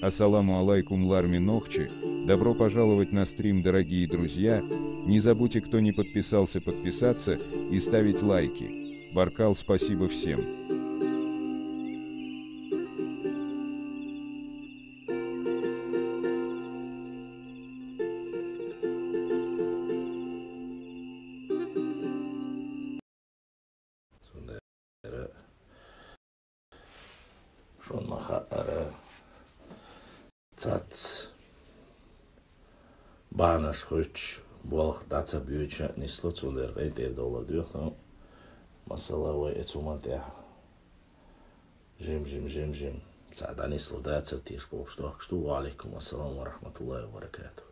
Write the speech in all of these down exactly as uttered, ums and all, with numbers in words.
Ассаламу алайкум, Ларми Нохчи. Добро пожаловать на стрим, дорогие друзья. Не забудьте, кто не подписался, подписаться и ставить лайки. Баркал, спасибо всем. Цундела шуна ма хаара, цац бахьанаш хӀуьттуш болх дӀа ца боьдуш нисло, цундела къинтӀера довла доьху, масала, вай эцу ма тӀехь жим-жим, жим-жим, цхьа дӀанисло дацар теша бохуш дохкуш ду. Ва алейкум ассалам ва рахматуллахи ва баракатух.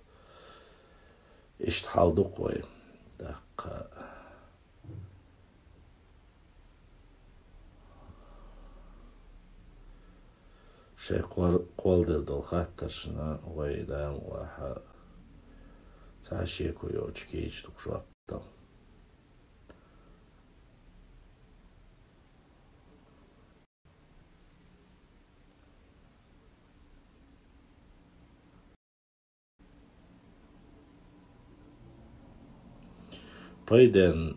Иштта хьал ду-кх вай. ТӀаккха шайн кхол-, кхолладелла долу хаттаршна вай, Дала мукъ лахь, цхьа шеко йоцуш кийча тухуш ваккхал. Пайденна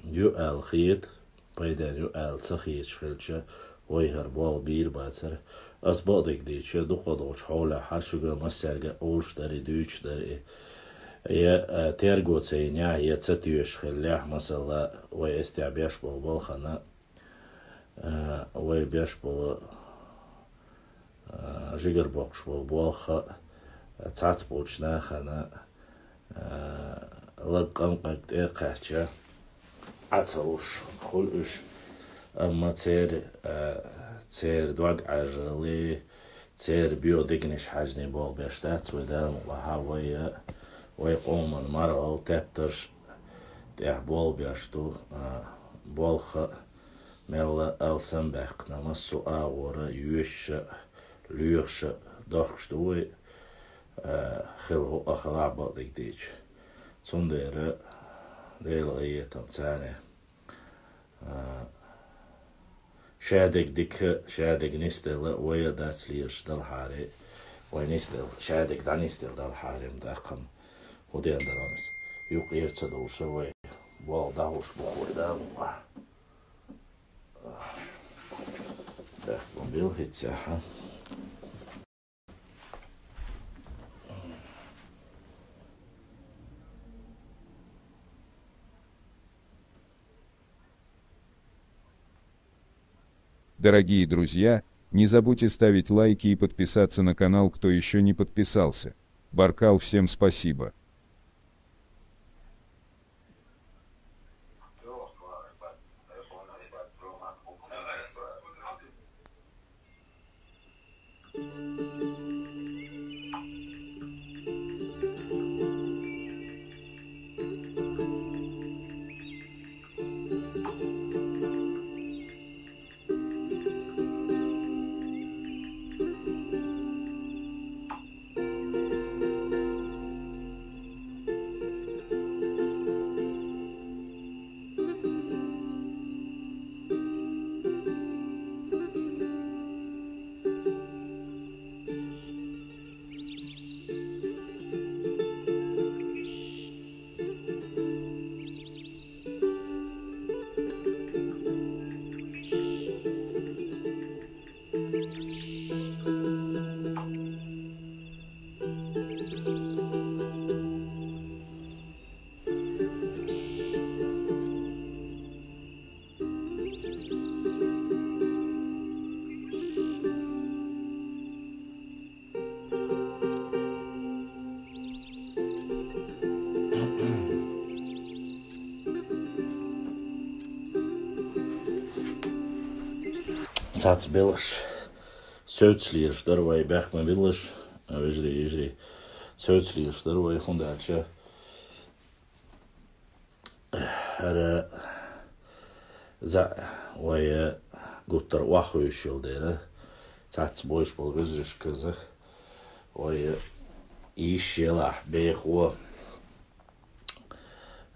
ю аьлла хета, пайденна ю аьлла ца хеташ хилча, вай хӀара болх бийр бацара. Ас бакъдерг дийцича, дукха долчу хьолехь шуьга массаьрга а олуш дара и, дуьйцуш дара и. Я, а, терго ца йинехь, я ца тоьшуш хиллехь, масала, вай эцу тӀехь беш болу балхана, а, вай беш болу, а, жигара боккхуш болу болх а, цхьацца болчу нахана, а, лаг къамкъанга тӀе а кхаьчча, Ӏа ца луш хуьлу уьш. Амма церан, а, церан дог Ӏаьржале, церан боьха дегнаш хьаьжний болх беш дац вай, Дала мукъ лахь, вай, а, вай къоман маргӀал тептарш тӀехь болх беш ду, а, болх а, мелла алсам баьккхина, массо а агӀора йоьшуш а, лоьхуш а дохкуш ду вай, а, хила хӀуъа хилахь бакъдерг дийцича. Цундела Делан къинхетам царна. А, шадерг дика, шадерг нисделла вай а дац лелаш далхьара, вай нисделла, шадерг дӀанисделла далхьара, ма даккхам хӀун ден дара аса. Юкъера ца довлуш вай болх дӀахьуш бу вай, Дала мукъ лахь. Бехк ма билла хӀинца, хьа? Дорогие друзья, не забудьте ставить лайки и подписаться на канал, кто ещё не подписался. Баркал, всем спасибо. Цац белхаш, соьца лелаш дара вай, бехк ма биллаш, вежарий, йижарий, соьца лелаш дара вай, хӀунда аьлча хӀара зӀе вай гуттар а охьахевшаш йолу дела, цац бойуш болу вежаршка каза, вай йиш елахь бехо,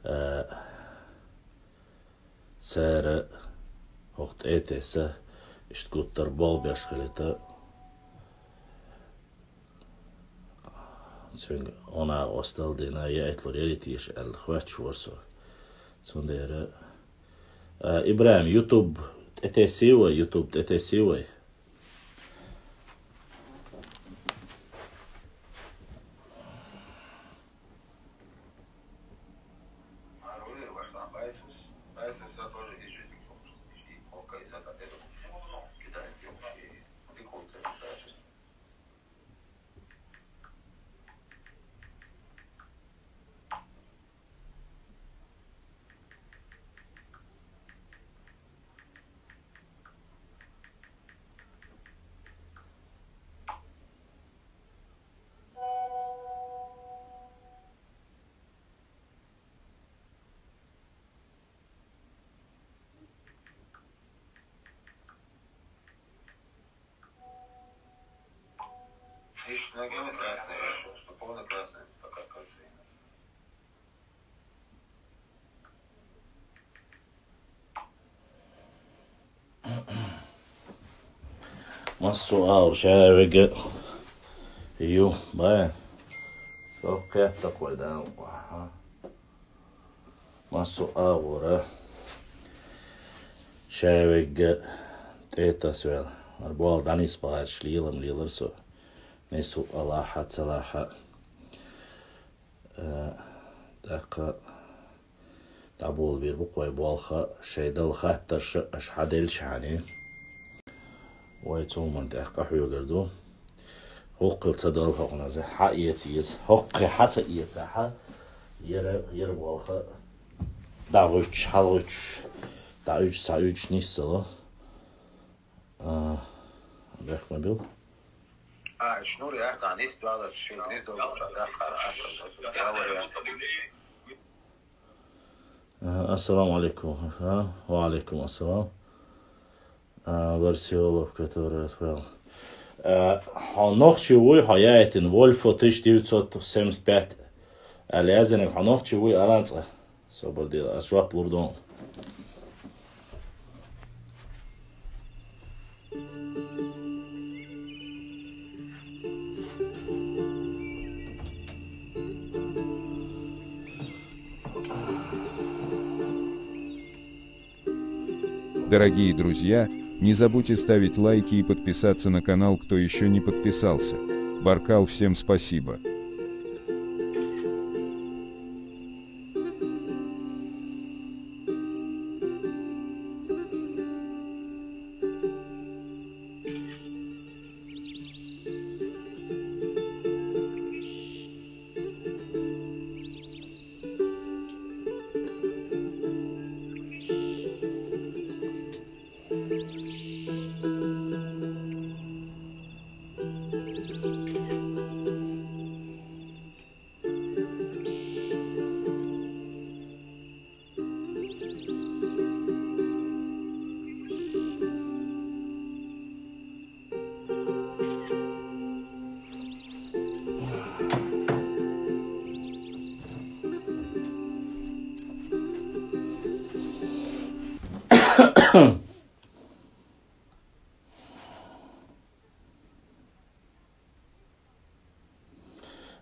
а, цара хӀокху тӀе а тесна, иштта гуттар болх беш хилийта, Цуьнга гӀо накъостал дина, яйтлур яри теша аьлла, хоьттуш вара со. Цундела, а, ИбрахӀим, YouTube тӀетесий вай, YouTube тӀетесий вай. Видишь, ноги красные, что полный красный, пока красный. Массо а агӀор шаверг ю, бай. Со кхетта кхой дан. Аха. Массо а агӀора шаверг тӀетасвел. Ар бал данис багӀаш лелам лелар со. Несу Аллаха, цалаха. Э, тӀаккха дӀаболабийр бу кхой болх, шай дала хаттарш аша хьаделча хьани. Вай цу хӀуман тӀехь къахьоьгар ду. ХӀокхул ца дала хӀокхуназа хьаэца иза. ХӀокхе хьа ца эца хьа. Яра, яра болх. ДӀагӀуьттуш, хьалгӀуьттуш. ДӀагӀуьттуш, цхьа уьттуш нисса ло. А, бехк ма бил. А, шнур яхь цхьа нисса доаллаш, шуьга нисса доаллаш, а, тӀаккха, а, тӀаккха, а, тӀаккха. Аха, ассаламу алейкум. Аха, ва алейкум ассалам. А, Барселов, который отправил. А, хьо нохчи вуй, хьо яйтин, Вольфо тысяча девятьсот семьдесят пять. Аьлла язинаг, хьо нохчи вуй, аланцӀа. Собар де, ас жоп лур дон. Дорогие друзья, не забудьте ставить лайки и подписаться на канал, кто еще не подписался. Баркал, всем спасибо.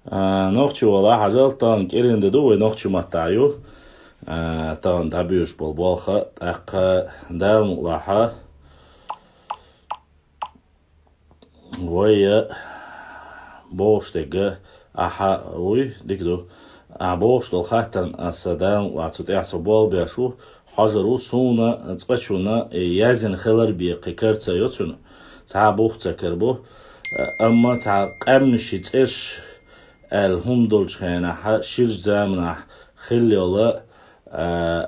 А, нохчи вала хьажал, тахана кӀиринда ду, вай нохчи маттахь ю. А, тахана дӀабуьйш болу болх, тӀаккха Дала мукълахь, вай, а, бохуш дерг ахьа вуй, дика ду. Ахьа бохуш долу хаттарна аса Дала мукълахь цу тӀехь со болх беш ву, хьожур ву, суна цкъачунна яздина хилар бен кхин карца йо цуьнан, цхьа а бух ца карабо, амма цхьа къаьмнаши цӀерш аьлла хӀума долчу хенахь, ширачу заманахь хилла йолу, а,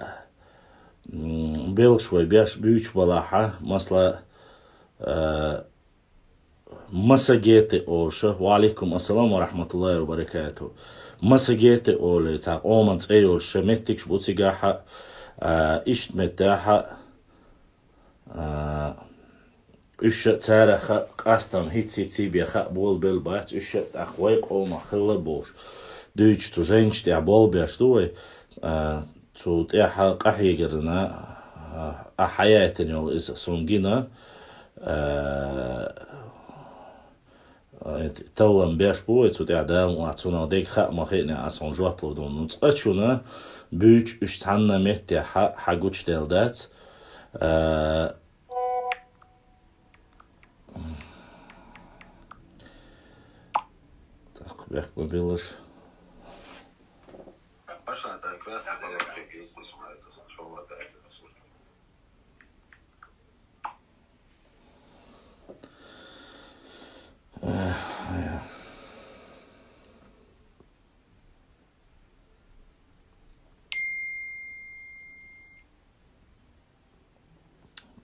м, белхаш вай беш буьйцуш балахь, масала, а, массагеты олуш, ва алейкум ассалам ва рахматуллахи ва баракату. Массагеты олу, цхьа къоман цӀе йолуш меттигаш бу цигахь, а, иштта меттехь, а, уьш а царах а къастам хӀиц-хӀиц бен хаа болабелла бац, уьш а тӀаккха вай къомах хилла бохуш. Дуьйцуш цу жайнаш тӀехь болх беш ду вай, а, цу тӀехь къахьегарна, а, ахьа яйтина йолу иза суна гина, а, э, таллам беш бу вай цу тӀехь Дала, цунах дега хаа ма хиъна, ас хьуна жоп лур ду. Ну, цкъачунна буьйцу уьш цхьанна метте хьа, хьа гучуделла дац. Э, так, бехк ма биллаш.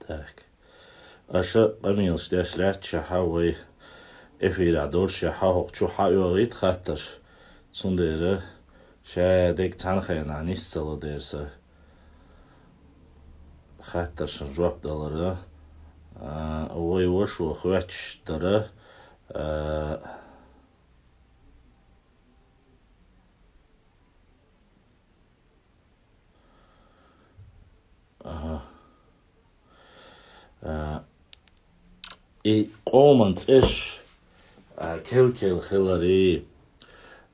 Так. Аша къамелаш деш лаьтташехь вай эфирехь доллушехь хӀокху чу хьаоьхуьйту хаттарш. Цундела ша дерг цхьана хенахь нис ца ло дера сан хаттаршна жоп далара, а, вай ваша хоьттуш дара, а, Ага. А, и къоман цӀераш, а, кел-кел хиларе,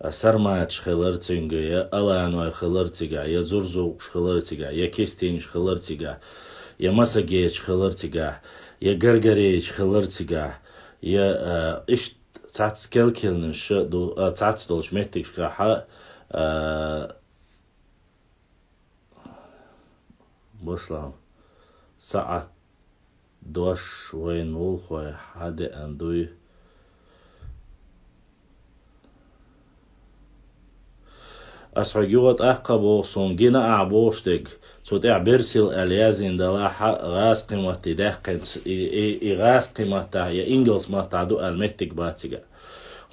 а, сарматаш хилар цуьнга, я аланой хилар цигахь, я зурзукъаш хилар цигахь, я кистинаш хилар цигахь, я масагечаш хилар цигахь, я гаргаречаш хилар цигахь, я, а, иштта цхьацца кел-келнаш ду, а, цхьацца долчу меттигашкахь, а, Башлахь, саӀат дош вайна гӀулхой хьадеана дуй. Ас хьоьга юха тӀаккха а боху, суна гина ахь бохуш дерг, цу тӀехь берсил аьлла яздина далахь а, гӀазкхи матте даьккхина, и, и, и гӀазкхи маттахь я ингалс маттахь ду аьлла меттиг бац цигахь.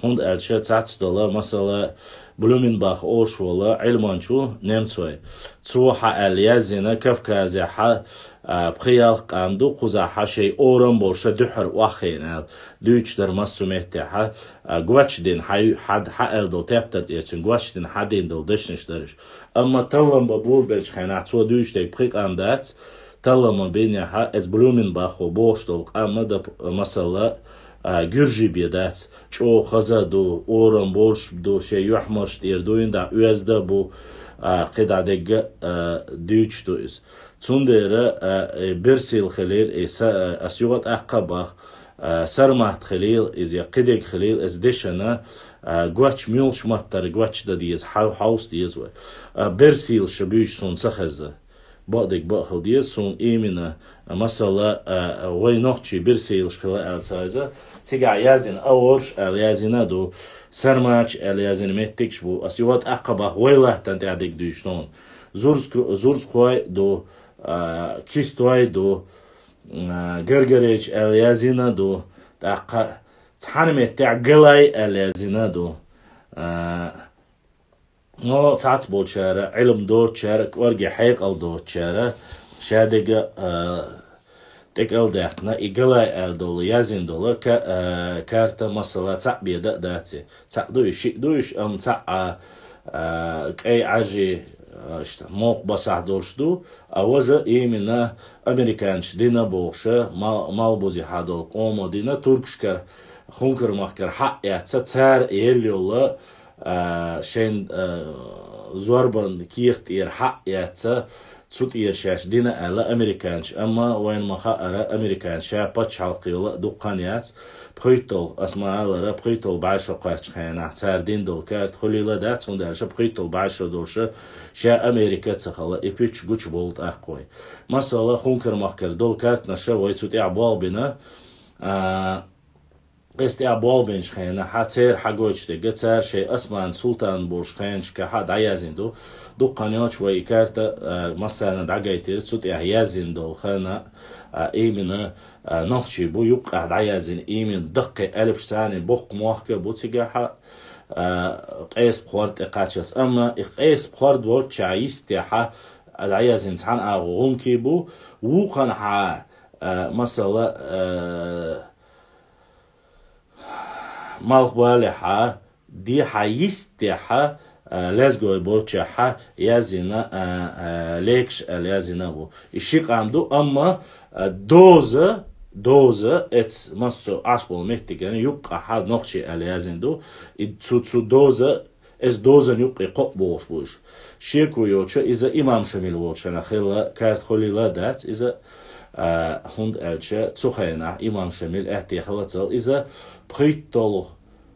ХӀунда аьлча цац дола, масала, Блюменбах олуш волу Ӏилманчо немцой. Цо хьа аьлла яздина Кавказехь, а, пхи-ялх къам ду, кхузахь шайн орам болуш дуьххьара охьахиъна аьлла. Дуьйцуш дара массо а меттехь, а, гочдина хьа, хьа, хьа аьлла долу тептар тӀера цуьнан гочдина хьадина долу дешнаш дара уьш. Амма таллам бан болабеллачу хенахь цо дуьйцуш дерг пхи къам дац, таллам бинехь, эцу Блюменбахо бохуш долу къам а дан, масала, а, гуьржий бен дац, чӀогӀа хаза а ду, орам болуш а ду, шен юьхьмарш тӀера дуйна дӀа оьзда а бу, а, кхидӀа дегга а, а, дуьйцуш ду иза. Цундела, а, э, берсил хилийла, и са-, а, ас юха тӀаккха а боху, а, сармат хилийла иза, я кхидерг хилийла, иза дешана, а, гоч муьлш маттара гоч дан деза, хьов-, хьовса деза вай. А, берсилаш буьйцуш суна ца хеза. Бакъдерг бакъ хила деза, суна имина, масала, а, вай нохчий берсилаш хила аьлла ца хеза, цигахь яздина аворш аьлла яздина а ду, сарматаш аьлла яздина меттигаш бу. Ас юха тӀаккха а боху, вай латтана тӀехь дерг дуьйцуш ду хьуна. Зурз-, зурзкхой а ду, а, кистой а ду, а, гаргареча аьлла яздина а ду, тӀаккха цхьана меттехь галай аьлла яздина а ду. А, Но цхьацца болчара, Ӏилма доцучара, кӀорге хьекъал доцучара, шадерг, а, тӀекӀел даьккхина, и галай аьлла долу, яздина долу ка-, а, карта, масала, цхьаъ бен дан а дац и. Цхьаъ ду и, шиъ ду уьш, амма цхьаъ, а, а, кӀай Ӏажи, а, ш-, мокх басахь долуш ду, а важа имина американча дина бохуша, мал-, малбузехьа долу къомо дина, туркашкара, Хункар-махкара хьаъ эцна, цара елла йолу, а, шайн, а, зорбан кехат тӀера хьаъ эцна, цу тӀера шаьш дина аьлла американча. Амма вайна ма хаъара, американча ша пачхьалкх йолу а дуккха хан яц. ПхуьйтталгӀа, ас ма аллара, пхуьйтталгӀа бӀе шо кхоьссучу хенахь цара дина долу карта хуьлийла дац, хӀунда аьлча пхуьйтталгӀа бӀе шо долуша ша Америка а ца хилла, и пуьчча гучубовлу тӀаккха вай. Масала, Хункар-махкара долу картанаша вай цу тӀехь болх бина, а, Эс тӀехь болх бинчу хенахь, церан хьагойтуш дерг, цара шайн Осман султан болуш хенашкахь дӀаяздина ду. Дуккха хан йоцуш вай и карта, а, массарна дӀагайтира, цу тӀехь яздина долу хана, а, имина, а, нохчий бу, юккъехь дӀаяздина, имина даккхий аьлпаш царна боккха мохк а бу цигахь, а, къеса пхьор тӀекхаччалц. Амма и къеса пхьор доцучохь йистехь, а, дӀаяздина цхьана агӀор гӀумкий бу, вукханхьа, а, масала, а, Малхбалехьа, дехьа йистехьа, а, лезгой болчехьа яздина, а, а, лекаш аьлла яздина бу. И ши къам ду, амма, а, доза, доза, эц массо Ӏаш болу меттиган юккъахьа нохчий аьлла яздина ду. И цу, цу доза, эс дозан юккъе кхоъ бохуш бу уьш. Шеко йоцуша иза имам Шамил волчу хенахь хилла карта хуьлийла а дац иза, а, хӀунда аьлча цу хенахь имам Шамил аьттехалацал иза пхийтталгӀа,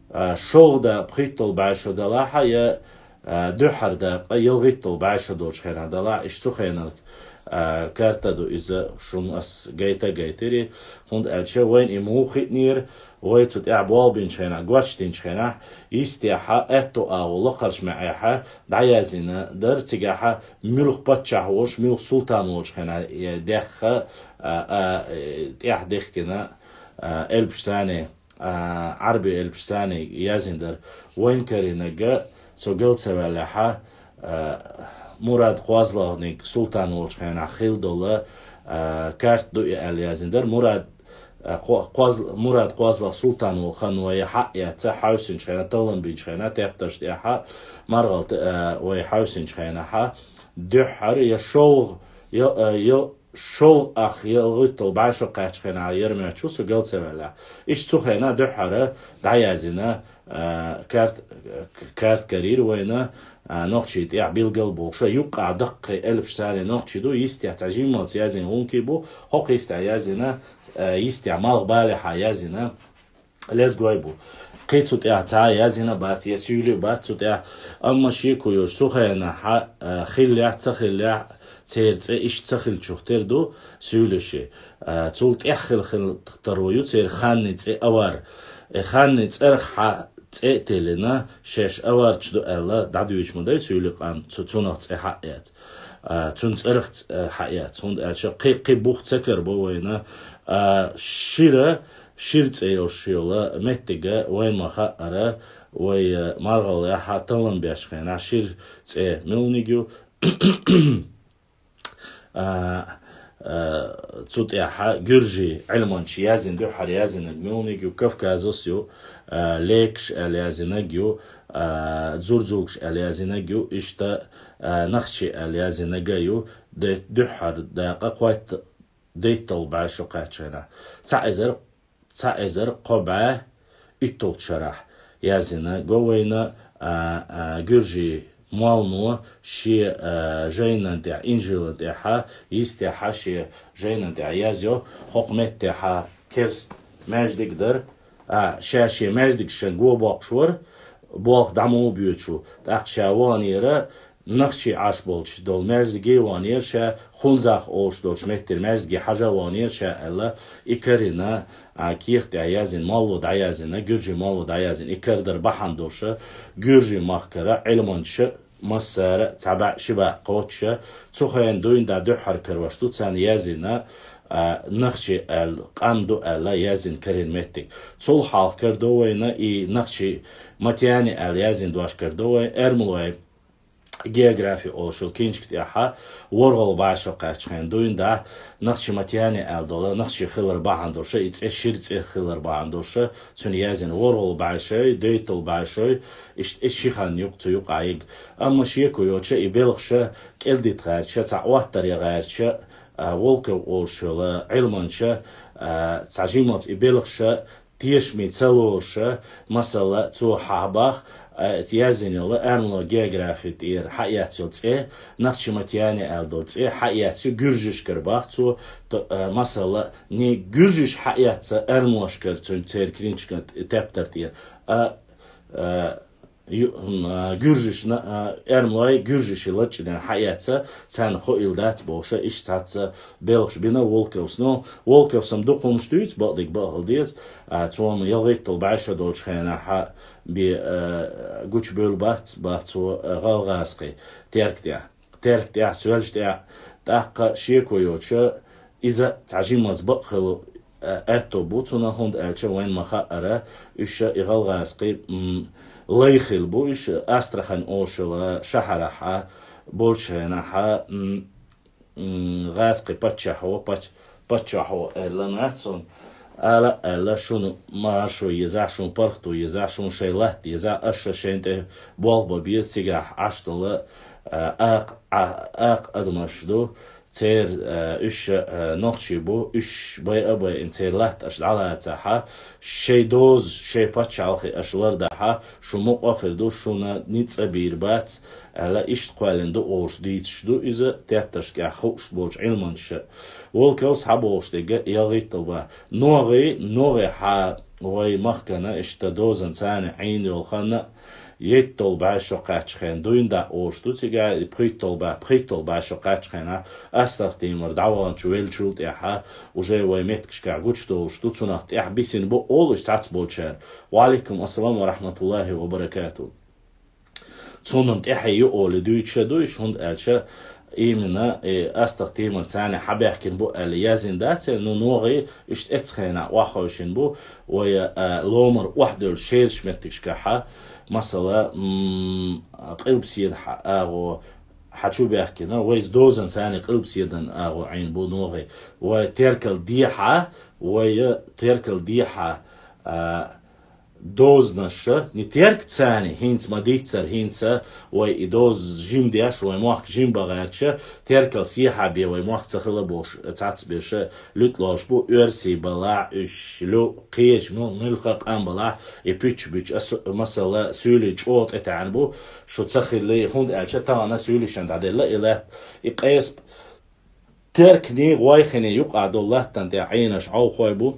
а, шолгӀа да пхийтталгӀа бӀе шо далахьа я, а, дуьххьара дакъа ялхитталгӀа бӀе шо долчу хенахь далахь, иштта цу хенан, а, карта ду иза, шуна ас гайта гайтири, хӀунда аьлча вайна и муха хиънера, вай цу тӀехь болх бинчу хенахь, гочдинчу хенахь, йистехьа, аьтту агӀо лакхарчу маьӀехьа дӀаяздина дара, цигахьа муьлха паччахь волуш, муьлха султан волчу хенахь, э, дехха, а, а, э, тӀехь дехкина, а, элпаш царний, а, Ӏарби элпаш царний яздина дара. Вайн карийнарг, со гал ца ваьллехьа, а, Мурад КхозлагӀниг султан волчу хенахь хилла долу, а, карта ду и аьлла яздина дара. Мурад, а, Кхо-, Кхоз-, Мурад КхозлагӀ султан волу хан вай хьаъ яьцца, хьаьвсинчу хенахь, таллам бинчу хенахь, тептарш тӀехьа, маргӀалла, а, вай хьаьвсинчу хенахьа, дуьххьара я шолгӀа, я, а, я шолгӀа ах ялхитталгӀа бӀе шо кхаьччу хенахь яра моьтту, со гал ца ваьллехь. Иштта цу хенахь дуьххьара дӀаяздина, а, карт-, карта карийра вайна, а, нохчий тӀехь билгал болуша, юккъахь даккхий элпаш царний нохчий ду, йистехь цхьа жиммалц яздина гӀункий бу, хӀокху йистехь яздина, а, йистехь малхбалехьа яздина лезгой бу. Кхин цу тӀехь цхьа а яздина бац, я суьйли а бац цу тӀехь, амма шеко йоцуша цу хенахьа, а, хиллехь, ца хиллехь, церан цӀе иштта ца хиллачух тера ду суьйлиши. А, цул тӀаьхьа хилла хилла таро ю церан ханний цӀе Авар. Э, ханний цӀарах хьа цӀе а тиллина, шаьш аварчаш ду аьлла, дӀадуьйцуш ма дай суьйли къам, цу-, цунах цӀе хьаъ яц. А, цуьнан цӀарах ц-, э, хьаъ яц. ХӀунда аьлча кхин, кхин бух ца кара бо вайна. А, шира, шира цӀе йолуш йолу меттига вайна ма хаъара, вай, э, маргӀаллехьа таллам бечу хенахь шира цӀе муьлниг ю. А, а, цу тӀехьа гуьржий Ӏилманча яздина, дуьххьара яздинарг муьлниг ю, Кавказус ю, а, лекаш аьлла яздинарг ю, а, дзурдзугаш аьлла яздинарг ю, иштта, а, нахчий аьлла яздинарг а ю, де-, дуьххьара дакъа кхойтта-, дейтталгӀа бӀе шо кхаьччу хенахь. Цхьа эзар цхьа эзар кхо бӀе итталгӀачу шарахь яздина го вайна, а, а, гуьржий моллано шен, а, жайнан тӀехь, инжилан тӀехьа, йистехьа шен жайнан тӀехь язйо, хӀокху меттехьа керст маьждиг дара, а, ша шен маьждигашна го боккхуш вара, болх дӀа муха боьду, тӀаккха ша ваханера, нахчий Ӏаш болчу долу маьждиге ваханера ша, Хунзах олуш долчу меттера маьждиге хьажа ваханера ша аьлла, и карийна, а, кехатехь яздина, молло дӀаяздина, гуьржий молло дӀаяздина, и карадар бахьана долуша, гуьржий махкара Ӏилманчаша массара а цхьа бӀе ши бӀе кхочуша, цу хенахь дуьйна дӀа дуьххьара карош ду, царна яздина, а, нахчий аьлла, къам ду аьлла, яздина карийна меттиг. Цул хьалха карадо вайна и нахчий Матьяни аьлла яздина дош карадо вайна, эрмалой географи олуш йолу киншка тӀехьа, ворхӀалгӀа бӀе шо кхаьччу хенахь дуьйна дӀа, нахчий Матьяни аьлла долу, нахчий хилар бахьана долуша, и цӀе шира цӀе хилар бахьана долуша, цуьнан яздина ворхӀалгӀа бӀе шой, дейтталгӀа бӀе шой, иштта, иштта ши хан юкъа цу юкъа йига. Амма шеко йоцуша и белхаша кӀелдита гӀерташа, цхьа Ӏоттар ян гӀерташа, а, Волков олуш йолу Ӏилманча, а, цхьа жималц и белхаша, тешаме ца лоруша, масала, цо хьахьабаха, а, яздина йолу эрмалой географи тӀера хьаэцна йолу цӀе, нахчий Матьяни аьлла долу цӀе хьаэцна ю гуьржашкара баха цо, то, а, масала, не гуьржаш хьаэцна эрмалошкара цуьнан церан киншкан тептар тӀера, а, а, ю-, м, а, гуьржаш на-, а, эрмалой гуьржаший лачкъадина хьаэцна, царна хоийла дац бохуша, иштта цхьацца белхаш бина Волковс. Но Волковс-м дукха хӀумнаш дуьйцу, бакъдерг бакъ хила деза, а, цо-м ялхитталгӀа бӀе шо долчу хенахьа бен, а, гучубевлла бац, бац цо, а, гӀалгӀазкхий Терк тӀехь. Терк тӀехь, Соьлжа тӀехь, тӀаккха шеко йоцуша, иза цхьа жималц бакъ хила, а, аьтто бу цунах, хӀунда аьлча вайна ма хаъара, уьш и гӀалгӀазкхий, м, лай хилла бу, уьш Астрахань олуш йолу шахьарахьа болчу хенахьа, м, м, гӀазкхий паччахьо, пач-, паччахьо аьлла ма дац цунна, ала а аьлла, шуна маршо езахь, шуна паргӀато езахь, шуна шайн латта езахь, аша шайна тӀе болх бан беза, цигахь Ӏаш долу, а, акха, а, акха адамаш ду, церан, а, уьш, а, нохчий бу, уьш байа а байина церан латта аша дӀалацахьа, шоай доза, шоай паччахьалкхе аша лардахьа, шу мукъа а хир ду, шуна ницкъ а бийр бац, аьлла, иштта кхоьллина ду олуш дийцаш ду иза, тептаршкахь хууш болчу Ӏилманчаша. Волковс хьабохуш дерг а ялхитталба. НогӀий, ногӀий хьа вай махкана иштта дозан царна Ӏийна йолу хан а, етталла бӀе шо кхаьччахьена дуьйна дӀа олуш ду цигахь, и пхийтталла бӀе, пхийтталла бӀе шо кхаьччахьена, Астахтимар дӀаваханчу веллачул тӀаьхьа, уже вай меттигашкахь гучудолуш ду, цунах тӀаьхьа бисина бу олуш цхьацца болчара. Ва Ӏалайкум ассалам ва рахьматуллахӀи ва баракатухӀ. Цунна тӀаьхье ю олий дуьйцуш а ду уьш, хӀунда аьлча именно, э, Астахтимар царна хьабаьхкина бу аьлла яздина дац, ну, ногӀий иштта эццахьена охьахевшина бу, вай, э, ломара охьадевлла шераш меттигашкахьа, масала, м, Къилбаседа хьа-, агӀо хьа чу баьхкина, вайца дозан царна Къилбаседан агӀо Ӏийна бу ногӀий. Вай теркал дехьа, вай, э, теркал дехьа, а, дозанаша, не терк царна, хӀинца ма-дийццара, хӀинца вай и доза жима деш, вай мохк жима бан гӀерташ, теркал сехьа бен вай мохк ца хила бохуш, цхьацца берш луьтӀа лоруш бу, оьрсий балахь, уьш лу, кхеча, ну, муьлхха а къам балахь, и пуьчча буьтуш, ас, масала, суьйлий чӀогӀа тӀетаьӀна бу, шу ца хилли, хӀунда аьлча тахана суьйлишна дӀаделла и лаьтта, и къеспа Теркний, гӀойхиний юкъахь долу латтана тӀехь Ӏийнарш Ӏовхой бу.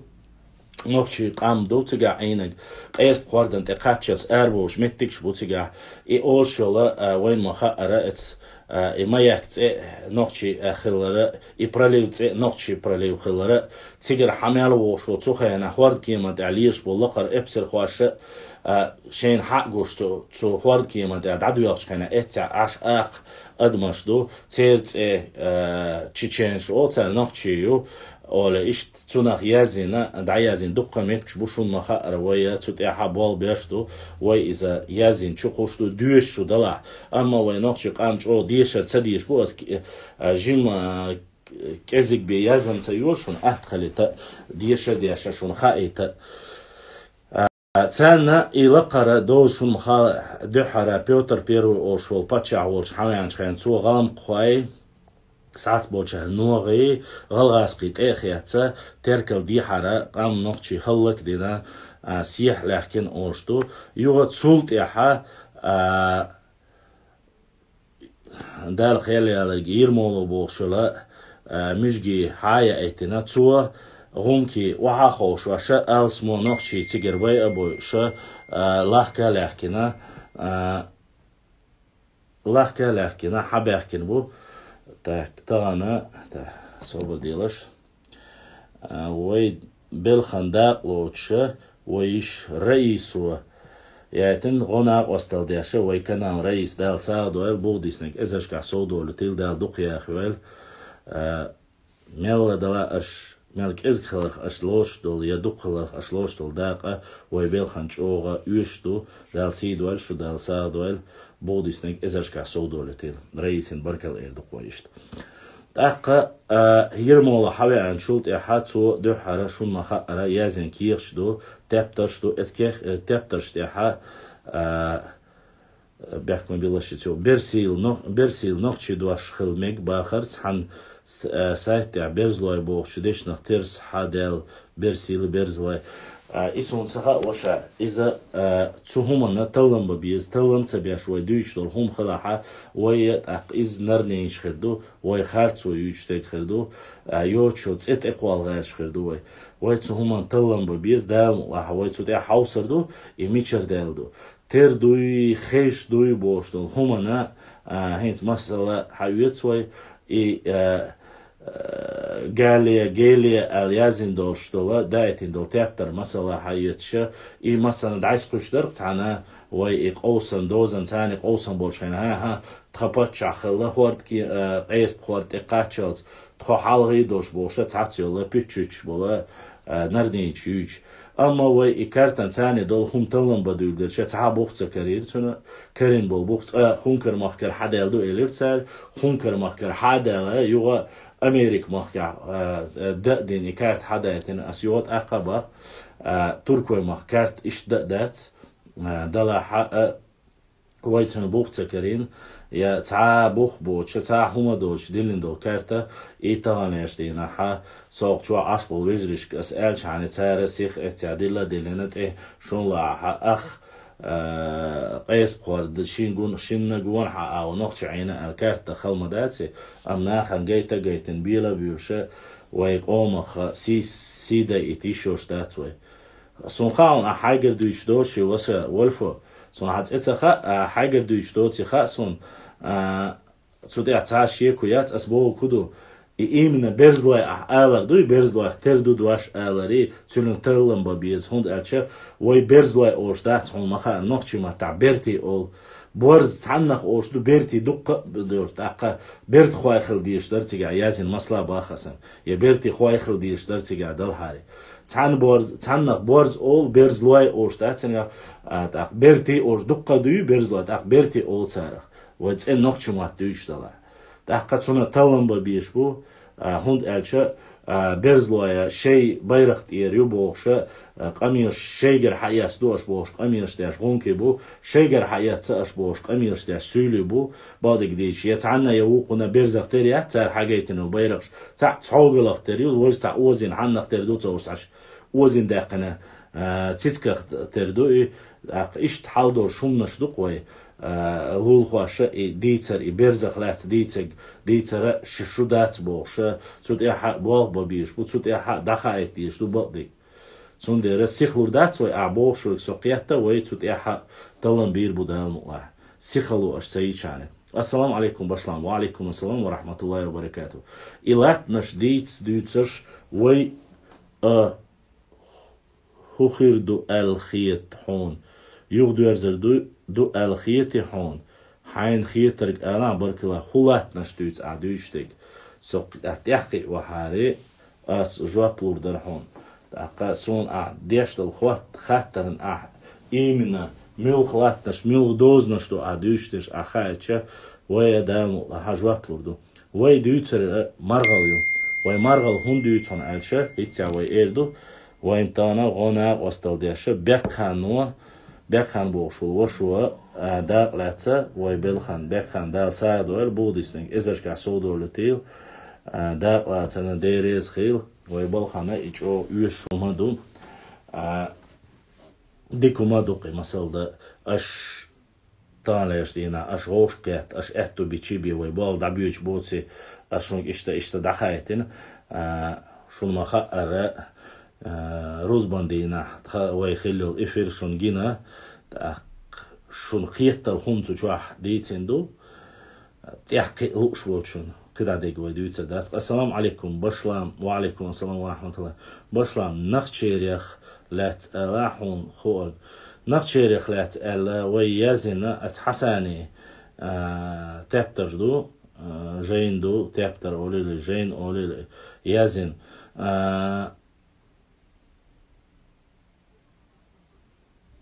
Нохчий къам ду цигахь Ӏийнарг. Къеста хӀордан тӀе кхаччалц арабовлуш меттигаш бу цигахь. И олуш йолу, а, вайна ма хаъара, эц, а, и маяк цӀе нохчий, а, хилара, и пролив цӀе нохчий пролив хилара. Цигара хьан мел вогӀуш ву цу хенахь хӀордан кеман тӀехь лелаш болу лакхара эпсархоша, а, шайна хьаъ гуш цу, цу хӀордан кеман тӀехь дӀадоьлхучу хенахь эццехь Ӏаш акха адамаш ду, церан цӀе, э, чеченаш олу цара, нохчий ю, олу иштта цунах яздина, дӀаяздина дуккха меттигаш бу, шуна ма хаъара, вай цу тӀехь болх беш ду, вай иза яздина чу кхуш ду, доьшуш шу далахь. Амма вай нохчий къам чӀогӀа дешар ца деш бу, ас ки-, э, жима, э, кӀезиг бен яздина ца йо шуна, атта хилийта, деша а деша шуна хаийта. Царна и лакхара доза шуна ма хаъара, дуьххьара Пётр Первый олуш волу паччахь волчу хьавеанчу хенахь цо гӀалмакхой, схьат болчара ногӀий, гӀалгӀазкхий тӀе а хецна, теркал дехьара, къам нохчий хӀаллакдина, а, сехьа лаьхкина олуш ду. Юха цул тӀаьхьа, а, Дала кхел яларг Ермолов бохуш йолу, а, муьжги хьа а яийтина, цо гӀумкий охьа а ховшоша, алсамо нохчий цигара бай а бойуша, а, лахка а лаьхкина, а, лахка а лаьхкина, хьабаьхкина бу. Так, тахана, та, собар делаш. А, вай белхан дакъа лоцуша, вай йиша Раисо яйтина, гӀо накъостал деша, вай канал Раис, Дала сагӀа дойла, бухадиснарг эзаршкахь сов долуьйтийла, Дала дукха яхайойла. А, мелла дала аша, мел кӀезиг хиларх аша лоцуш долу, я дукха хиларх аша лоцуш долу дакъа вай белхан чӀогӀа оьшуш ду, Дала сий дойла шу, Дала сагӀа дойла, бухадиснарг эзаршкахь сов долуьйтийла. Раисина баркалла эр ду-кх вай иштта. ТӀаккха, а, Ермолов хьавеанчул тӀаьхьа цо дуьххьара, шуна ма хаъара, яздина кехаташ ду, тептарш ду, эц кех-, э, тептарш тӀаьхьа, а, бехк ма билла ши цо, берсийла нох-, берсийла нохчий дош хила мега бахарца, хьан с-, а, сайт тӀехь берзалой бохучу дешнах терс хьадаьлла, берсийла берзалой. А, и суна ца хаьа, ваша, иза, а, цу хӀуманна таллам бан беза, таллам ца беш вай дуьйцуш долу хӀума хилахьа, вай, а, тӀаккха иза нарнийча хир ду, вай харцо юьйцуш дерг хир ду, а, йоцучу цӀе тӀекхолла гӀерташ хир ду вай. Вай цу хӀуманна таллам бан беза, Дала мукъалахь, вай цу тӀехь хьовсур ду, и мичара даьлла ду. Тера дуй, хезаш дуй бохуш долу хӀуманна, а, хӀинца масала хьаоьцу вай, и, а, а, Галия, Гелия аьлла яздина долуш долу, даийтина долу тептар масала хьаоьцуша, и масана дӀасакхуьйсуш дара цхьана, вай и къовсан, дозан царна къовсан болчу хенахь, хӀан-хӀа, тхан паччахь хилла хӀорд ки-, а, къеспа хӀорд тӀе кхаччалц, тхо хьалхий долуш болуша цхьацца йолла, пуьччуьйтуш болу, а, нарнийча юьйцуш. Амма вай и картан царна долу хӀума таллам бан дуьйлира, ша цхьа а бух ца карийра цуьнан, карина болу бух цкъа Хункар-махкара хьадаьлла ду элира цара, Хункар-махкара хьадаьлла, юха Америка-махкахь, а, а, дан а дина и карта хьадаийтина, ас юха тӀаккха а баха, а, Туркой-махка карта иштта дан а дац, а, далахьа а, вай цуьнан бух ца карийна, я цхьа бух боцуш, цхьа хӀума доцуш диллина долу карта, и таханлерчу дийнахь, со кху чохь Ӏаш болу вежаршка ас аьллачхьана, цара сих эццехь дилла а диллина, тӀе шун лаахь ах, а, къеспахор д-, шин гун-, шинна гонахь а агӀо нохча Ӏийна аьлла карта хала ма дац и, амма нахана гайта а гайтина, бела а буьйлуш, вай къомах сий-, сий дайийта йиш йолуш дац вай. Суна хаьа хьуна, ахь хьайгара дуьйцуш доцуш и, ваша Вольфо. Суна хьан цӀе ца хаьа, ахь хьайгара дуьйцуш доций хаьа суна. А, цу тӀехь цхьа шеко яц, ас бохург хӀун ду? И именно берзлой ахь алар дуй, берзлойх тера ду дош алар и, цуьнан таллам бан беза, хӀунда аьлча вай берзлой олуш дац хьуна ма хаара, нохчийн маттахь бертий олу. Борз цхьаннах олуш ду, бертий дуккха а дора, тӀаккха бертахой хила дезаш дара цигахь яздина, масала боху аса. Я бертихой хила дезаш дара цигахь делахьара. Цхьана борз-, цхьаннах борз олу, берзлой олуш дац цигахь, а, тӀаккха бертий олуш дуккха а дуй, берзлой, тӀаккха бертий олу царах. Вай цӀена нохчийн мотт дуьйцуш делахь. ТӀаккха цунах таллам бан безаш бу, а, хӀунда аьлча, а, берзлой шайн байракх тӀера ю бохуш, а, къамелаш шайгара хьаэцна ду аша бохуш, къамелаш деш гӀунки бу, шайгара хьаэцна ца аша бохуш, къамелаш деш суьйлий бу, бакъдерг дийцича, я цхьанна, я вукхунна берзах тера яц цара хьагайтина байракхаш, цхьаъ цхьогалах тера ю, важа цхьаъ озийна хьаннах тера ду ца уьш, аш озийна даьккхина, а, цицках тера ду и, тӀаккха иштта хьал долуш хӀуманаш ду-кх вай, а, лулахоша и дийцар, и берзах лаьцна дийцарг, дийцара шу, шу дац бохуша, цу тӀехь а болх бан безаш бу, цу тӀехь а дӀахаийта дезаш ду бакъдерг. Цундела сиха лур дац вай, ахь бохуш верг со кхетта, вай цу тӀехь а таллам бийр бу Дала мукъалахь. Сихало аша ца йичхьана. Ассаламу алейкум, Башлам. Ва алейкум ассалам ва рахматуллахи ва баракату. И латтанаш дийца дуьйцурш вай, а, хӀун хир ду аьлла хета хьуна? Юхадоьрзур ду, ду аьлла хетий хьуна? Хьайна хетарг алахь, баркалла, хӀун латтанаш дуьйцу ахь дуьйцуш дерг? Со кх-, тӀаьхьакхиа вахьара, ас жоп лур дара хьуна. ТӀаккха суна ахь деш долу хот-, хаттарна ахь именно муьлха латтанаш, муьлха дозанаш ду ахь дуьйцуш дерш ахь хаийтича, вай а Дала мукъалахь жоп лур ду. Вай дуьйцур а маргӀал ю. Вай маргӀал хӀунда дуьйцу хьуна аьлча, хӀинца вай эр ду, вайна тахана гӀо-накъосталла деш, Бекхано, Бекхан бохуш волу вашо, а, дакъа лаьцна, вай балхана, Бекхан, Дала сагӀа дойла, бухадиснарг эзаршкахь сов долуьйтийла, а, дакъа лаьцна, Дела реза хуьлда, вай балхана и чӀогӀа оьшуш хӀума ду. А, дика хӀума ду-кх и, масала дан, аш таханлерчу дийнахь аша вовшах кхетта, аша аьтту бичий бен вай болх дӀабоьдуш боций, аш шуьнга иштта, иштта дӀахаийтина, а, шуна ма-хаъара, а, рузбан дийнахь тха вай хилла йолу эфир шуна гина, тӀаккха шуна кхетал хӀума цу чохь дийцина ду, тӀаьхьакхиа лууш волчунна. КхидӀа дерг вай дуьйцур дац. Ассаламу алейкум, Башлам. Ва алейкум ассалам ва рахматуллах. Башлам, Нахчерех лаьцна ала хьуна хӀоъаг. Нахчерех лаьцна аьлла, вай яздина, аса Хьасани, а, тептарш ду, а, жайна ду, тептар олийла, жайна олийла, яздина. А,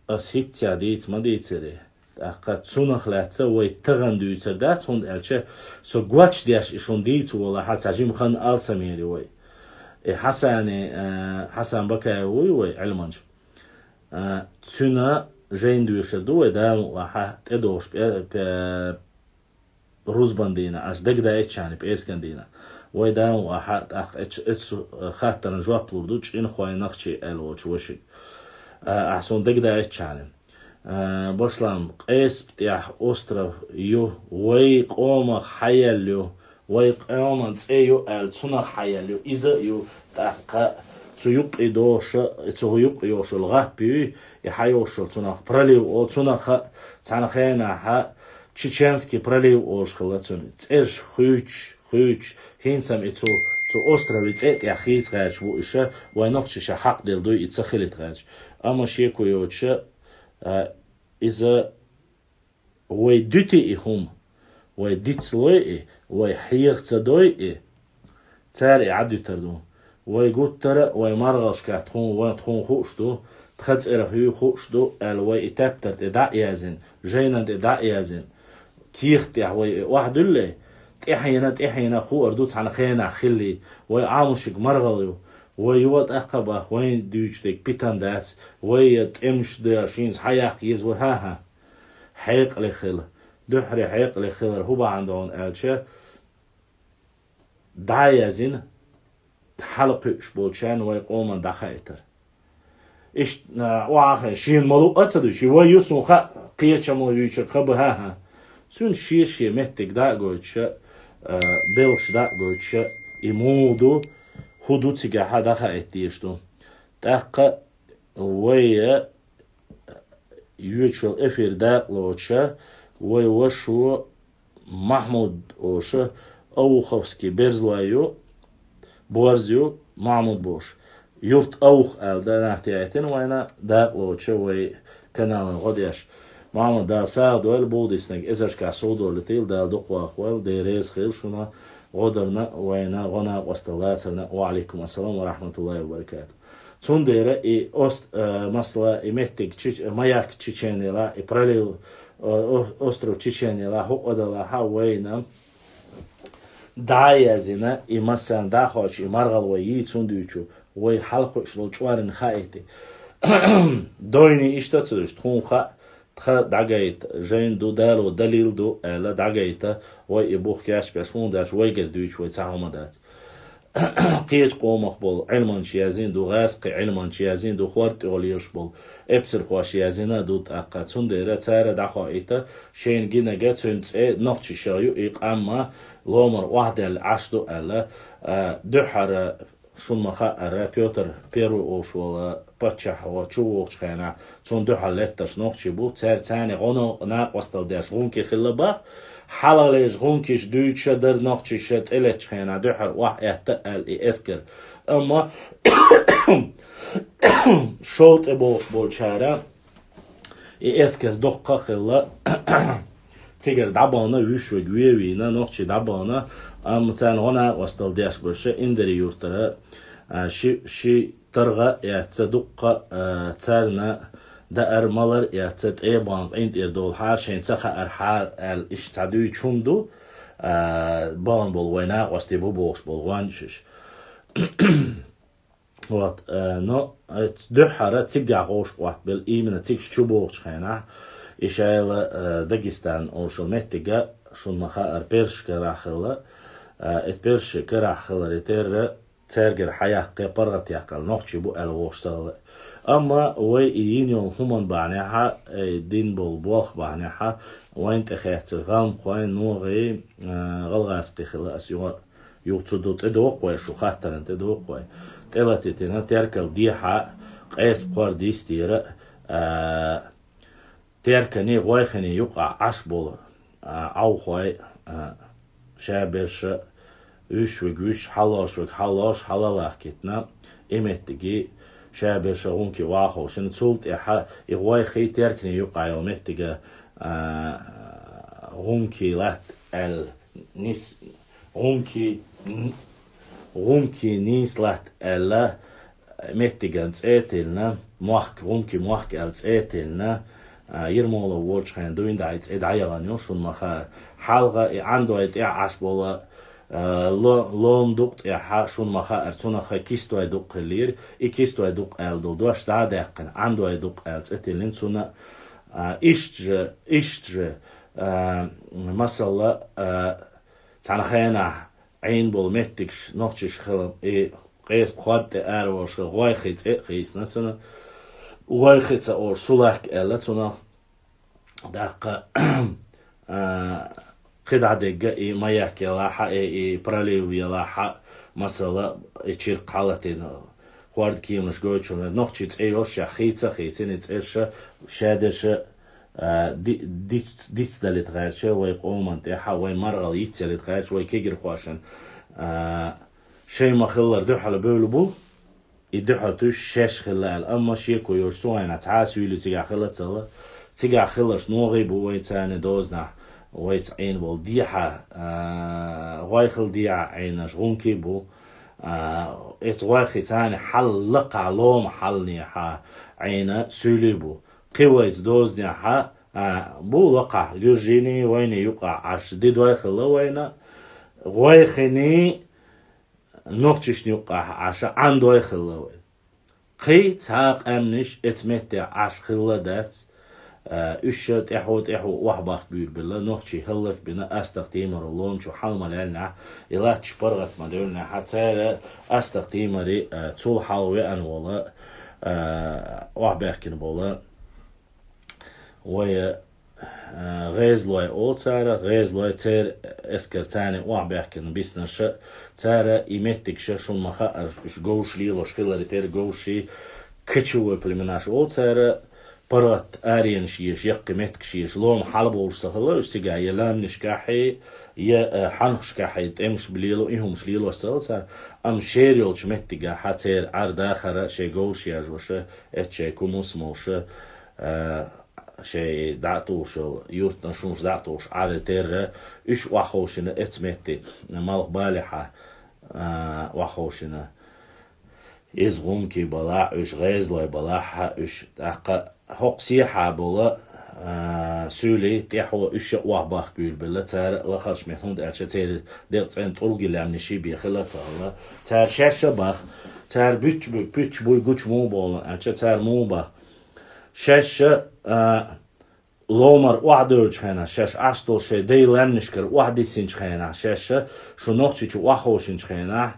Ас хӀинцца дийца ма дийцира. ТӀаккха цунах лаьцна вай тахана дуьйцур дац, хӀунда аьлча со гочдеш и шуна дийца волахь, цхьа жима хан алсамери вай. И Хьасани, э, Хьасан Бакаев вуй вай, Ӏилманча. Э, цуьнан жайна доьшур ду вай, Дала мукъалахь, тӀедогӀуш пӀе-, пӀе-, рузбан дийнахь, аш дагадайччани пӀераскан дийнахь. Вай Дала мукъалахь, тӀаккха эцу, эцу хаттарна жоп лур ду, чӀинхой нахчий аьлла волчу вайшиъ. А, ахь суна дагадайччани. А, Башлам, Къеспа тӀехь остров ю, вай къомах хьаелла ю, вай къоман цӀе ю аьлла, цунах хьаелла ю, иза а ю, тӀаккха цу юккъе догӀуш, цу юккъе йогӀуш йолу гӀап юй, и хьайогӀуш йолу цунах пролив олу, цунах а цхьана хенахь а Чеченский пролив олуш хилла цуьнан. ЦӀераш хуьйцуш, хуьйцуш, хӀинца-м и цу, цу острове цӀе тӀехь хийца гӀерташ бу иша, вай нохчаша хьакъ делла дуй и ца хилийта гӀерташ. Амма шеко йоцуша, а, иза вай дуьти и хӀума, вай дицлой и, вай хьеха ца дой и, цара и Ӏадуьтур ду. Вай гуттара а, вай маргӀалшка тхуна, вай тхуна хууш ду, тхан цӀерах юй хууш ду, аьлла, вай и тептар тӀе дӀа а яздина, жайнан тӀе дӀа а яздина. Кехат тӀехь вай и охьадуьллий, тӀаьхьена, тӀаьхьена хуур ду цхьана хенахь хиллий, вай Ӏамушиг маргӀал ю, вай юха тӀаккха бах, вайна дуьйцуш дерг питан дац, вай я тӀемаш ду, шийца хьаяккха еза вай, хӀан-хӀа. хьекъале хила. Дуьххьара хьекъале хилар хӀун бахьана ду аьлча, дӀаяздина хьалкхуьуш болчарна вай къоман дӀахаийтар. Иштта, а, охьахай, шена ма луъа ца дуьйцу, вай юсун хаьа, кхеча ма юьйцур хаба, хӀа-хӀа. Цуьнан шен-шен меттиг дӀа а гойтуша, а, белхаш дӀа а гойтуша, и муха ду, хӀун ду цигахьа дӀахаийта дезаш ду. ТӀаккха вай, а, йоьчул эфир дакъа лоцуша, вай вашо Махьмуд оша, Ауховский берзлой ю, борз ю, Махьмуд бош. Юрт Аух аьлла, да, нах тӀеайтина вайна, дакъа лоцуша вай каналан гӀо деш. Махьмуд, Дала сагӀа дойла, бугӀу диснарг эзаршкахь сов долуьйтийла, Дала дукха вахавойла, Дела реза хила шуна, гӀо дарна вайна, гӀо накъостал лацарна. Ва алейкум ассалам ва рахматуллахи ва баракату. Цундела и ост-, э, масала, и меттиг Чеч-, маяк Чеченела, и пролив, э, о-, остров Чеченела, хӀуъа далахьа вайна дӀаяздина, и массарна дӀахочу, и маргӀал вай йийцун дуьйцу, вай хьалкхуьуш долу чкъорина хаийти. Дойний иштта ца дуьйцу, тхуна хаьа, тха дӀагайта, жайна ду, дало далил ду, аьлла, дӀагайта, вай и бух кечбеш, хӀунда аьлча вайгара дуьйцу вай цхьа хӀума дац. Кхечу къомах болу Ӏилманча яздина ду, гӀазкхи Ӏилманча яздина ду, хӀорда тӀехула лелаш болу эпсархоша яздина ду тӀаккха. Цундела цара дӀахоуьйту шайна гинарг, цуьнан цӀе нохчашах ю, и къам а ломара охьадаьлла Ӏаш ду аьлла. А, дуьххьара, шуна ма-хаъара, Пётр Первый олуш волу паччахь чувогӀучу хенахь, цунна дуьхьал леттарш нохчий бу, цара царна гӀо накъостал деш гӀунки хилла бах, хьалхалерчу гӀункиша дуьйцуша дара нохчаша тӀелеттачу хенахь дуьххьара охьаэтта аьлла и эскар. Амма шовда тӀе богӀуш болчара и эскар доккха а хилла, цигара дӀабахана, вуьш верг вен вийна, нохчий дӀабахана, амма царна гӀо накъостал деш бара ша Индери юртара, а, ши, ши таргӀа а эцна, дуккха а, царна даар-малар а эцна, тӀе а бахана къинтӀера долахьара, шайна ца хаархьара аьлла, иштта цхьа дуьйцуш хӀума ду, а, бахана болу вай накъостий бу бохуш болу гӀоьнчаш. Вот, э, но, э, ц-, дуьххьара цигахь гӀовш къоттабелла, именно цигахь чу богӀучу хенахь, и шайла, э, Дагестан олуш йолу меттиг а, шуна ма-хаъара, персашкара карахь хилла, э, и персашкара карахь хиларе терра, цаьргара хьаяккхе, паргӀатъяккхалла нохчий бу аьлла вохуш ца хилла. Амма вай и йина йолу хӀуманна бахьанехьа, э, дина болу болх бахьанехьа, вайна тӀе хецча гӀалмакхой, ногӀий, э, гӀалгӀазкхий хилла аса юха Юха цу ду тӀедоху вай, шу хаттаран тӀедоху вай. ТӀелатийтина, теркал дехьа, къеспа хӀорда йистера, а, терканий, гӀойхиний юкъахь Ӏаш болу, а, Ӏовхой, а, шаберша, вуьш верг вуьш, хьалош верг хьалош, хьалалахкийтина, и меттиге шаберша гӀунки ваховшина, цул тӀаьхьа и гӀойхий, терканий юкъахь йолу меттига, а, гӀунки латта аьлла, нис-, гӀунки, гӀунки нийса латта аьлла, меттиган цӀе а тиллина, мохк, гӀунки мохк аьлла цӀе а тиллина, а, Ермолов волчу хенахь дуьйна дӀа и цӀе дӀаяхана ю, шуна ма-хаъара. Хьалха и Ӏандой тӀехь Ӏаш болу, а, ло-, лома дукъ тӀехьа, шуна ма-хаъара, цунах кистой дукъ хиллера, и кистой дукъ аьлла долу дош дӀа а даьккхина, Ӏандой дукъ аьлла цӀе тиллина цунна, а, иштта же, иштта же, а, масала, а, цхьана хенахь Ӏийна болу меттигаш нохчаша хилла, и къеспа хӀорда тӀе араволуш гӀойхи цӀе а хийцина цунна, гӀойхи ца олуш, сулак аьлла цунах. ТӀаккха, а, кхидӀа дегга и маяк ялахьа, и, и пролив ялахьа, масала, и чиркх хьалатина, хӀорда кеманаш гойтучунна, нохчий цӀе йолуш, ша хийца а хийцина, и цӀерша, шадерша, а, ди-, диц-, дицдалийта гӀерташ вай къоман тӀехьа, вай маргӀал йицъялийта гӀерташ вай кегирхошна, а, шайн ма-хиллара дуьхьал бевлла бу, и дуьхьал туьйсуш шаьш хилла аьлла. Амма шеко йоцуш цу хенахь цхьа а суьйлий цигахь хилла ца хилла. Цигахь хилларш ногӀий бу вай царна дозанахь, вайца Ӏийна болу дехьа, а, гӀойхил дехьа Ӏийнарш гӀункий бу. А, эца гӀойхи царна хьал лакхахь, лома хьалнехьа Ӏийна суьйлий бу. Кхин вайца дозанехьа, а, бу лакхахь, гуьржиний, вайний юкъахь Ӏаш, ди дой хилла вайна, гӀойхиний, нохчашна юкъахь Ӏаш, Ӏандой хилла вай. Кхин цхьа а къаьмнаш эца метте Ӏаш хилла дац, Уьш тӀехьо-тӀехьо охьабахка буьйлабелла, нохчий хӀаллакбина, астагӀа тиймаро лома чу хьалмалаьллинехь, и латташ паргӀат ма девллинехь, цара астагӀа тиймаре цул хьалха веана вола, охьабаьхкина бола вай гӀезалой олу цара, гӀезалой церан эскар царна охьабаьхкина биснарша, цара и меттигаш шуна ма хаъара, уьш говш лелош хиларе терра, говший, кочевой племенаш олу цара, паргӀат аренаш еш, яккхий меттигаш еш, лома хьалабовлуш ца хилла уьш цигахь, я лаьмнашкахьий, я хьанхашкахьий тӀемаш лело, и хӀумаш лелош ца хилла цара, амма шера йолчу меттигахь церан Ӏар дахара, шайн говш яжоша, эцу шайн кумус молуша, шайн дӀа а тухуш йолу юьртанаш, хӀумаш дӀа а тухуш Ӏаьрре терра, уьш охьаховшина эцу метте, Малхбалехьа охьаховшина. Иза гӀумкий балахь уьш, гӀезалой балахь уьш, тӀаккха хӀокху сехьа бола суьйлий тӀехьо уьш а охьабахка буьйлабелла, цара лахарчу метта, хӀунда аьлча церан декъа цӀена тӀулгий лаьмнаший бен хилла ца хилла. Цара шаьш а баха, цара буьттуш буй, пуьттуш буй, гучу муха бовлу аьлча, цара муха баха. Шаьш а ломара охьадевллачу хенахь, шаьш Ӏаш долу шайн дайн лаьмнашкара охьадиссинчу хенахь, шаьш а шу Нохчийчу охьаховшинчу хенахь,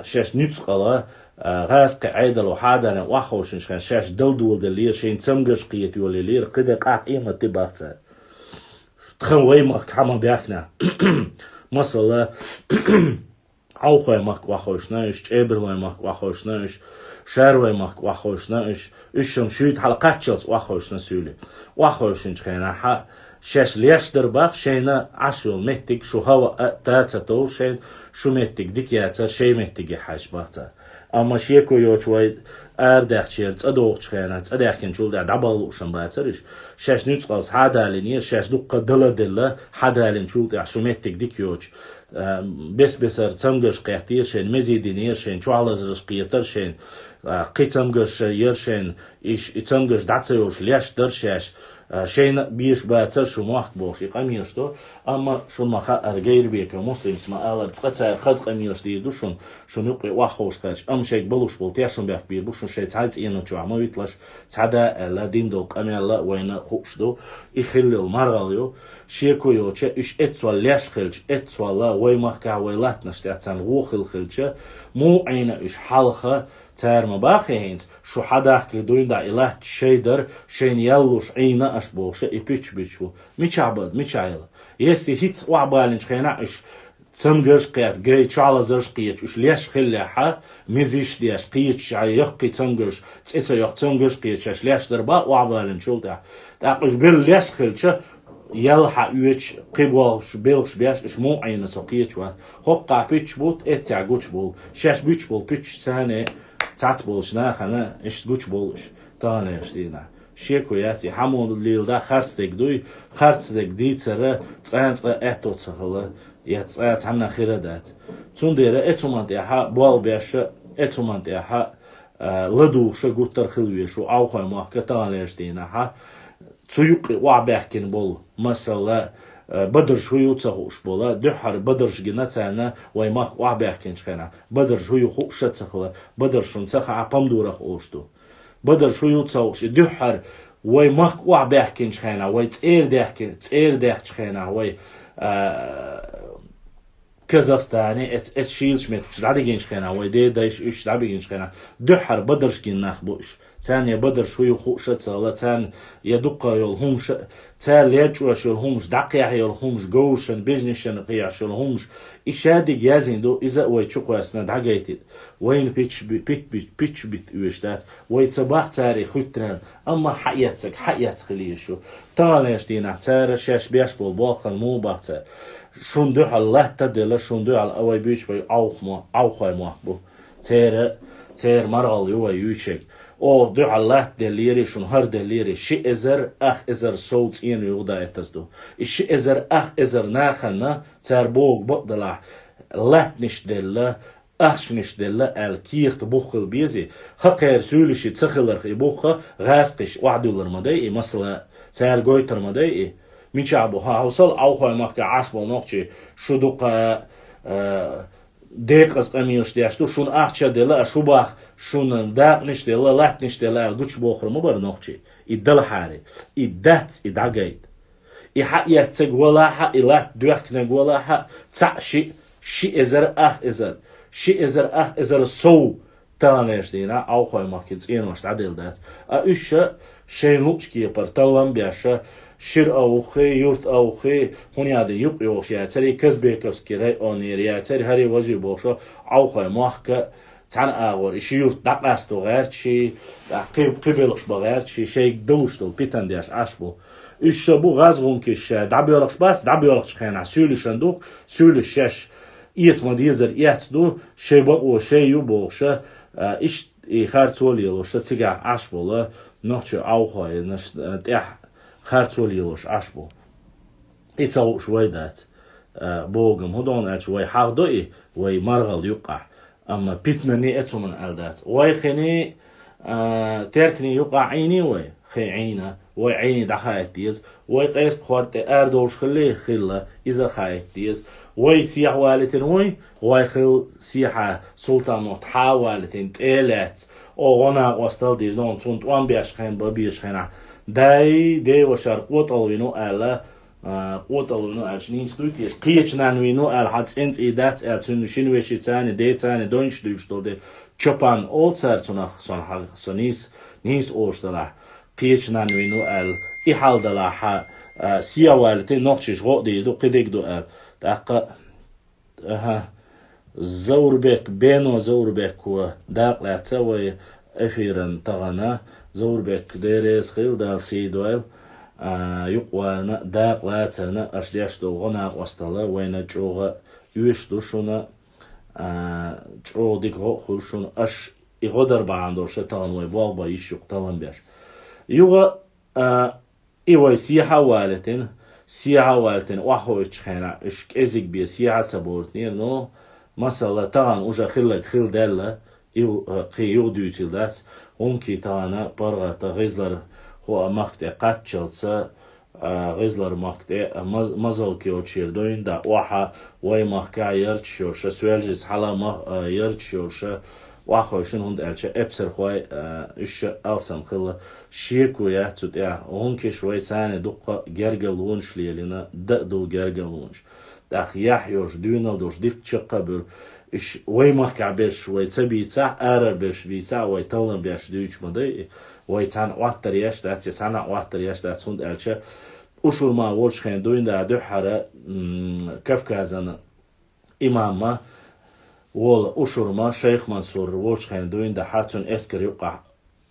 шаьш нуьцкъала гӀазкхийн Ӏедало хьадаллина охьаховшинчу хенахь, шаьш далдоладеллера, шайна цамгарш кхетайоллера, кхин декъахь къемат ди баха цара. Тхан вай махка хьа ма баьхкинехь. Масала, Ӏовхой махка охьаховшина уьш, ЧӀебарлой махка охьаховшина уьш, Шарвой махка охьаховшина уьш, уьш шуна шуьйта хьала кхаччалц охьаховшина суьйлий. Охьаховшинчу хенахь шаьш леш дара баха шайна Ӏаш йолу меттиг, шу хӀаваъ а, та ца товлу шайна, шу меттиг дика яцара, шайн меттиге хьаьжча баха цара. Амма шеко йоцуш вай арадаьхча цӀа дохучу хенахь, цӀа даьхкинчул тӀаьхьа дӀабаха луушан бацара уьш. Шаьш нуьцкъала схьадалийнера, шаьш дуккха а даладелла, хьадалийначул тӀаьхьа шу меттиг дика йоцуш, бес-бесара цамгарш кхеттера шайна, мези динера шайна, чохь лазарш кхетара шайна, кхин цамгарш яра шайна, и цамгарш дӀа ца йолуш леш дара шаьш, шайна а беш бацара шу мохк бохуш и къамелаш до. Амма шуна ма хаъара, Гайрбеков Муслима ма аллара, цкъа цара хаза къамелаш дийр ду шуна, шуна юккъе охьаховшахь. Амма шайга балуш болу тешнабехк бийр бу шуна, шайн цхьа цӀеначохь ма виталаш, цхьа да аьлла, дина долу къамел а вайна хууш ду. И хилла йолу маргӀал ю. Шеко йоцуш уьш эццахь леш хилча, эццахь вай махкахь, вай латтанаш тӀехь царна гӀо хилла хилча, муха Ӏийна уьш хьалха, цара ма бахий хӀинца, шу хьадахкале дуьйна дӀа и латта шайн дара, шайна ял луш Ӏийна аша бохуш, и пуьчча буьттуш бу. Мичахь бан, мичахь яла? Если хӀинца охьабалийначу хенахь уьш цамгарш кхетта, гай чохь лазарш кхеташ, уьш леш хиллехь, мезаш деш, кхеташ, шайн яккхий цамгарш, цӀе ца йоккху цамгарш кхеташ, шаьш леш дара баха охьабалийначул тӀаьхьа. ТӀаккха уьш белла леш хилча, ял хьаоьцуш, кхин болуш, белхаш беш, уьш муха Ӏийна со кхеташ вац. ХӀоккхахь пуьчча бутт, эццехь гучу болу. Шаьш буьттуш болу пуьчча царна, цхьацца болчу нахана иштта гучу болу уьш. Таханлерчу дийнахь шеко яц и хьан муха леладахь, харцдерг дуй, харцдерг дийцара цкъа-цкъа аьтто ца хилла, я цкъа цхьанна хир а дац. Цундела эцу хӀуманна тӀехь болх беш, эцу хӀуманна тӀехь ладугӀуш гуттар а хила везаш ву Ӏовхой мохк таханлерчу дийнахь. Цу юккъе охьабаьхкина болу, масала, бадарш хӀун ю ца хууш болу, дуьххьара бадарш гина царна вай махка охьабаьхкинчу хенахь, бадарш хӀун ю хууш а ца хилла, бадарш шуна ца хаьа, помидорах олуш ду. Бадарш хӀун ю ца хууш, и дуьххьара вай махка охьабаьхкинчу хенахь, вай цӀера даьхки-, цӀера даьхкинчу хенахь, вай, а, Казахстане, эц-, эцу шийлачу меттигаш дӀадигинчу хенахь, вай дедайша уьш дӀабигинчу хенахь, дуьххьара бадарш гина нах бу уьш. Царна я бадарш хӀун ю хууш а ца хилла, царна я дуккха йолу хӀумаш а, цара лечкъош йолу хӀумаш, дӀакхехьа йолу хӀумаш, говрашна, бежнашна кхехьаш йолу хӀумаш. И шадерг яздина ду, иза а вай чу кхоьссина дӀагайтийта. Вайна пич-, пит-, пит-, пичча битта оьшуш дац. Вай ца баха цара и хуьттаран, амма хьаэццаг, хьаэцна хила езаш ю. Таханлерчу дийнахь цара шаьш беш болу болх муха баха цара. Шуна дуьхьал латта а делла, шуна дуьхьал а вай буьйцуш бай Ӏовха-, Ӏовхой мохк бу. Церан, церан маргӀал ю вай юьйцург. Оха дуьхьал латта деллера, шуна хӀара деллера, ши эзар, ах эзар сов цӀена юха дан эцаза ду. И ши эзар, ах эзар нахана цара богу бакъ далахь, латтанаш делла, ахчанаш делла аьлла, кехат бух хила безий. ХӀокхеран суьйлиши ца хиларх и бух гӀазкхаша охьадуьллур ма дай и, масала, цара гойтур ма дай и. Мичахь бу, хьан хьовсал, Ӏовхой махкахь Ӏаш болу нохчий, шу дуккха, а, декъаза къамелаш деш ду, шуна ахча делла, аша хӀу боху, шуна дакъанаш делла, латтанаш делла аьлла гучабохур ма бара нохчий. И далахьара, и дац, и дӀагайта. И хьаэцнарг валахь а, и латта доьхкинарг валахь а, цхьаъ, шиъ, ши эзар, ах эзар, ши эзар, ах эзар сов таханлерчу дийнахь Ӏовхой махкахь цӀенош дӀаделла дац. А уьш ша шайн луъучу кепара таллам беш, шира а вуххий, юрт а вуххий, хӀунда аьлла юкъ йогӀуш яцара, и Казбековский районера яцара, хӀара важа бохуш, Ӏовхой махка цхьана агӀор, и ши юрт дӀакъасто гӀерташ, кхи-, кхибелхаш бан гӀерташ, шайга далуш долу питана деш Ӏаш бу. Уьш ша бу гӀазгӀункиш ша дӀабоьлхуш бац, дӀабоьлхучу хенахь суьйлишан ду, суьйлиш шаьш эца ма дезар эцна ду, шайн бакъо шайн ю бохуш, а, иштта и харцо лелош цигахь Ӏаш болу нохчийн Ӏовхойнаш, а, тӀехь харцо лелош Ӏаш бу. И ца хууш вай дац. А, богам хӀун догӀу аьлча, вай хьахдо и, вай маргӀал юккъахь. Амма питана а цу хӀуманна аьлла дац. Вай хини, а, теркний юккъахь Ӏийний вай? Хи Ӏийна. Вай Ӏийний дӀахаийта деза. Вай къеспа хӀорда тӀе арадовлуш хилли, хилла, иза хаийта деза. Вай сехьа валийтина вуй, вай хилла сехьа Султан-Мохьмад хьа а валийтина, тӀе а лаьцна, о, гӀо накъостал дийр ду, цунна тӀом беш хен, бан беш хенахь. Дай, дей вашар къотӀалвина ву аьлла, а, къотӀалвина аьлча, нийса дуй теша, кхечу нанна вийна аьлла, хьан цӀен цӀий дац аьлла, цуьнан шина вешица а, деца а дойнаш дуьйш долу де, чапан олу цара цунах, сон хьа-, со нийса, нийса олуш далахь, кхечу нанна вийна аьлла, и хьал далахь, а, сехьа валийтина нохчаша гӀо а дийр ду, кхидерг ду аьлла. ТӀаккха Аха. Заурбек, Бено Заурбеко дакъа лаьцна вай эфиран тахана. Заурбек, Дела реза хила, Дала сий дойла. А, юкъа варна, дакъа лацарна, аша деш долу гӀо накъосталла вайна чӀогӀа оьшуш ду шуна, а, чӀогӀа дика гӀо а хуьлу шуна, аша и гӀо дар бахьана долуш тахана вай болх бан йиш юкъа таллам беш. Юха, а, И вай сехьа а валийтина, сехьа а валийтина, охьахойтучу хенахь уьш кӀезиг бен сехьа а ца бовлийтинера, но, масала, тахана уже хилларг хилла даьлла, и, э, кхин юха дуьйцийла дац, гӀумкий тахана паргӀата ГӀизлар хӀоа махка тӀе кхаччалца, а, ГӀизлар махка тӀе, а, маз-, мазалка йолчера дуьйна да, охьа вай махкахь ярташ йолуш, Связьжица хьала мах-, а, ярташ йолуш, охьахойшина, хӀунда аьлча эпсархой, а, уьш алсам хилла, шеко яц цу тӀехь. ГӀумкиш вай царна дуккха гергарлонаш лелийна, дан а ду гергарлонаш. ТӀаккха яхь йолуш, доьналла долуш, дикка чаккха а буьллу. Уьш вай махкахь берш вай ца бийцахь, арара берш бийцахь, вай таллам беш дуьйцуш ма дай, вай цхьаьна Ӏоттар еш дац, я цхьаьна Ӏоттар еш дац, хӀунда аьлча Ушурма волчу хенахь дуьйна да дуьххьара, м, Кавказан имам а волу Ушурма, шайх Мансур волчу хенахь дуьйна дахьа, цуьнан эскар юккъахь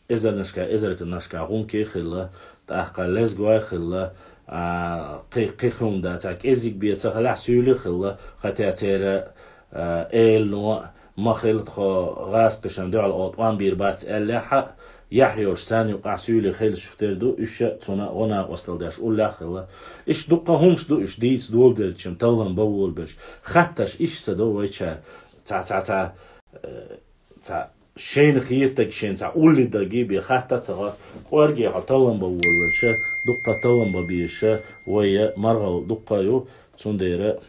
эзарнашка, эзарнашка гӀумкий хилла, тӀаккха лезгой хилла, а, кхи-, кхин хӀума дац, цхьа кӀеззиг бен ца хилахь, суьйли хилла, хӀетте церан, а, элано а, ма хила тхо гӀазкхашна дуьхьал оха тӀом бийр бац аьллехь а, яхь йолуш царна юкъахь суьйли хилчух тера ду, уьш а цунна гӀо накъосталла деш уллехь а хилла. Иштта дуккха хӀумаш ду уьш дийца доладелча, таллам бан волабелча. Хаттарш иштта ца до вайчара. Цхьа, цхьа, цхьа, э, цхьа шайна хетаг, шайна цхьа улле даг бен хатта а ца гӀо, кӀорге хьо таллам бан волабелча, дуккха таллам бан безаш вай маргӀал дуккха ю, цундела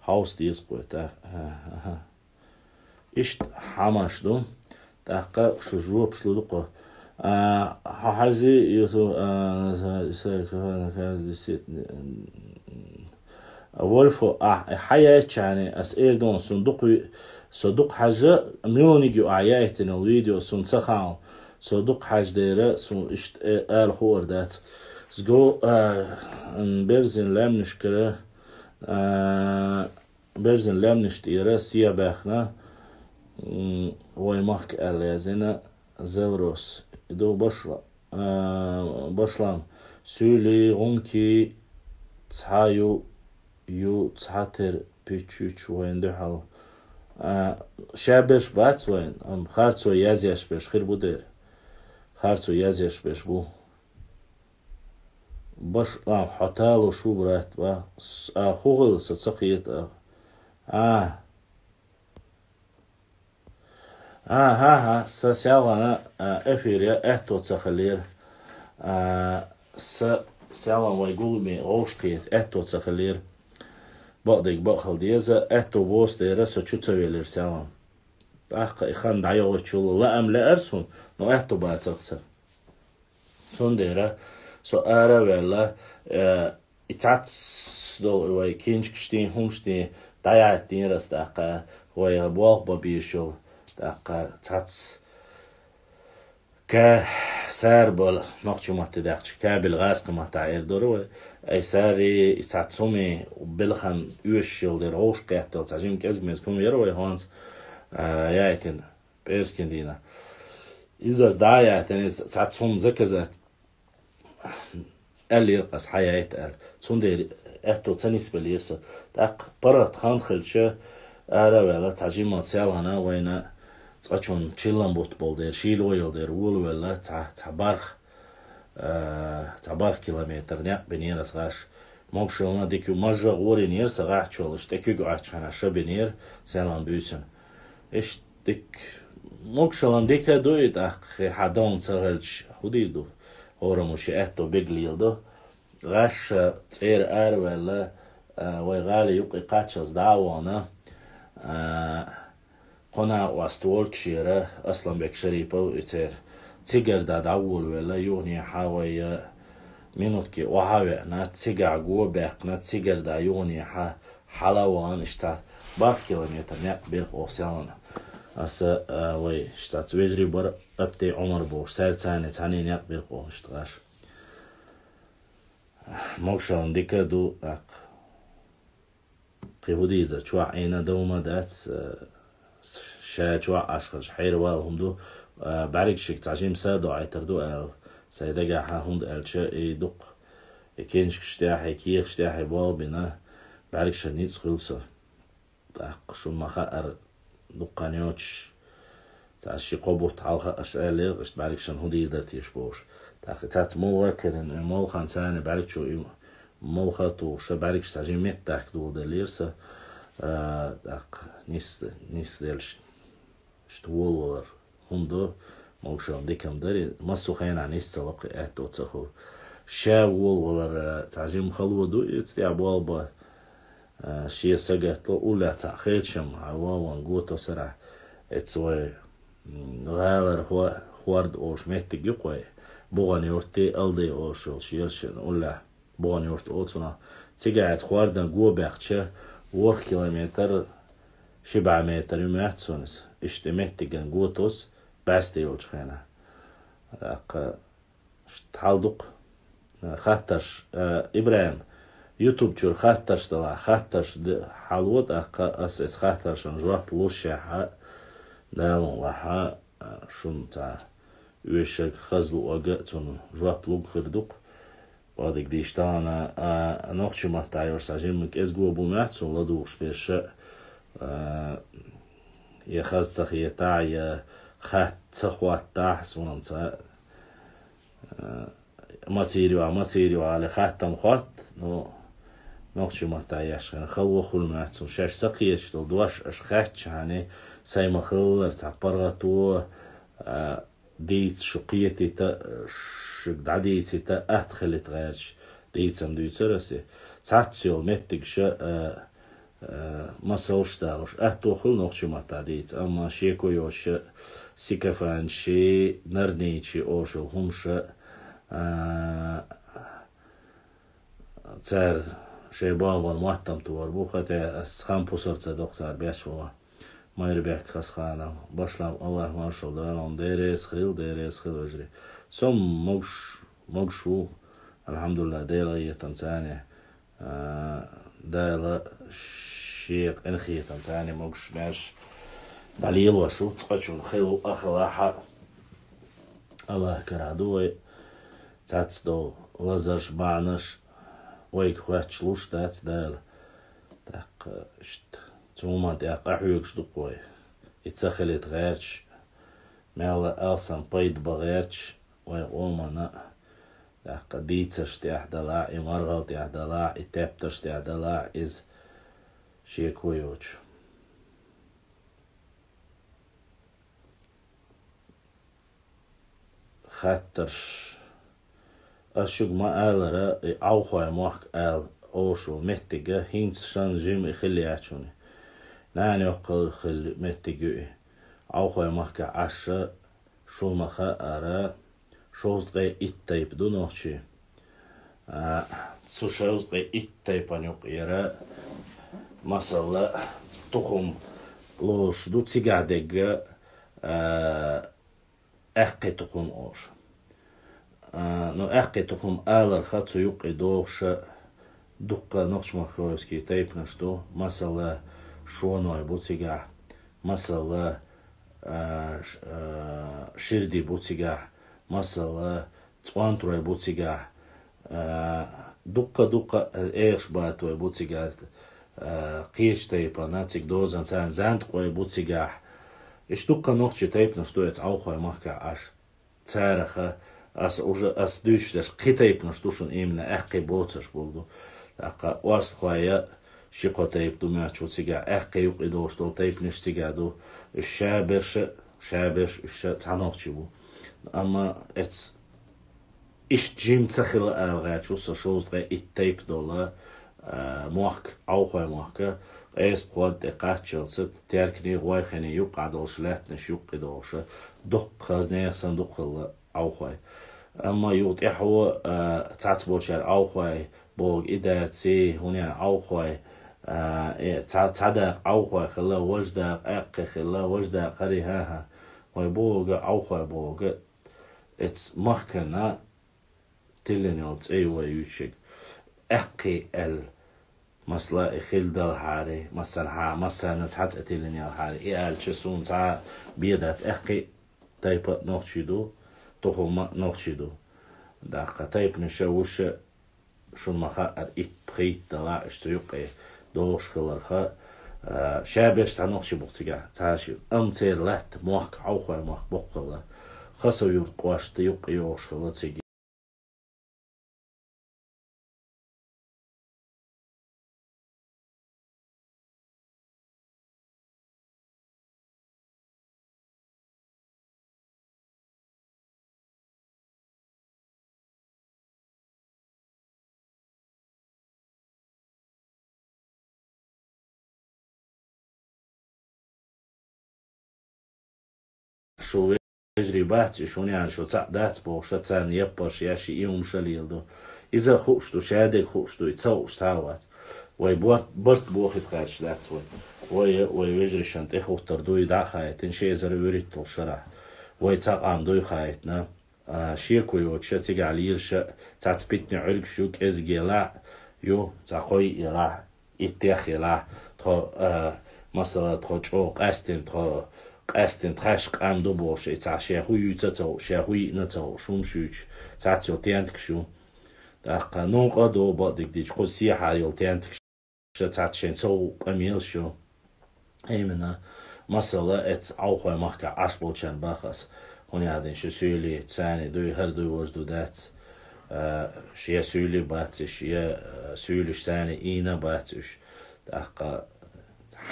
хьовса деза кхо тӀаккха. Аха. Иштта хӀумаш ду. ТӀаккха шу жопаш лу дукха. А, хьо хьажи, Юсуф, а, са-, са-, Вольфо, а, хьаяйчани, ас эр дон, сун дукха ви-, со дукха хьажа, милониг ю а яйтина видео, сун ца хаал, со дукха хьажа дера, сун иштта, э, ала хуур дац. Сго, а, м, берзин лаьмнашкара, а, Бежзина лаьмнаш тӀера сехьа баьхна, м, вай махка аьлла язйина Зелрос. И ду башла-, а, башлам. Суьйли, гӀунки цхьа ю, ю цхьа тера пичуьч вайна дуьхьал. А, ша берш бац вайна, амма харцо язъеш берш хир бу дера. Харцо язъеш берш бу. Башлам, хьо талуш ву, брат, ва? С-, а, хӀу хила со ца кхета, а? А. А, хӀа, хӀа, са селхана, а, эфир я, аьтто ца хилира. А, са селхана вай гуламе вовш кхета, аьтто ца хилира. бакъдерг бакъ хила деза, аьттув боцу дера со чу ца велира селхана. ТӀаккха и хан дӀайогӀучул лаам лаьара суна, но аьттув бацара сан. Цундела со ара а ваьлла, э, и цхьацца долу вай кинчкаш тӀе, хӀумаш тӀе дӀаяьттинера ас тӀаккха, вай болх бан безаш йолу тӀаккха цхьацца ка-, сара бала, нохчийн матте даьккхича, кабель гӀазкхийн маттахь эр дара вай. Ай сари, и цхьацца хӀума белхан оьшуш йолу дера, вовшах кхеттал, цхьа жима кӀезиг-мезиг хӀума яра вай хӀонца, а, яйтина, пӀераскан дийнахь. Иза ас дӀа а яйтина, иза цхьацца хӀума заказать аьллера ас, хьаяйта аьлла. Цундела аьтту ца нисбеллера со. ТӀаккха паргӀат хан хилча, ара а ваьлла, цхьа жимма селхана вайна цкъачунна чиллан бутт болу дера, шийла вайолу дера, волавелла, цхьа, цхьа барх, а, цхьа барх километр некъ бинера ас гӀаш. Могушаллина дика ю, мажжа гӀорийнера сан гӀаччолуш, тӀе куьг Ӏаччахьана ша бинера, селхана буьйсина. Иштта дика, могушаллина дика ду и, тӀаккха хьан даун ца хилча, хӀун дийр ду? ХӀораммо шен аьтту беглийла ду. ГӀаш цӀера араваьлла, а, вай гӀали юккъе кхаччалц дӀа а вахана, а, кхо накъост волчу шера, Асланбек Шарипов и церан, цигара дӀа дӀаволавелла, юханехьа вай, а, минутке охьа а веана, цигахь го а баьккхина, цигара дӀа юханехьа хьала а вахана, иштта цхьа барх километр некъ бира оха селхана. Аса, а, вай иштта цхьацца вежарий бара, Апте Ӏумар бохуш, цаьрца цхьаьна цхьаьна некъ бира оха иштта гӀаш. Могушаллина дика а ду, тӀаккха. Кхин хӀун дийр дара, чохь Ӏийна дов ма дац, э, ша чохь Ӏаш хилча, хьеравала хӀума ду, э, бӀаьргашка цхьа жима са а доӀийтар ду аьлла, сайн дагахь хӀунда аьлча, и дукха, и кенчкаш тӀехь, и кехаш тӀехь, и болх бина, бӀаьргашна ницкъ хуьлу сан. ТӀаккха шуна ма хаъара, дуккха хан йоцуш, цхьа ши-кхо бутт хьалха аша аьллера, иштта бӀаьргашна хӀун дийр дара теша бохуш. ТӀаккха цаьрца молха а карийна, и молхана царна бӀаьргачу и молха а тухуш, бӀаьргаш цхьа жима меттахка доладеллера сан, а, тӀаккха нис-, нисделча, иштта волавалар хӀума ду, могушаллина дика-м дара, массо а хенахь нис ца ло кхин, аьтту ца хуьлу. Ша волавалар, а, цхьа жима хало ду, иза тӀехь болх бан, а, шен сагатло, уллехь цхьаъ хилча-м, хьан вон-вон го тосарахь, эцца вай, м, гӀалара хӀо-, хӀорда олуш меттиг ю кхой, БугӀан-Юртий, Алдай олуш йолу шерашна уллехь, БугӀан-Юрт олу цунах. Цигахь эцца хӀордан го баьккхича, ворхӀ километр, ши бӀе метр ю моьтту суна иза. Иштта меттиган го тосу, бӀаьсте йолчу хенахь. ТӀаккха иштта хьал ду-кх. Хаттарш, э, ИбрахӀим, YouTube чуьра хаттарш далахь, хаттарш д-, хьало, тӀаккха ас эцу хаттаршна жоп лушехь, Дала мукъ лахь, э, шуна цхьа оьшург, хаза луург а цунна жоп луг хир ду-кх. Бакъдерг дийцича, тахана, а, нохчийн маттахь йолуш цхьа жимма кӀезиго бу моьтту суна ладугӀуш берш а, а, я хаза ца хетахь, я хатта ца хоттахь, суна-м ца, а, ма цийр ю, ма цийр ю аьлла хаттам хотта, ну, нохчийн маттахь еш хилча, хало хуьлу моьтту суна. Шаьш ца кхеташ долу дош аша хаьттичхьана, сайн ма-хиллара цхьа паргӀато, а, дийца шу кхетийта, шуьга дӀадийцийта, атта хилийта гӀерташ дийцам дуьйцура аса. Цхьацца йолу меттигаш а, а, масалш а далош, атто хуьлу нохчийн маттахь дийца, амма шеко йоцуш а, сикофанташи, нарнийчи олуш йолу хӀумаш а, а, цара шайн бахаман мотт-м тохур бу, хӀаьта ас хан пусар ца до-кх цара беш ван. Майрбек Хасханов, башлам АллахӀ маршалла дойла хьуна, деррис а хила, деррис а хила, вежарий. Со-м могуш, могуш ву, алхьамдулиллахӀ, Делан къинхетамца, а, Дала шен къинхетамца могуш-маьрша дӀалелош ву, цкъачунна хила ву, ахалахьа. АллахӀ карахь ду вай, цхьацца долу лазарш, бахьанаш вайга хоьттуш луш дац Дала. ТӀаккха иштта цу хӀуманна тӀехь къахьоьгуш ду-кх вай. И ца хилийта гӀерташ, мелла а алсам пайда бан гӀерташ вай къоманна, тӀаккха дийцарш тӀехь далахь, и маргӀал тӀехь далахь, и тептарш тӀехь далахь, иза шеко йоцуш. Хаттарш. Ас шуьга ма-аллара, и Ӏовхой мохк аьлла олуш меттиг хӀинца шун жима хилла яц шуна. Нана йоккхал хилла меттиг ю и. Ӏовхой махкахь Ӏаш шуна ма хаара, шовзткъе итт тайпа ду нохчий. А, цу шовзткъе итт тайпана юкъера, масала, тухум лоруш ду цигахь дерг, а, аьккхий тухум олуш. А, ну, аьккхий тухум аларх цу юккъе догӀуш дуккха нохчмахкойский тайпанаш ду, масала, шоной бу цигахь, масала, а, ш-, а, ширди бу цигахь, масала, цӀонтарой бу цигахь, а, дуккха-дуккха, а, эхаш батой бу цигахь, а, кхечу тайпана, цига дозанца занткъой бу цигахь. Иштта дуккха нохчий тайпанаш ду эцу Ӏовхой махкахь Ӏаш. Царах аса уже, аса дуьйцуш дерш кхин тайпанаш ду шуна именно аьккхий боцурш болу ду. ТӀаккха орстхой ши-кхо тайпа ду моьттуш ву цигахь, аьккхий юккъе долуш долу тайпанаш цигахь ду. Уьш ша берш, ша берш уьш ша цхьа нохчий бу. Амма эц-, иштта жима ца хила ала гӀерташ ву со шовзткъе итт тайпа долу, а, мохк, Ӏовхой мохк, къеса пхьор тӀе кхаччалца, терканий, гӀойханий юккъахь долуш, лаьттанаш юккъе долуш, дуккха хаза нехан санна дукха хилла Ӏовхой. Амма юха тӀаьхьо, а, цхьацца болчара Ӏовхой боху и даций, хӀунда аьлла Ӏовхой, а, э, цхьа, цхьа дакъа Ӏовхой хилла, важа дакъа аьккхий хилла, важа дакъа хӀара, хӀан-хӀа. Вай боху Ӏовхой боху, эцу махкана тиллина йолу цӀе ю вай юьйцург. Аьккхий аьлла, масала, и хила далахьара, массанхьа-, массарна цхьа цӀе тиллина ялахьара. И аьлча, суна цхьа а бен дац, аьккхий тайпа а нохчий ду, тухум а нохчий ду. ТӀаккха тайпанаш а вуьш а шуна ма хаара, итт-пхийтта далахь уьш цу юккъе догӀуш хиларх, а, ша берш цхьа нохчий бу-кх цигахь, цхьа а ши. Амма церан латта мохк, Ӏовхой мохк боккха хилла. Хасав-Юрт кӀошта юккъе йогӀуш хилла цига. Шу вежарий бац уьш, хӀунда аьлча шу цхьаъ дац бохуш, царна яппарш еш, и хӀумаш а леладо. Иза хууш ду, шадерг хууш ду, и ца хууш цхьа а вац. Вай борт, барт бохийта гӀерташ дац вай. Вай, вай вежаршна тӀехӀуттур дуй дӀа а хаийтина, ши эзар вуьрхӀитталгӀачу шарахь. Вай цхьа къам дуй хаийтина. А, шеко йоцуша цигахь лелаш а, цхьацца питане Ӏуьргаш ю, кӀезиг елахь а ю, цхьа кхо йиъ елахь а, иттех елахь а, тхо, а, масала, тхо чӀогӀа къаьстина, тхо къаьстина тхаьш къам ду бохуш, и цхьа шен хӀу юьйцу а ца хууш, шен хӀу йиъна а ца хууш, хӀумаш юьйцуш, цхьацца йолу тентакаш ю. ТӀаккха новкъа а ду бакъдерг дийцича, кхуза сехьа йолу тентакаш ша цхьацца шайн цо къамелаш ю. Именно, масала, эцу Ӏовхой махкахь Ӏаш болчарна боху ас, хӀунда аьлча шу суьйлий царний дуй, хӀара дуй, важа ду дац, а, шен суьйлий бац уьш, я, а, суьйлуьш царний ийна бац уьш. ТӀаккха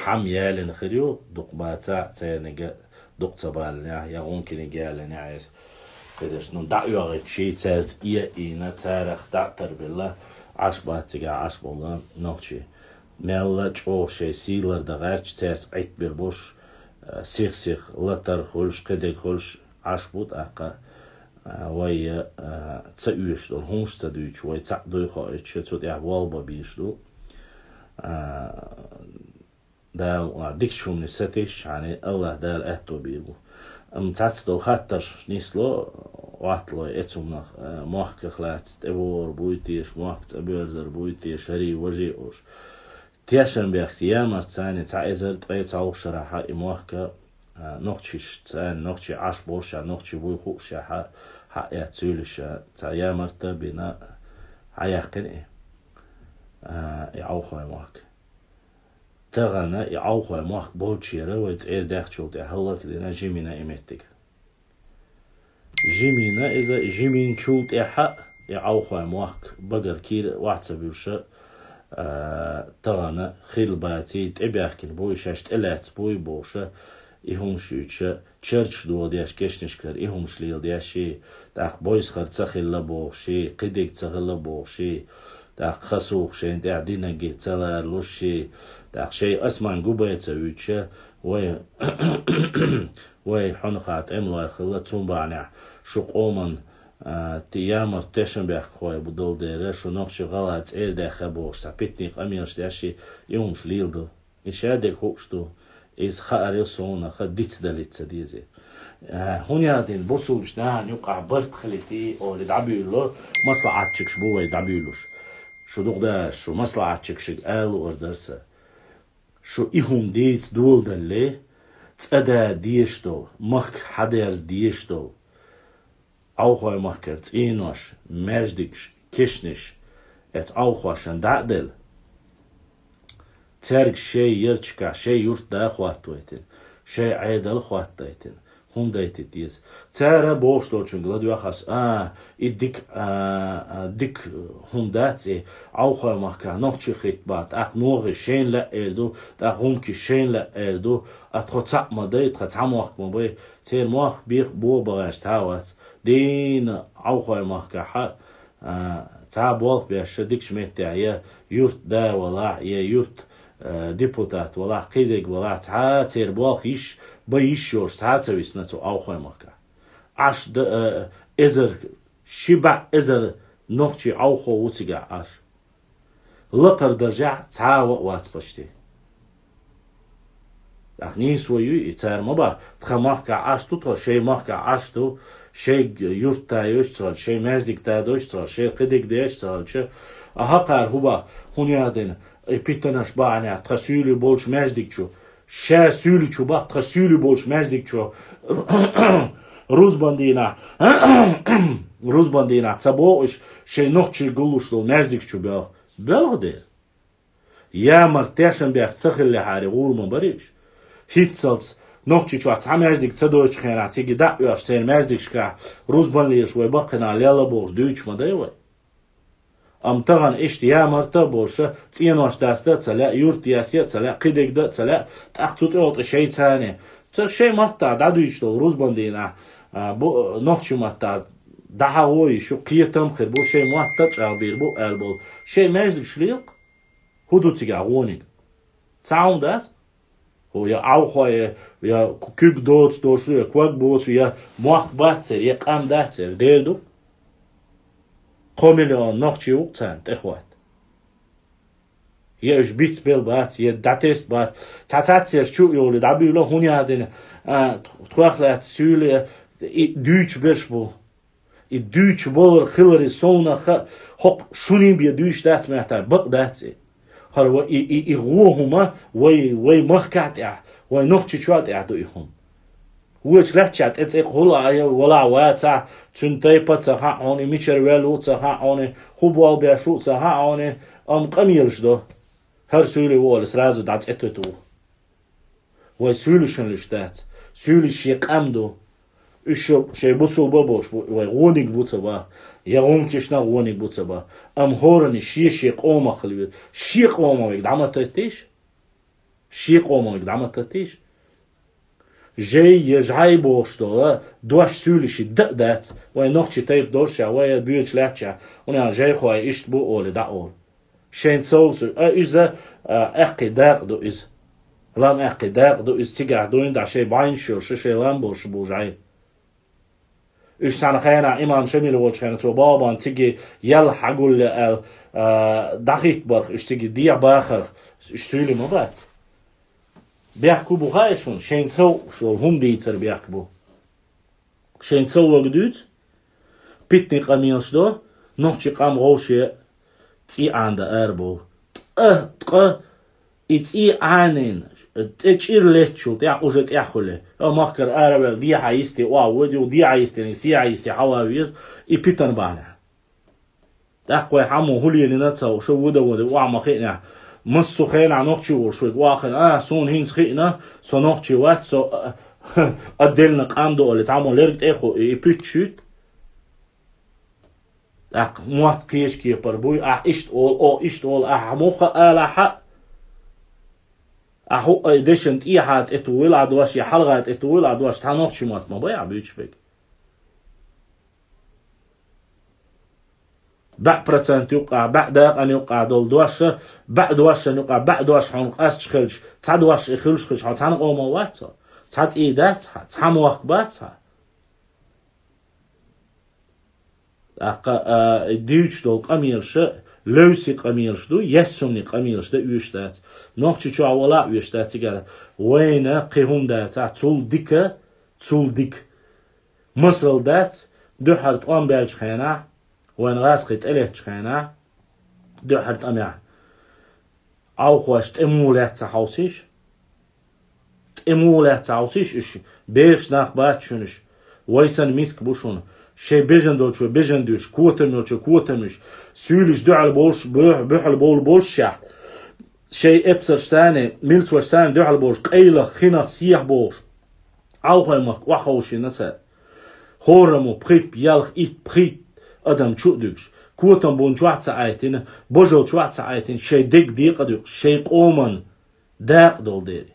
хьама ялийна хир ю, дукха бацахь а, церниг а дукха ца баллинехь, я гӀункиниг яллинехь, я кхидерш, ну, дӀа а оьгӀийтчий, цаьрца ийна, царах дӀа а тарбелла, Ӏаш бац цигахь Ӏаш болу нохчий. Мелла а чӀогӀа шайн сий лардан гӀерташ, цаьрца Ӏиттабелла болуш, а, сих-сих латар хуьлуш, кхидерг хуьлуш Ӏаш бу, тӀаккха, а, вай, а, ца оьшуш долу хӀумаш ца дуьйцуш, вай цхьаъ дуй хоуьйтуш, цу тӀехь болх бан безаш ду. А, Дала, а, дикачу хӀуманаш сатийсча, хьуна АллахӀ Дала аьтто бийр бу. Амма цхьацца долу хаттарш нисло, Ӏоттало эцу хӀуманах, а, мохках лаьцна тӀебогӀур буй теша, мохк цӀа боьрзур буй теша, хӀарий, важий олуш. Тешнабехкаца, ямарта царний цхьа эзар ткъе цхьалгӀачу шарахь и мохк, а, нохчий, царна нохчий Ӏаш болуш, нохчий буй хууш, хьа, хьа а эцна суьйлуьш, цхьа ямарта а бина, хьаяьккхина и, а, и Ӏовхой мохк. Тахана и Ӏовхой мохк болчара вай цӀера даьхначул тӀаьхьа хӀаллакдина, жимина и меттиг. Жимина иза, жиминчул тӀаьхьа и Ӏовхой мохк багара кийра охьа ца буьллуш, а, тахана хилла баций, тӀебаьхкина буй, шаьш тӀелаьцна буй бохуш, и хӀумаш юьйцуш, чардаш дохадеш кешнашкара и хӀумаш леладеш, тӀаккха бойсахар ца хилла бохуш, кхидерг ца хилла бохуш, ТӀаккха хасух шайн тӀехь динагги ца ларалуш ши, тӀаккха шай асман губай ца вуьйча, вай, вай хьунаха тӀемлой хилла, цун бахьанехь шу къоман, а, ти-, ямарт тешан бехкахой бу долу дера, шу нохчи гӀала цӀердаьхха бохуш, цхьа питний къамелаш деш ши, и хӀумаш лийла ду. И шадерг хууш ду, иза хаарил суна ха диц далица деза. Э, хӀун яздина бусулбаш нахана юкъахь барт хилитий, олий дӀабуьйло, маслаӀатчикаш бу вай дӀабуьйлуш. Шу дукъдаш, шу маслаӀатчикашиг алу ор дарса. Шу и хӀума дийца доладалле, цӀа да деш долу, махка хьадерза деш долу. Ӏовхой махкара цӀенош, маьждигаш, кешнаш, эца Ӏовхошна дӀа а делла, цаьрга шай ярчакахь, шай юрт да хӀоттавайтина, шай Ӏедал хӀоттайтина, хӀума дайтийта деза. Цара бохуш долчуьнга ладоьгӀу ас, а, и дика, а, а, дика хӀума дац и, Ӏовхой махкахь нохчий хӀитта бац, тӀаккха нохий шайна лаьа эр ду, тӀаккха гӀумкий шайна лаьа эр ду, а тхо цхьаъ ма дай, тхан цхьа мохк ма бай, церан мохк бех бо багӀаш цхьа а вац. Дийна Ӏовхой махкахь, а, цхьа болх беш, ша дикачу меттехь я юрт да валахь, я юрт, а, депутат валахь, кхидерг валахь, цхьа а церан болх йиш, бан йиш йолуш цхьа а ца висна цу Ӏовхой махкахь. Ӏаш д-, а, эзар, ши бӀе эзар нохчий Ӏовхо ву цигахь Ӏаш. Лакхара даржехь цхьа а ваъ вац почти. ТӀаккха нийсо юй и, цара ма бах, тхан махкахь Ӏаш ду тхо, шайн махкахь Ӏаш ду, шайн юрт тайош ца хилча, шайн маьждиг тадош ца хилча, шайн кхидерг деш ца хилча, а хӀокхара хӀун бах, хӀун яздина, и питанаш бахьанехь, тхан суьйлий болчу маьждиг чу, ша суьйлий чу бах, тхан суьйлий болчу маьждиг чу, рузбан дийнахь, рузбан дийнахь ца боху уьш, шайн нохчий гуллуш долу маьждиг чу боьлху. Боьлху дера. Ямарт тешан бехк ца хиллехьара гӀур ма барий уьш. ХӀинццалц Нохчийчохь цхьа маьждиг ца дойтучу хенахь цига дӀа а оьхуш, церан маьждигашкахь рузбан лелаш вай баккхина лелла бохуш дуьйцуш ма дай вай. Амма тахана иштта ямарта а болуш, цӀенош даста а ца лаьа, юрт ясъя а ца лаьа, кхидерг дан а ца лаьа, тӀаккха цу тӀехь тӀе шайца а, цара шайн маттахь дӀадуьйцуш долу рузбан дийнахь, а, бу-, нохчийн маттахь дӀахьагӀо йиш ю, кхетам а хир бу, шайн мотт а чӀагӀбийр бу аьлла болу. Шайн маьждигаш лелахь. ХӀун ду цигахь гӀониг? Цхьа хӀума дац? ХӀу я Ӏовхой, я, я куьг доцу дош ду, я ког боцу, я мохк бац церан, я къам дац церан, дера ду. Кхо миллион нохчий ву-кх царна тӀехӀотта. Я уьш бицбелла бац, я дӀатесна бац. Цхьа цхьаццаерш чу а йолий дӀабуьйло, хӀун яздина, а, тхох лаьцна суьйлий, и дуьйцуш берш бу. И дуьйцуш болар хиларе совнаха, хӀокху шуний бен дуьйцуш дац моьттур, бакъ дац и. ХӀара вай и, и, и гӀо хӀума вай, вай махкахь тӀехь, вай Нохчийчохь тӀехь ду и хӀума. Вочу лаьттачохь тӀе цӀе кхулла а я, валахь вацахь, цуьнан тайпа а ца хаьа хьуна, и мичара ваьлла ву а ца хаьа хьуна, хӀун болх беш ву а ца хаьа хьуна, амма къамелаш до. ХӀара суьйлий ву олий, сразу дӀа цӀе туьту ву. Вай суьйлашна луьш дац. Суьйлий шен къам ду. Уьш шо-, шайн бусулба а болуш бу, вай гӀониг бу ца бах, я гӀумкишна а гӀониг бу ца бах. Амма хӀоранна шен-шен къомах хила веза. Шен къоман вайга дӀа ма таттийша. Шен къоман вайга дӀа ма таттийша. Жай я жӀай бохуш долу дош суьйлий ши дан а дац. Вай нохчий тайпа долуш а, вай боьчу лаьттачохь, хӀунда аьлча жайхой иштта бу олий дӀа олу. Шайн совсур, а, иза, а, аьккхий дакъа ду иза. Лам аьккхий дакъа ду иза, цигахь дуйна дӀа шайн бӀаьнаш йолуш, шайн лам болуш бу жӀай. Уьш цхьана хенахь имам Шамил волчу хенахь цо балбан цига ял хьагулле аьлла, а, дӀахӀитта барх, уьш цига дехьа бахарх, уьш суьйлий ма бац. Бехк хӀун бу хаьий шуна, шайн совсур хӀума дийцар бехк бу. Шайн ца вогу дуьйцу, питний къамелаш до, нохчий къам гӀовше цӀий Ӏана дан арабовлу. Ткъа, ткъа и цӀий Ӏанийна, тӀе чӀир леттачул тӀехь уже тӀехь хуьлу. Йо, махкара араваьлла, дехьа йисте охьа воьду, дехьа йистина, сехьа йисте хьава веза, и питана бахьанехь. ТӀаккха вай хьаммо хӀун лелийна ца хууш, ву дан ву дан охьа ма хиънехь. Массо а хенахь нохчий волуш вайга охьахиъна, а, суна хӀинца хиъна, со нохчий вац, со, а, отдельно къам ду олий, цхьаммо лерг тӀе а ху-, и пуьччуьйту. ТӀаккха мотт кхечу кепара буй, ахь иштта олу, о, иштта олу, ахь муха алахьа, ахь хӀуъа и дешан тӀехьа тӀе тухийла ахь дош, я хьалха тӀе тухийла ахь дош, цхьа нохчий мотт ма бай ахь буьйцуш берг. баьӀ процент юкъа, баьӀ дакъан юкъа долу дош, баьӀ дошан юкъа, баьӀ дош хьуна къасташ хилча, цхьа дош и хуьлуш хилча, хьо цхьана къоман вац хьо? Цхьа цӀий дац хьан? Цхьа мохк бац хьан? ТӀаккха, а, и дуьйцуш долу къамелаш, левси къамелаш ду, яьссунни къамелаш дан оьшуш дац. Нохчийчохь вала а оьшуш дац цигара. Вайна кхин хӀума дацахь, цул дика, цул дика. Масал дац, дуьххьара тӀом баьллачу хенахь, вайн гӀазкхий тӀелеттачу хенахь, дуьххьара тӀамехь, Ӏовхош тӀе муха лаьцна хьовсийша? ТӀе муха лаьцна хьовсийша уьш? Бехаш нах бац шуна уьш. Вай санна миска бу шуна. Шайн бежан долчо бежан дуьйш, котам йолчо котам йиш, суьйлиш дуьхьал болуш, буьх-, буьхьал бовла болушехь, шайн эпсарш санна, милцош санна дуьхьал болуш, къайлах, хинах, сехьа бохуш. Ӏовхой махка охьаховшийна цара. ХӀораммо пхийтта, ялх, итт, пхийтта адам чу а дуьгуш. Котам бун чохь а ца Ӏайтина, божал чохь а ца Ӏайтина, шайн дег декъа а дуьйкъуш, шайн къоман дакъа долу дела.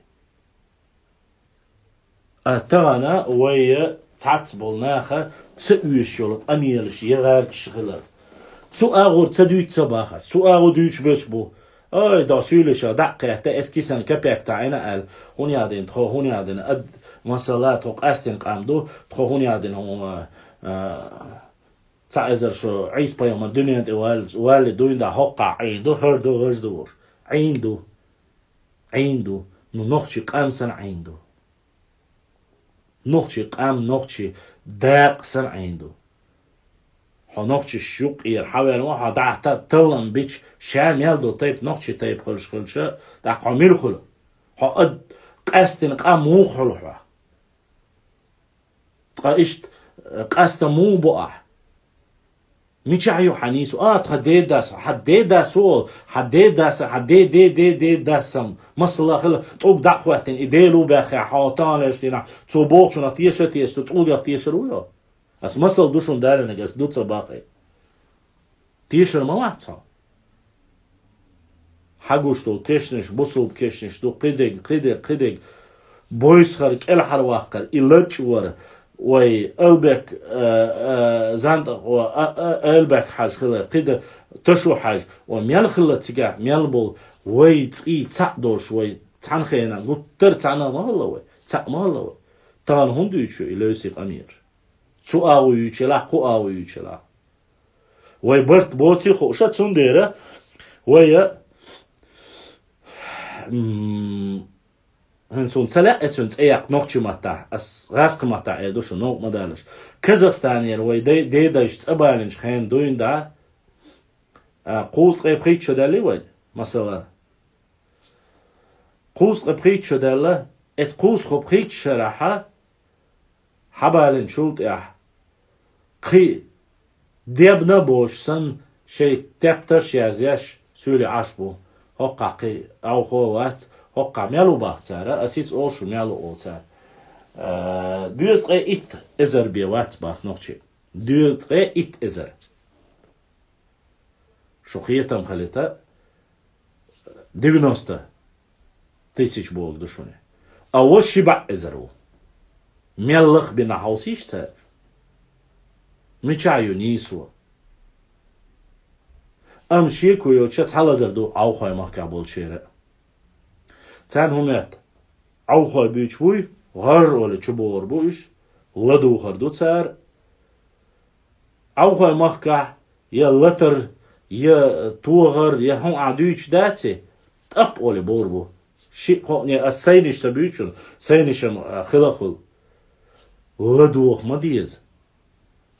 А тахана вай цхьацца болу наха ца оьшуш йолу къамелаш я гӀерташ хилар. Цу агӀор ца дуьйцу ца бахас, цу агӀо дуьйцуш берш бу. Ой, до суьйлаша дӀа а кхетта, эцу кисан капек таӀийна аьлла, хӀун яздина тхо, хӀун яздина, ад-, масала, тхо къаьстина къам ду, тхо хӀун яздина, хӀун, а, цхьа эзар шо Ӏийса пайхамар дуьнен тӀе вал-, валле дуьйна дӀа хӀоккхахь Ӏийна ду, хӀара ду, важа ду, вож. Ӏийна ду. Ӏийна ду. Ну, нохчий къам санна Ӏийна ду. Нохчий къам, нохчий дакъа санна Ӏийна ду. Хьо нохчаш юккъера хьавер ван, хьо дӀа та-, таллам бича, ша мел долу тайпа нохчий тайпа хуьлуш хилча, тӀаккха хьо мила хуьлу? Хьо ад-, къаьстина къам муха хуьлу хьо? Ткъа иштта, э, къаста муха бу ахь? Мичахь ю хьан нийсо? А, тхан дедас, хьан дедас ву, хьан дедас, хьан де-де-де-дедас ам. Масала хила, тӀулг дӀа а хӀоьттина, и Дела ву баьххехь, хьо таханлерчу дийнахь, цо бохучунах теша а теша, цу тӀулгах тешар ву йо? Ас масал ду шуна далинарг, ас ду ца бакъе. Тешар ма вац хьо? Хьан гуш долу кешнаш, бусулба кешнаш ду, кхидерг, кхидерг, кхидерг. Бойсхар, кӀелхьарваккхар, и лачкъор, вай, Элбек, а, а, Зантакъо, а, а, Элбек хьажа хилар, кхидерг Ташо хьажа. Вай мел хилла цигахь, мел болу, вай цӀий цхьаъ долуш, вай цхьана хенахь, гуттар а цхьаьна ма хилла вай, цхьаъ ма хилла вай. Тахана хӀунда дуьйцу и левси къамелаш? Цу агӀо юьйцу елахь, кху агӀо юьйцу елахь. Вай барт боций хууш, цундела вай, м, хӀинца суна ца лаьа, эцуьнан цӀе яккха нохчи маттахь, ас гӀазкхи маттахь эр ду шу, новкъа ма далаш. Казахстанера вай дай-, дедайша цӀа балинчу хенна дуйна дӀа, а, кхузткъе пхийтта шо даьллий вай, масала. Кхузткъе пхийтта шо даьлла, эцу кхузткъе пхийтта шарахьа хьабалинчул тӀаьхьа кхин дебна а боцуш санна, шайн тептарш а язъеш, суьйле Ӏаш бу. ХӀоккхахь кхин Ӏовхо а вац, хӀоккхахь мел ву боху цара, ас хӀинца олуш ву мел ву олу цара. Э, доьзткъе итт эзар бен вац боху нохчий. Доьзткъе итт эзар. Шу кхетам хилийта, девяносто тысяч бохург ду шуна. А вай ши бӀе эзар ву. Мел лаха бина хьовсийша цара? Мичахь ю нийсо? Амма шеко йоцуша цхьа лазар ду Ӏовхой махкахь болчеран. Царна хӀун моьтту? Ӏовхой буьйцуш буй, гӀарр олий чубохур бу уьш, ладугӀур ду цара. Ӏовхой махкахь я латар, я тогӀар, я хӀун ахь дуьйцуш даций, тӀап олий бовр бу. Шиъ-кхоъне ас сайнаш ца буьйцуш, сайнаш-м, а, хила а хуьлу. ЛадогӀа ма деза.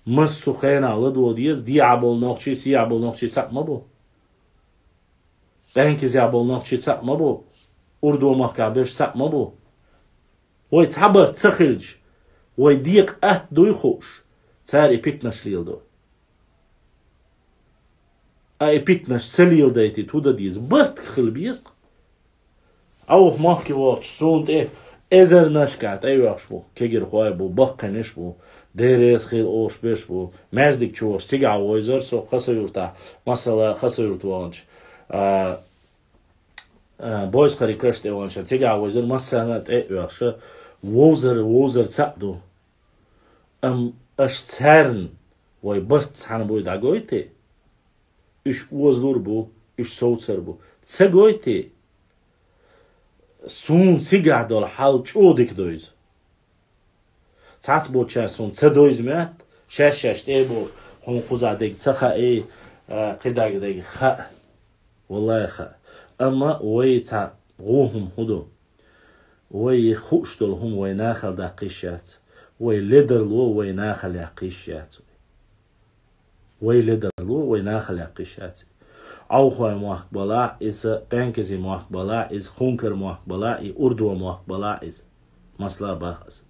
Массо а хенахь ладогӀа деза, дехьа болу нохчий, сехьа болу нохчий цхьаъ ма бу. ПӀаьнкизехь болу нохчий цхьаъ ма бу. Урдо махкахь берш цхьаъ ма бу. Вай цхьабарт ца хилча, вай декъа атта дуй хууш, цара и питнаш леладо. А и питнаш ца леладайтийта хӀун дан деза? Барт хила беза-кх. Ӏовха махке вахча, суна тӀе эзарнашкахь тӀейоьхуш бу. Кегирхой бу, баккхийнаш бу, деррес хила олуш берш бу. Маьждиг чу вахча, цигахь вевзара со Хасавюртахь, масала, Хасавюрт вахча, а, а, Бойсхарий каш тӀе вахча, цигахь вевзара массарна а тӀе а оьхуша, вовзар, вовзар цхьаъ ду. Амма аша царна вай барт цхьаьна буй дӀагойтий? уьш озалур бу, уьш совцар бу. Ца гойтий, суна цигахь долу хьал чӀогӀа дика довза. Цхьацца болчара суна ца довза моьтту, шаьш-шаьш тӀе а бохуш, хьуна кхузахь дерг ца хаьий, а, кхидӀа дерг хаьа. Валлахи хаьа. Амма вай цхьа гӀо хӀума хӀун ду? Вай хууш долу хӀума вай нахала даккха йиш яц. Вай ледарло вай нахала яккха йиш яц. Вай ледарло вай нахала яккха йиш яц. Ӏовхой мохк балахь иза, Пенкизи мохк балахь иза, Хункар мохк балахь, и Урдо мохк балахь иза. Масала бах аса.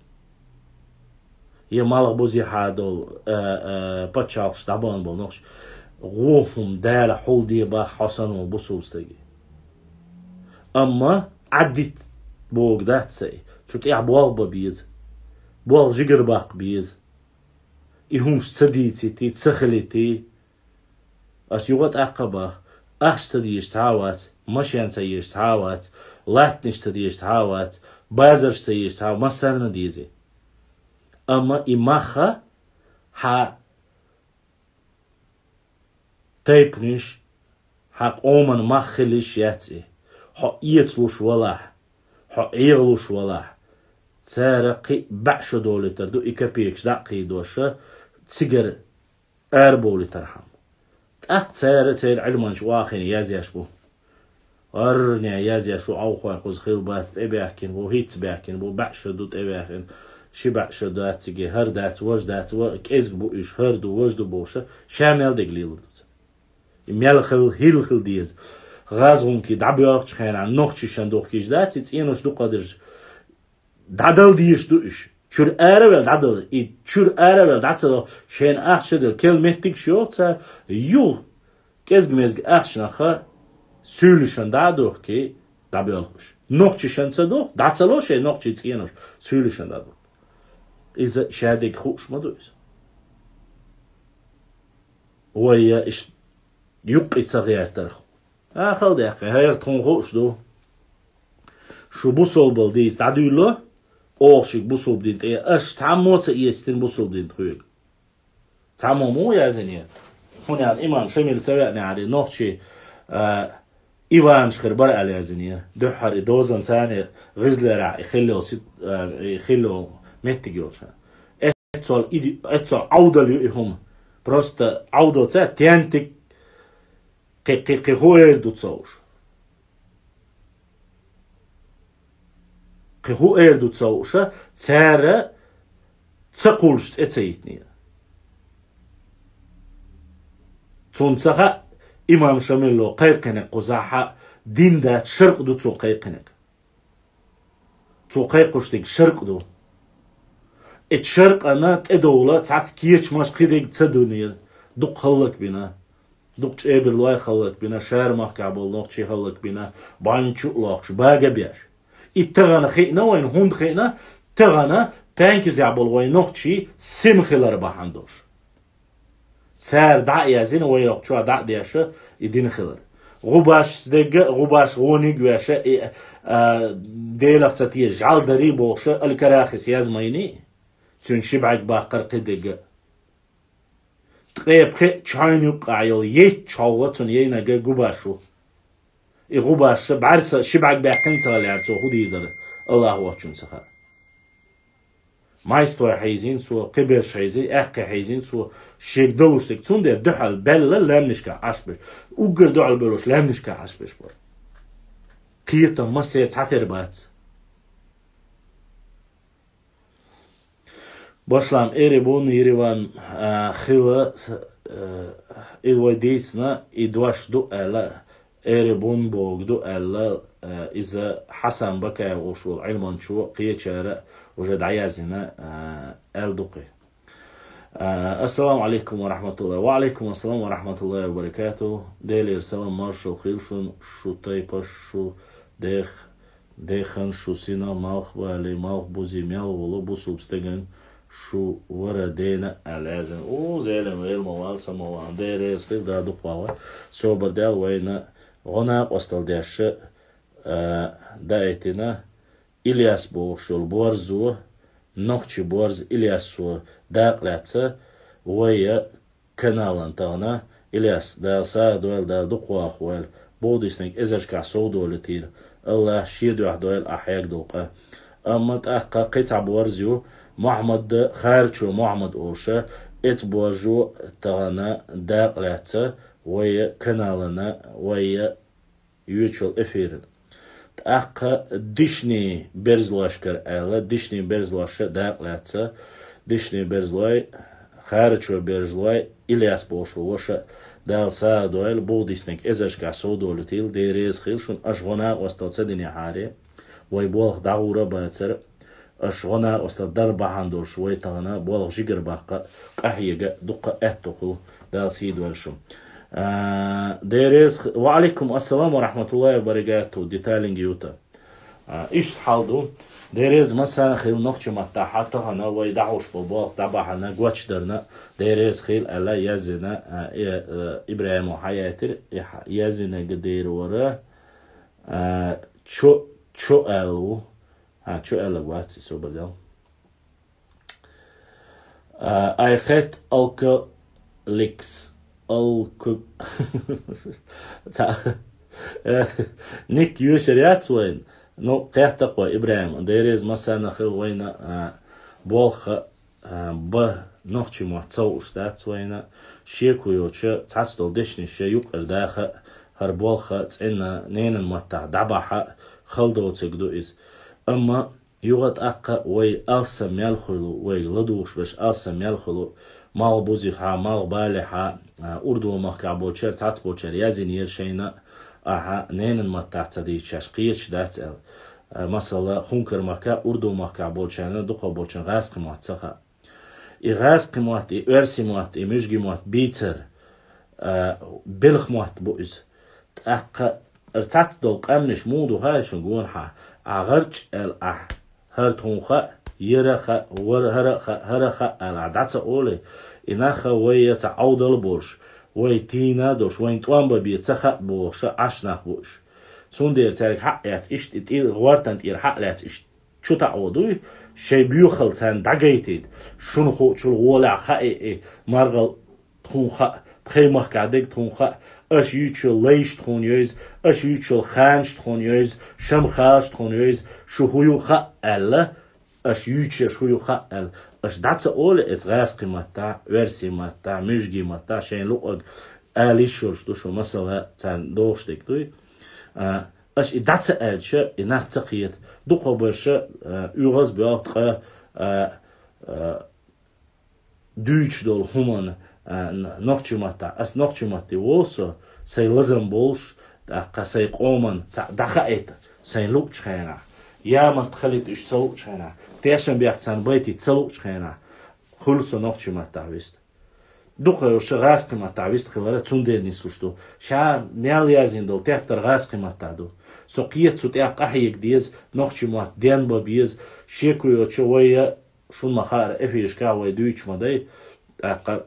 Я малхбузехьа долу, а, а, пачхьалкхаш дӀабахана болу нохчий. ГӀо хӀума Дала хьулде бах хьо санна волу бусулба стаге. Амма Ӏаддит богу дац цаьрга. Цу тӀехь болх бан беза. Болх жигара баккха беза. И хӀумаш ца дийцитий, ца хилитий. Ас юха тӀаккха а бах, ахча ца дезаш цхьа а вац, машен ца езаш цхьа а вац, латтанаш ца дезаш цхьа а вац, базарш ца езаш цхьа а, массарна дезий. Амма и мах хьан тайпанаш, хьан къоман мах хила йиш яц и. Хьо эцалуш валахь, хьо эгӀалуш валахь, цара кхин а бӀе шо долуьйтур ду, и копейкаш дӀа а кхийдош, цигара арабовлийтархьама. ТӀаккха цара церан Ӏилманча охьахиъна язъеш бу. ХӀорне язъеш бу, Ӏовхой кхуза хилла бац, тӀебаьхкина бу, хӀинцца баьхкина бу, бӀе шо ду тӀебаьхкина, ши бӀе шо дац цига, хӀара дац, важа дац, ва-, кӀезиг бу уьш, хӀара ду, важа ду бохуш, ша мел дерг лелар ду цара. И мел хила, хӀилла хила деза. ГӀазгӀункий дӀабоьлхучу хенахь нохчашна духкуш дац, и цӀенош дукха дерш дӀадала дезаш ду уьш. Чуьра аравелла дӀадала. И чуьра аравелла дӀа ца дала, шайна ахча ца дала, кел меттигаш йоху цара, юха кӀезиг-мезиг ахчанах суьйлишна дӀа а духкий, дӀабоьлху уьш. Нохчашна ца духку, дӀа ца ло шайн нохчийн цӀенош, суьйлишна дӀа а духку. Иза шадерг хууш ма ду иза. Вай я иштта юккъе ца гӀертарх. Ахал даьккхина, хӀара тхуна хууш ду. Шу бусалбал дийца дӀадуьйло, оха шуьга бусалба дин тӀе, аша цхьаммо а ца эцитина бусалба дин тхоьга. Цхьаммо муха яздинера? ХӀунда аьлча имам Шамил ца веанехьара, нохчий, а, Иванаш хир бара аьлла яздинера. Дуьххьара и дозанца царна гӀизлерахь и хилла йолу сит-, а, и хилла йолу меттиг йолчу. Эццол иди-, эццол Ӏовдал ю и хӀума. Просто Ӏовдал ца, тентик кхи-, кхи-, кхин хӀун эр ду ца хууш. Кхин хӀун эр ду ца хууш, цара ца кхуллуш цӀе ца йитинера. Цунна ца хаьа, имам Шамилло кхайкхинарг кхузахь дин дац, шаркъ ду цо кхайкхинарг. Цо кхайкхуш дерг шаркъ ду. И шаркъана тӀедовла цхьацца кечамаш кхидерг ца динера. Дукха хӀаллакбина. Дукха чӀебарлой хӀаллакбина, Шара махкахь болу нохчий хӀаллакбина, бӀаьнга чу а лохкуш, бага а беш. И тахана хиъна вайна, хӀунда хиъна, тахана Пенкизехь болу вайн нохчий сема хилар бахьана долуш. Цара дӀа а яздина, вай йоккхачохь дӀа а деша, и дина хилар. ГӀубаш дегга а, гӀубаш гӀониг а веша, и, а, Делах ца тешаш жӀалдарий бохуша, Аль-Карахис язма йиний? Цуьнан ши бӀаьрг баккхар кхидерг а. Ткъе пхи чойн юккъахь йолу еттачу хьовха цунна яйнарг гӀубаш ву. И гӀубаш бӀаьрса ши бӀаьрг баьккхина ца хиллехьара, цо хӀун дийр дара, Аллах воцчунна ца хаьа. Майстой хьийзийна цо, кхиберш хьийзийна, аьккхий хьийзийна цо, шега далуш дерг. Цундела дуьхьал баьлла лаьмнашкахь Ӏаш берш. Уггар дуьхьал бевлларш лаьмнашкахь Ӏаш берш бара. Кхетам массеран цхьатера бац. Башлам Эребун, Ереван, а, хила, с-, а, и вай дийцина, и дош ду аьлла, Эребун богу ду аьлла, а, иза Хьасан Бакаев олуш волу Ӏилманчо кхечара уже дӀаяздина, а, аьлла ду кхин. А, ассаламу алейкум ва рахматуллахи. Ва алейкум ассалам ва рахматуллахи ва баракату. Делера салам маршалла хуьлда шуна, шу тайпаш, шу дех, Дехан шу сина малхбале, малхбузе мел волу бусулба стеган шу вара дена аьлла яздина. У, Зелим, вел ма ван, са ма ван, деррес хила да дукхвала. Собар дел вайна гӀо накъостал деш, а, даийтина, Ильяс бохуш йолу борзо, нохчи борз Ильясо дакъа лаьцна, вай каналан тахана Ильяс, Дала сагӀа дойла, Дала дукха вахавойла, боху дийцинарг эзаршкахь совдолуьйтийла, АллахӀа шен дуьхьа дойла ахь хьегна долу къа. Амма тӀаккха кхин цхьа борз ю, Мухьаммад, Харачо Мухьаммад олуш, эца боржо тахана дакъа лаьцна вайн каналана, вайн йоьчул эфиран. ТӀаккха дишни берзалошкара аьлла, дишни берзалоша дакъа лаьцна, дишни берзалой, Харачо берзалой, Ильяс бохуш волу ваша, Дала сагӀа дойла, боху дийцинарг эзаршкахь совдолуьйтийла, Дела реза хила шуна, аша гӀо-накъосталла ца динехьара, вай болх дӀагӀур а бацара, аша гӀо-накъосталла дар бахьана долуш вай тахана болх жигара баккха, къахьега дуккха аьтто хуьлу, Дала сий дойла шуна. А, Дела реза х-, ва алейкум ассалам ва рахматуллахи ва баракату, Деталинг Юта. А, иштта хьал ду. Дела реза массарна хила нохчийн маттахь тахана вай дӀахьуш болу болх дӀабахьана, гочдарна, Дела реза хила аьлла, яздина, а, э, э, ИбрахӀима хьаяйтира, и хьа-, яздинарг дера вара, а, чо, чо аьлла ву. А, чо аьлларг вац и, собар дел. А, I hate alcoholics. Алко-, Ца-, э, ник йоьшур яц вайна. Ну, кхетта-кх вай, ИбрахӀим, Дела реза массарна хила вайна, а, болх, а, бан нохчийн мотт ца хууш дац вайна. Шеко йоцуш, цхьацца долу дешнаш юккъера даха, хӀара болх цӀена ненан маттахь дӀабахьа, хала доцург ду иза. Амма юха тӀаккха вай алсам мел хуьлу, вайга ладугӀуш берш алсам мел хуьлу, малхбузехьа, малхбалехьа, а, урдо махкахь болчара, цхьацца болчара яздинера шайна, ахьа ненан маттахь ца дийцича, шаьш кхеташ дац аьлла. А, масала, Хункар-махкахь, урдо махкахь болчарна, дукхах болчарна гӀазкхийн мотт ца хаьа. И гӀазкхийн мотт, и оьрсийн мотт, и муьжгийн мотт бийцар, а, белхан мотт бу иза. ТӀаккха цхьацца долу къаьмнаш муха ду хаьа шуна гонахьа? Ахь гӀарч аьлла ахь, хӀара тхуна хаьа, яра хаьа, вара хӀара а хаьа, хӀара а хаьа аьлла ахь дӀа ца олий, и нах а вай я ца Ӏовдал а болуш, вай тийна а долуш, вайна тӀом бан бен ца хаьа бохуш Ӏаш нах бу уьш. Цундела цаьрга хьаъ эцна иштта и тӀе-, гӀортан тӀера хьаъ лаьцна иштта чу таӀо дуй, шайн боьхалла царна дӀагайтийта, шуна хуучул гӀолехь хаьа и, и маргӀал тхуна хаьа, тхайн махкахь дерг тхуна хаьа, аша юьйцуш йолу лайш тхуна йовза, аша юьйцуш йолу ханаш тхуна йовза, шамхалаш тхуна йовза, шу хӀун ю хаьа аьлла, аша юьйцуш ерш хӀун ю хаьа аьлла, аша дӀа ца олий эцу гӀазкхийн маттахь, оьрсийн маттахь, муьжгийн маттахь, шайна луъург ала йиш йолуш ду шу, масала, царна догӀуш дерг дуй. А, аша и дӀа ца аьлча, и нах ца кхета. Дукхахберш, а, оьгӀаз а боьлху ткъа, а, а, дуьйцуш долу хӀуманна, а, н-, нохчийн маттахь. Ас нохчийн матте волу со, сайн лазам болуш, тӀаккха сайн къоманна цхьаъ дӀахаийта, сайн луъучу хенахь. Ямарт хилийта уьш ца луъучу хенахь. Тешнабехк царна байтийта ца луъучу хенахь. Хуьлу со нохчийн маттахь вист. Дукхахберш гӀазкхийн маттахь вист хилар цундела нислуш ду. Ша мел яздина долу тептар гӀазкхийн маттахь ду. Со кхета цу тӀехь къахьега деза, нохчийн мотт денбан беза, шеко йоцуш вай я, шуна ма хаара, эфирашкахь вай дуьйцуш ма дай, тӀаккха,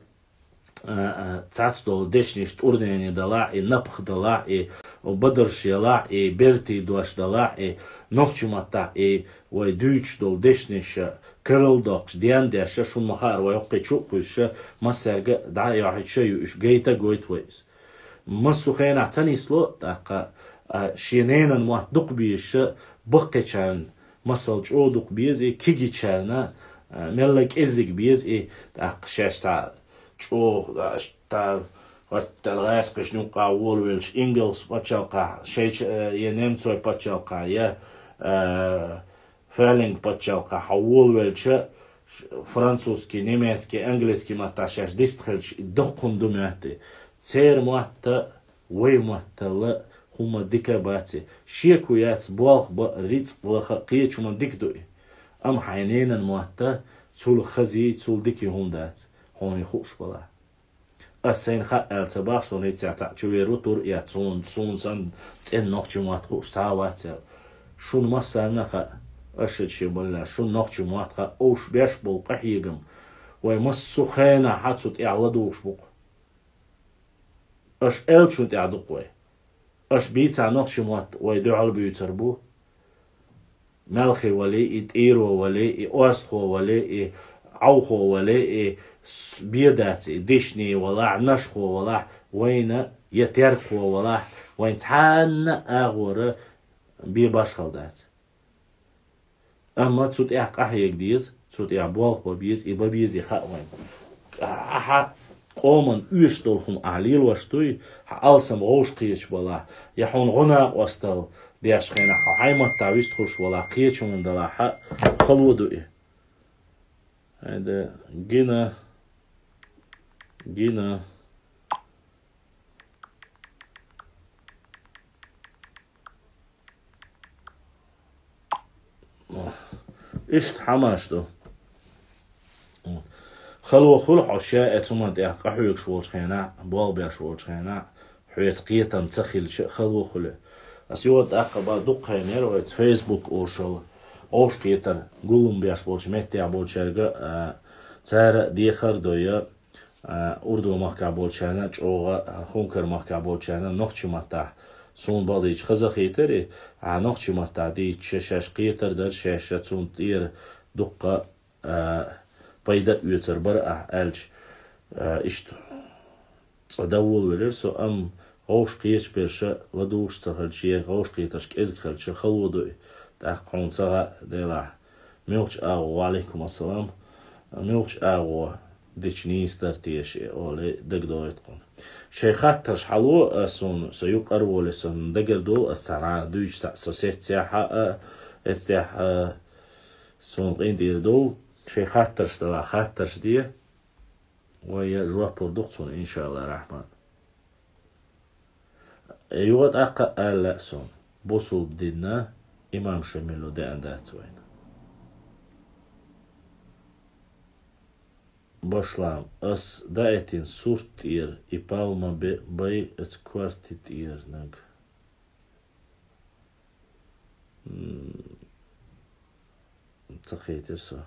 а, а, цхьацца долу дешнаш тӀурнене далахь, и напха далахь, и бадарш ялахь, и бертийн дош далахь, и нохчийн маттахь, и вай дуьйцуш долу дешнаш карладоккхуш, дендеш, шуна ма хаара, вай хӀокху чу а кхуьйсуш, массаьрга а дӀа а йохьуьйтуш ю уьш, гайта а гойту вай иза. Массо а хенахь ца нисло, тӀаккха, а, шен ненан мотт дукха безаш, баккхийчарна, масала, чӀогӀа дукха беза и, кегийчарна, а, мелла кӀеззиг беза и, тӀаккха шаьш цхьа чӀогӀа, а, ш-, та, хӀоттал гӀаьскхашна юккъахь волавелча, Ингалс пачхьалкхахь, шайча, а, я немцойн пачхьалкхахь, я, а, Фалинг пачхьалкхахь хьо волавелча, ш-, французский, немецкий, английский маттахь шаьш дистхилча, и доккха хӀума ду моьтту. Церан мотт а, вай маттал а хӀума дика а бац и. Шеко яц, болх бан, рицкъ лаха, кхечу хӀуманна дика ду и. Амма хьайн ненан мотт а, цул хазий, цул дикий хӀума дац, хьуна и хууш балахь. Ас сайна хаьа аьлла ца боху, суна хӀинцца цхьаъ чувер ву тур а эцна, суна, суна санна цӀена нохчийн мотт хууш цхьа а вац аьлла. Шуна массарна а хаьа, аша шен баллехь, шуна нохчийн мотт хаьа, уьш беш болу къахьегам. Вай массо а хенахь цу тӀехь ладугӀуш бу-кх. Аша аьллачунна тӀехь ду-кх вай. Аша бийцахь нохчийн мотт вай дуьхьал буьйцур бу. Малхи валий, и тӀийро валий, и орстхо валий, и Ӏовхо валий, и с-, бен дац, и дишни валахь, нашхо валахь, Вайна я теркхо валахь, вайн цхьанна агӀора бе башхал дац. Амма цу тӀехь къахьега деза, цу тӀехь болх бан беза, и бан беза, и хаьа вайн. Ахьа къоман оьшуш долу хӀума ахьа лелош дуй, хьан алсам гӀовш кхеташ балахь, я хьуна гӀо накъостал деш хенахь, хьо хьайн маттахь вистхуьлуш валахь, кхечунна далахь, хьан хало ду и. Айда, гина, гина. Иштта хӀамаш ду. Хало хуьлу хьо ша а цу хӀуман тӀехь къахьоьгуш волчу хенахь, болх беш волчу хенахь, хьоьца кхетам ца хилча а хало хуьлу. Ас юха тӀаккха бан дукха хенера вайца Facebook олуш йолу, гӀовш кхетар гулам беш болчу меттехь болчаьрга, а, цара а дехар а дой, а, урдо махкахь болчарна а чӀогӀа, а, хӀункар махкахь болчарна а нохчи маттахь суна бакъдийча хаза хийтари, а, нохчи маттахь дийча шаьш кхетар дара, шаьш цунна тӀера дуккха, а, пайда а оьцур бара ахь аьлча, а, иштта цкъа дан волавелира со, амма гӀовш кхеташ берша ладугӀуш ца хилча, я гӀовш кхетарш кӀезиг хилча, хало ду и, тӀаккха хьуна ца хаьа делахь. Муьлхачу агӀо, ва Ӏалайкум ассалам, муьлхачу агӀо дича нийса дара теша, олий, дагадоуьйту кхунна. Шайн хаттарш хьало, а, суна, со юкъара волий, сан дагара долу, ас цхьа дуьйцуш цхьаъ со сеццехь а, эццехь а, суна къинтӀера долу. Шайн хаттарш далахь, хаттарш де. Вай я жоп лур ду-кх цунна, иншаАллахӀ рахьман. Юха тӀаккха а ала лаьа суна, бусулба динна имам Шамило деана дац вайна. Башлам, ас даийтина сурт тӀера и палма бе-, бай, эца корти тӀера наг. М, ца кхетира со.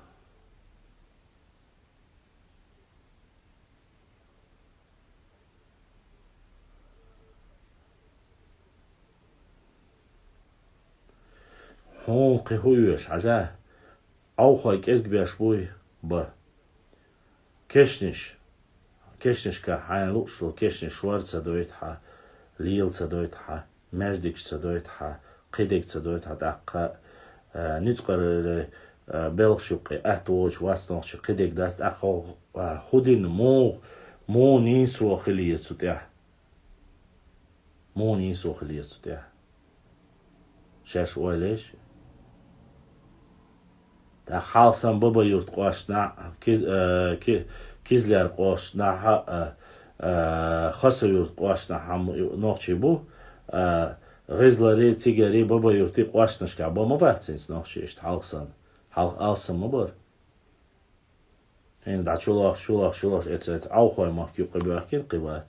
Хьуна кхин хӀун оьшу, хьажа? Ӏовхой кӀезиг беш буй, ба. Кешнаш. Кешнашка хьайна лууш долу кешнаш шор ца дойту хьан, лела ца дойту хьан, маьждигаш ца дойту хьан, кхидерг ца дойту хьан, тӀаккха, а, ницкъаралле, а, белхаш юккъе атта воцуш вац нохчи, кхидерг дац, тӀаккха хьо, а, хӀун дина, муха, муха нийсо хила еза цу тӀехь? Муха нийсо хила еза цу тӀехь? Шаьш ойла еш. ТӀаккха хьалха санна Баба-Юрт кӀоштахь, Киз-, э, Ки-, Кизляр кӀоштахь, э, э, Хаса-Юрт кӀоштахь хьан нохчий бу, э, ГӀизлари, цигари, Баба-Юрти кӀошташкахь бан ма бац хӀинца нохчий иштта хьалха санна. Хьалха алсам ма бара. ХӀинца дӀа чулахь, чулахь, чулахь, эца, эца, Ӏовхой махка юккъе боьхкина кхин бац.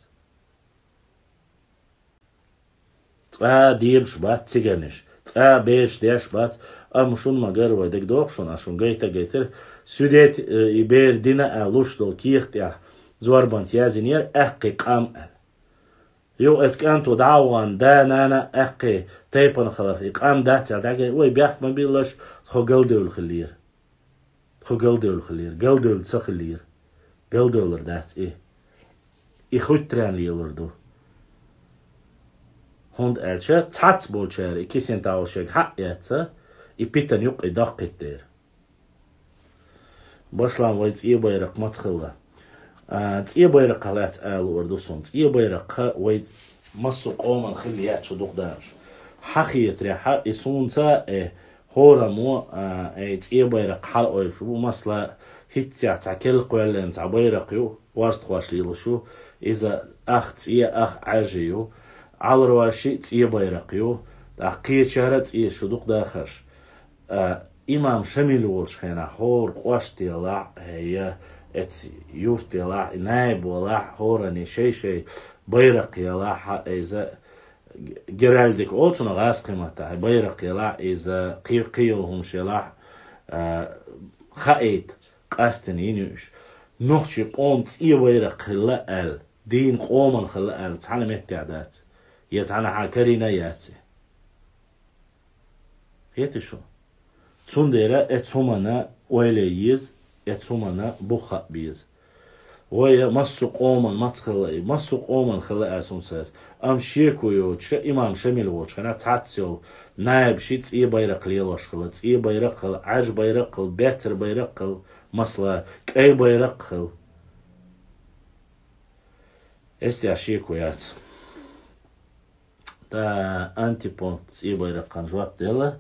Цкъа дебаш бац циганаш, цкъа бераш деш бац, амма шуна ма-гарра, вай дагадогӀу шуна, ас шуна гайта а гайтира, суьдет, э, и бер дина а луш долу кехат тӀехь зорбанца яздинера аьккхий къам аьлла. Юха эца кӀанто дӀа а вахана, да, нана, аьккхий тайпана хиларх, и къам дац аьлла, дӀагай, вай бехк ма биллалаш, тхо галдевлла хиллера. Тхо галдевлла хиллера, галдевлла ца хиллера. Галдевллар дац и. И хуьттаренна лелар ду. ХӀунда аьлча цхьацца болчара и кисина тӀехь шайга хьаъ эцна, и питана юккъе доккхийта дера. Башлам вай цӀен байракх маца хилла. А, цӀен байракхах лаьцна ала луур ду суна. ЦӀен байракх вай массо а къоман хилла яц шу дукха дараш. Хьан хетарехь, и суна ца, э, хӀораммо, а, э, цӀен байракх хьала ойуш бу, масала, хӀинццехь цхьа керла кхоьллина цхьа байракх ю, орстхоша лелаш ю, иза ах цӀен, ах Ӏаьржа ю, Ӏаларойн шиъ цӀен байракх ю, тӀаккха кхечара цӀен, шу дукха дахарш. А, имам Шамил волчу хенахь хӀора кӀошт елахь, э, я эца юрт елахь, и наиб валахь, хӀоранна шай-шай байракх елахь, иза геральдика олу цунах гӀазкхийн маттахь, байракх елахь, иза кхи-, кхин йолу хӀумаш елахь, а, хаийта къастина йина ю уьш. Нохчийн къоман цӀен байракх хилла аьлла, дийна къоман хилла аьлла, цхьана меттехь дац. Я цхьанхьа карийна а яц и. Хетий шу? Цундела эца хӀуманна ойла е еза, эца хӀуманна бух хаа беза. Вай массо къоман маца хилла, массо къоман хилла аьлла хӀума ца яц. Амма шеко йоцуш, имам Шамил волчу хенахь цхьацца йолу наибаш цӀен байракх лелош хилла, цӀен байракх хилла, Ӏаьржа байракх хилла, бецара байракх хилла, масала, кӀай байракх хилла. Эс я шеко яц. ТӀаккха Антипон цӀен байракхан жоп делла.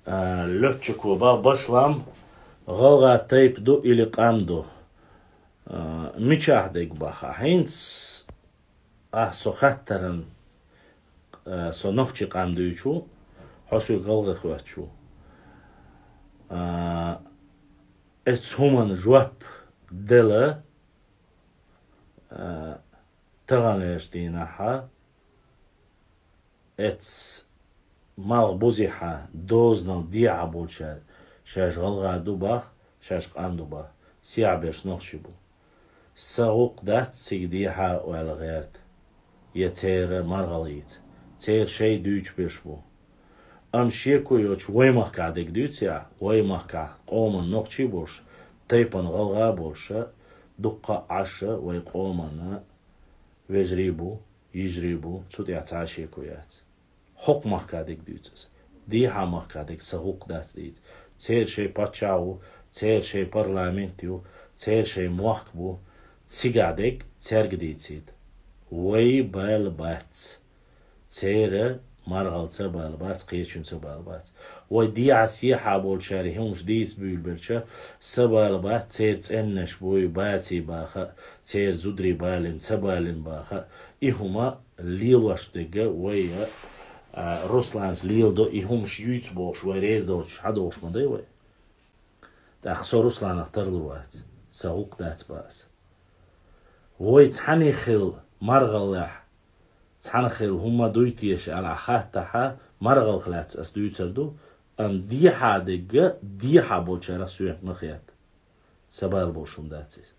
А, лётчико бах, башлам, гӀалгӀа тайпа ду или къам ду? А, мичахь дерг баха? ХӀинца ахь со хаттаран, а, со нохчи къам дуьйцу, хьо соьга гӀалгӀа хоьттуш ву. А, эцу хӀуманна жоп дела, а, таханлерчу дийнахьа, эцу малхбузехьа, дозанал дехьа болчара, шаьш гӀалгӀа ду бах, шаьш къам ду бах, сехьа берш нохчий бу. Сан гӀуллакх дац цига дехьа ойла гӀерта, я церан маргӀал йийца. Церан шайн дуьйцуш берш бу. Амма шеко йоцуш вай махкахь дерг дуьйцу ахь, вай махкахь къоман нохчий болуш, тайпана гӀалгӀа болуш, дуккха а Ӏаш вай къоманна вежарий бу, йижарий бу, цу тӀехь цхьа а шеко яц. ХӀокху махкахь дерг дуьйцу аса. Дехьа махкахь дерг сан гӀуллакх дац дийца. Церан шайн паччахь ву, церан шайн парламент ю, церан шайн мохк бу. Цигахь дерг цаьрга дийцийта. Вай бала бац. Церан маргӀалца бала бац, кхечуьнца бала бац. Вай дехьа сехьа болчара хӀумаш дийца буьйлабелча, сан бала бац, церан цӀеннаш буй, баций баха, церан зударий балийна, ца балийна баха. И хӀума лелош дерг вай, а, Русланца леладо, и хӀумаш юьйцу бохуш, вай реза доцуш, хьадогӀуш ма дай вай. ТӀаккха со Русланах тарлур вац, сан гӀуллакх дац бах аса. Вай цхьаьна хилла маргӀаллехь, цхьаьна хилла хӀума дуй теша аьлла хаттахьа, маргӀалх лаьцна ас дуьйцур ду, амма дехьа дерг дехьа болчарах соьга ма хетта. Сан бала болуш хӀума дац иза.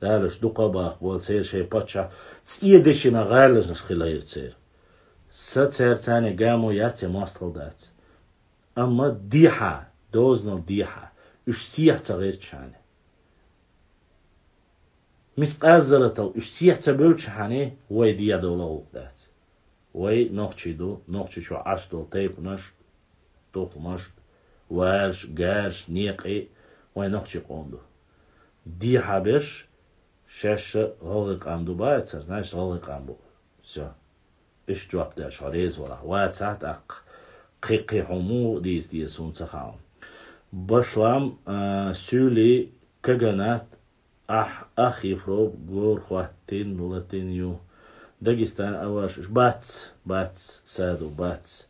Далаш дукха а бахка болу церан шайн паччахь цӀен дешина гӀаланаш хила хир церан. Сан цаьрца гамо яц я мостагӀал дац. Амма дехьа, дозанал дехьа, уьш сехьа ца гӀиртчхьана. Мискъаззаратал уьш сехьа ца бевлчхьана, вай дехьа довла гӀуллакх дац. Вай нохчий ду, нохчий чохь Ӏаш долу тайпанаш, тухумаш, варш, гарш, некъий, вай нохчий къом ду. Дехьа берш, шаьш гӀалгӀай къам ду бац, значит, гӀалгӀай къам бу. Всё. Иштта жоп деш хьо реза валахь. Вацахь тӀаккха кхин-кхин хьо муха дийца деза суна ца хаьа. Башлам, а, суьйли каганат, ахь ах Европ гор хӀоттийна латийна ю. Дагестан аварш уьш бац, бац, саду бац.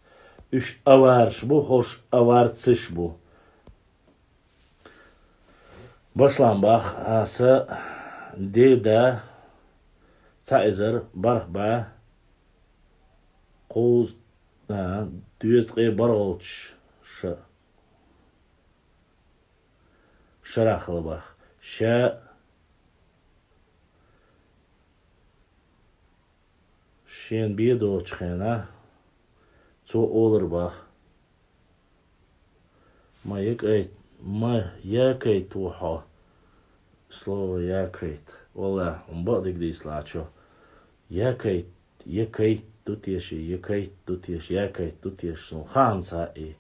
Уьш аварш бу, хӀорш аварцаш бу. Башлам бах, а, са деда цхьа эзар барх бӀе кхузткъе, а, дезткъе бархӀолчу ша-, шарахь хила бах. Ша шена бен доцучу хенахь цо олура бах: «Ма якайт, ма якайт ву хьо». Слово якайт. Валлахь, хӀун бакъдерг дийцалахьа чо. Якайт, якайт ду теша, якайт ду теша, якайт ду теша. Суна хаам ца и.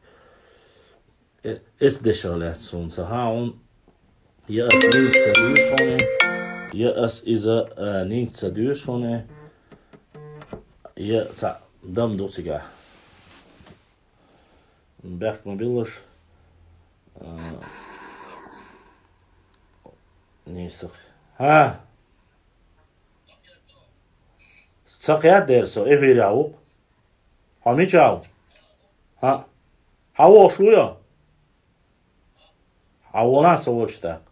Э, эс дешах лаьцна суна ца хаьа хьуна, я ас нинца ца дуьйшу хьуна, я ас иза, а, нинца ца дуьйшу хьуна, я цхьаъ дам ду цигахь. Бехк ма биллалаш, а, нийса. ХӀа! Ца кхетта дера со, эфирехь ву-кх. Хьо мичахь ву? ХӀаъ. Хьан вогӀуш ву йо? Хьан вонахь со волчу тӀаккха?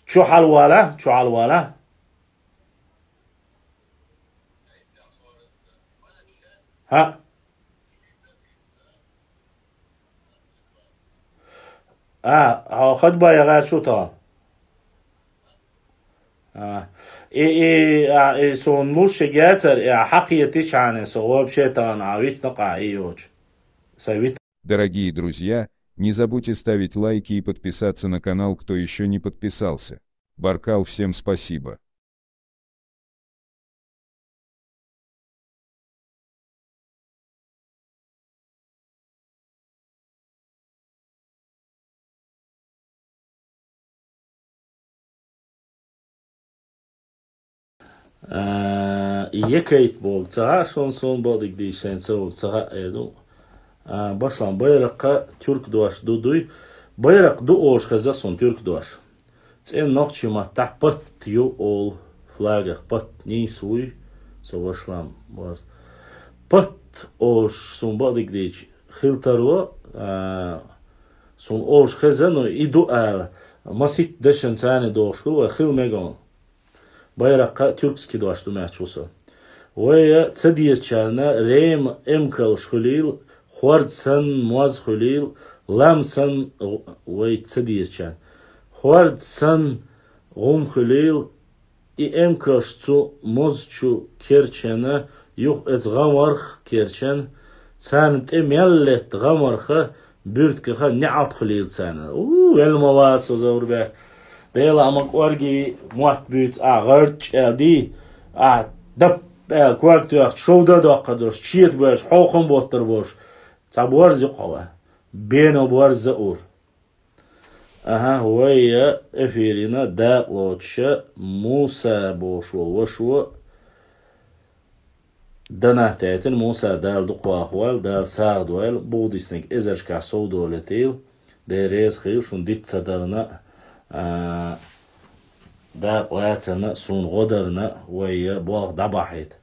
Чу хьалавала, чу хьалавала. ХӀаъ. А, хьо хадба яхар шу тхо? А, и, и, а, и суна луш яцара, и, а, хьакхетичхьана, со вообще тахана, а, витна къа, и йоцу. Са вит- Дорогие друзья, Не забудьте ставить лайки и подписаться на канал, кто еще не подписался. Баркал, всем спасибо. А, Екаит боху ца хаьа шуна, суна бакъдерг дийцича, шайна ца вуьгу ца хаьа, э, ду. А, башлахь, байракх тюрк дош ду дуй. Байракх ду олуш хеза суна тюрк дош. ЦӀена нохчийн маттахь патт ю олу флагах, патт нийса вуй, со вашалам боху. Патт олуш суна бакъдерг дийцича хила таро, а, суна олуш хеза, но и ду ала, масийтта дешан царна дохуш хуьлу вай, хила мега вайна. Байракх тюркский дош ду моьттуш ву со. Вай ца дезачарна рема эмкалш хуьлийла, хӀорда санна моз хуьлийла, лам санна гӀу-, вай ца дезачарна. ХӀорда санна гӀум хуьлийла, и эмкалш цу моз чу керчана, юха эца гӀамарх керчана, царна тӀе мел летта гӀамарха, буьртигах неӀалт хуьлийла царна. У, вел ма ваза со, Зоврбек. Дела, амма кӀоргий мотт буьйцу ахь, гӀарч аьлла дий, ахь дап аьлла ког тоьхча, шовда а доккхур долуш, чета боьлча, хьовха а боттур болуш. Цхьа борз юкъахь хьо ван. Бено борз а ур. Аха, вай эфирина дакъа лоцуша Муса бохуш волу вашо донат яйтина. Муса, Дала дукха вахавойла, Дала сагӀа дойла, бухадиснарг эзаршкахь совдолуьйтийла, Дела реза хуьлда шуна диц ца дарна а, а, дакъа лацарна а, суна гӀо дарна а, вай болх дӀабахьийта.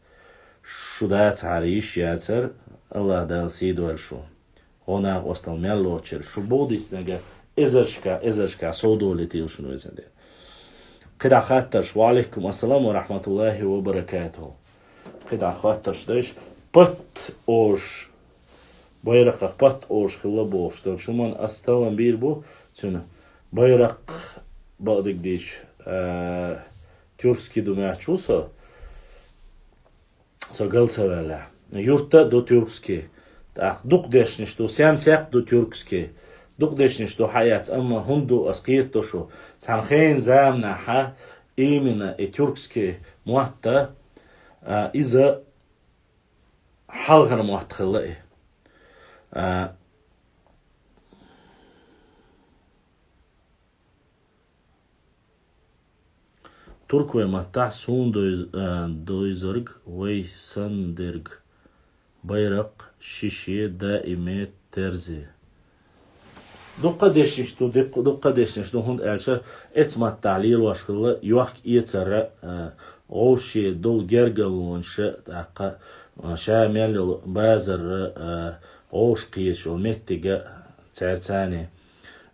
Шу дацахьара йиш яцара, АллахӀ Дала сий дойла шу. ГӀо-накъостал мел лоцуш шу бухадиснарг эзаршкахь, эзаршкахь совдолуьйтийла шуна, везан Дела. КхидӀа хаттарш, ва Ӏалайкум ассалам ва рахьматуллахӀи ва баракатухӀу. КхидӀа хаттарш дайша, патт олуш, байракхах патт олуш хилла бохуш долчу хӀуманна ас таллам бийр бу, цуьнан байракх бакъдерг дийцича, а, тюркский ду моьттуш ву со. Со гал ца ваьлла. Юрт а ду тюркский. ТӀаккха дукха дешнаш ду, сем-сеп ду тюркский. Дукха дешнаш ду, хьаэц, амма хӀунда ду ас кхетадо шу. Цхьана хенан заманахь именно и тюркский мотт а, а, иза хьалхара мотт хилла и. А, Туркойн маттахь суна дойз-, а, дойзарг вай санна дерг: байракх, шише, даиме, терзи. Дуккха дешнаш ду, дуккха, дуккха дешнаш ду, хӀунда аьлча эцу маттахь лелош хилла йохка-эцар а, а, вовшийн долу гергарлонаш а, тӀаккха, а, ша мел йолу базар а, а, вовшахкхеташ йолу меттиг а, цаьрца а,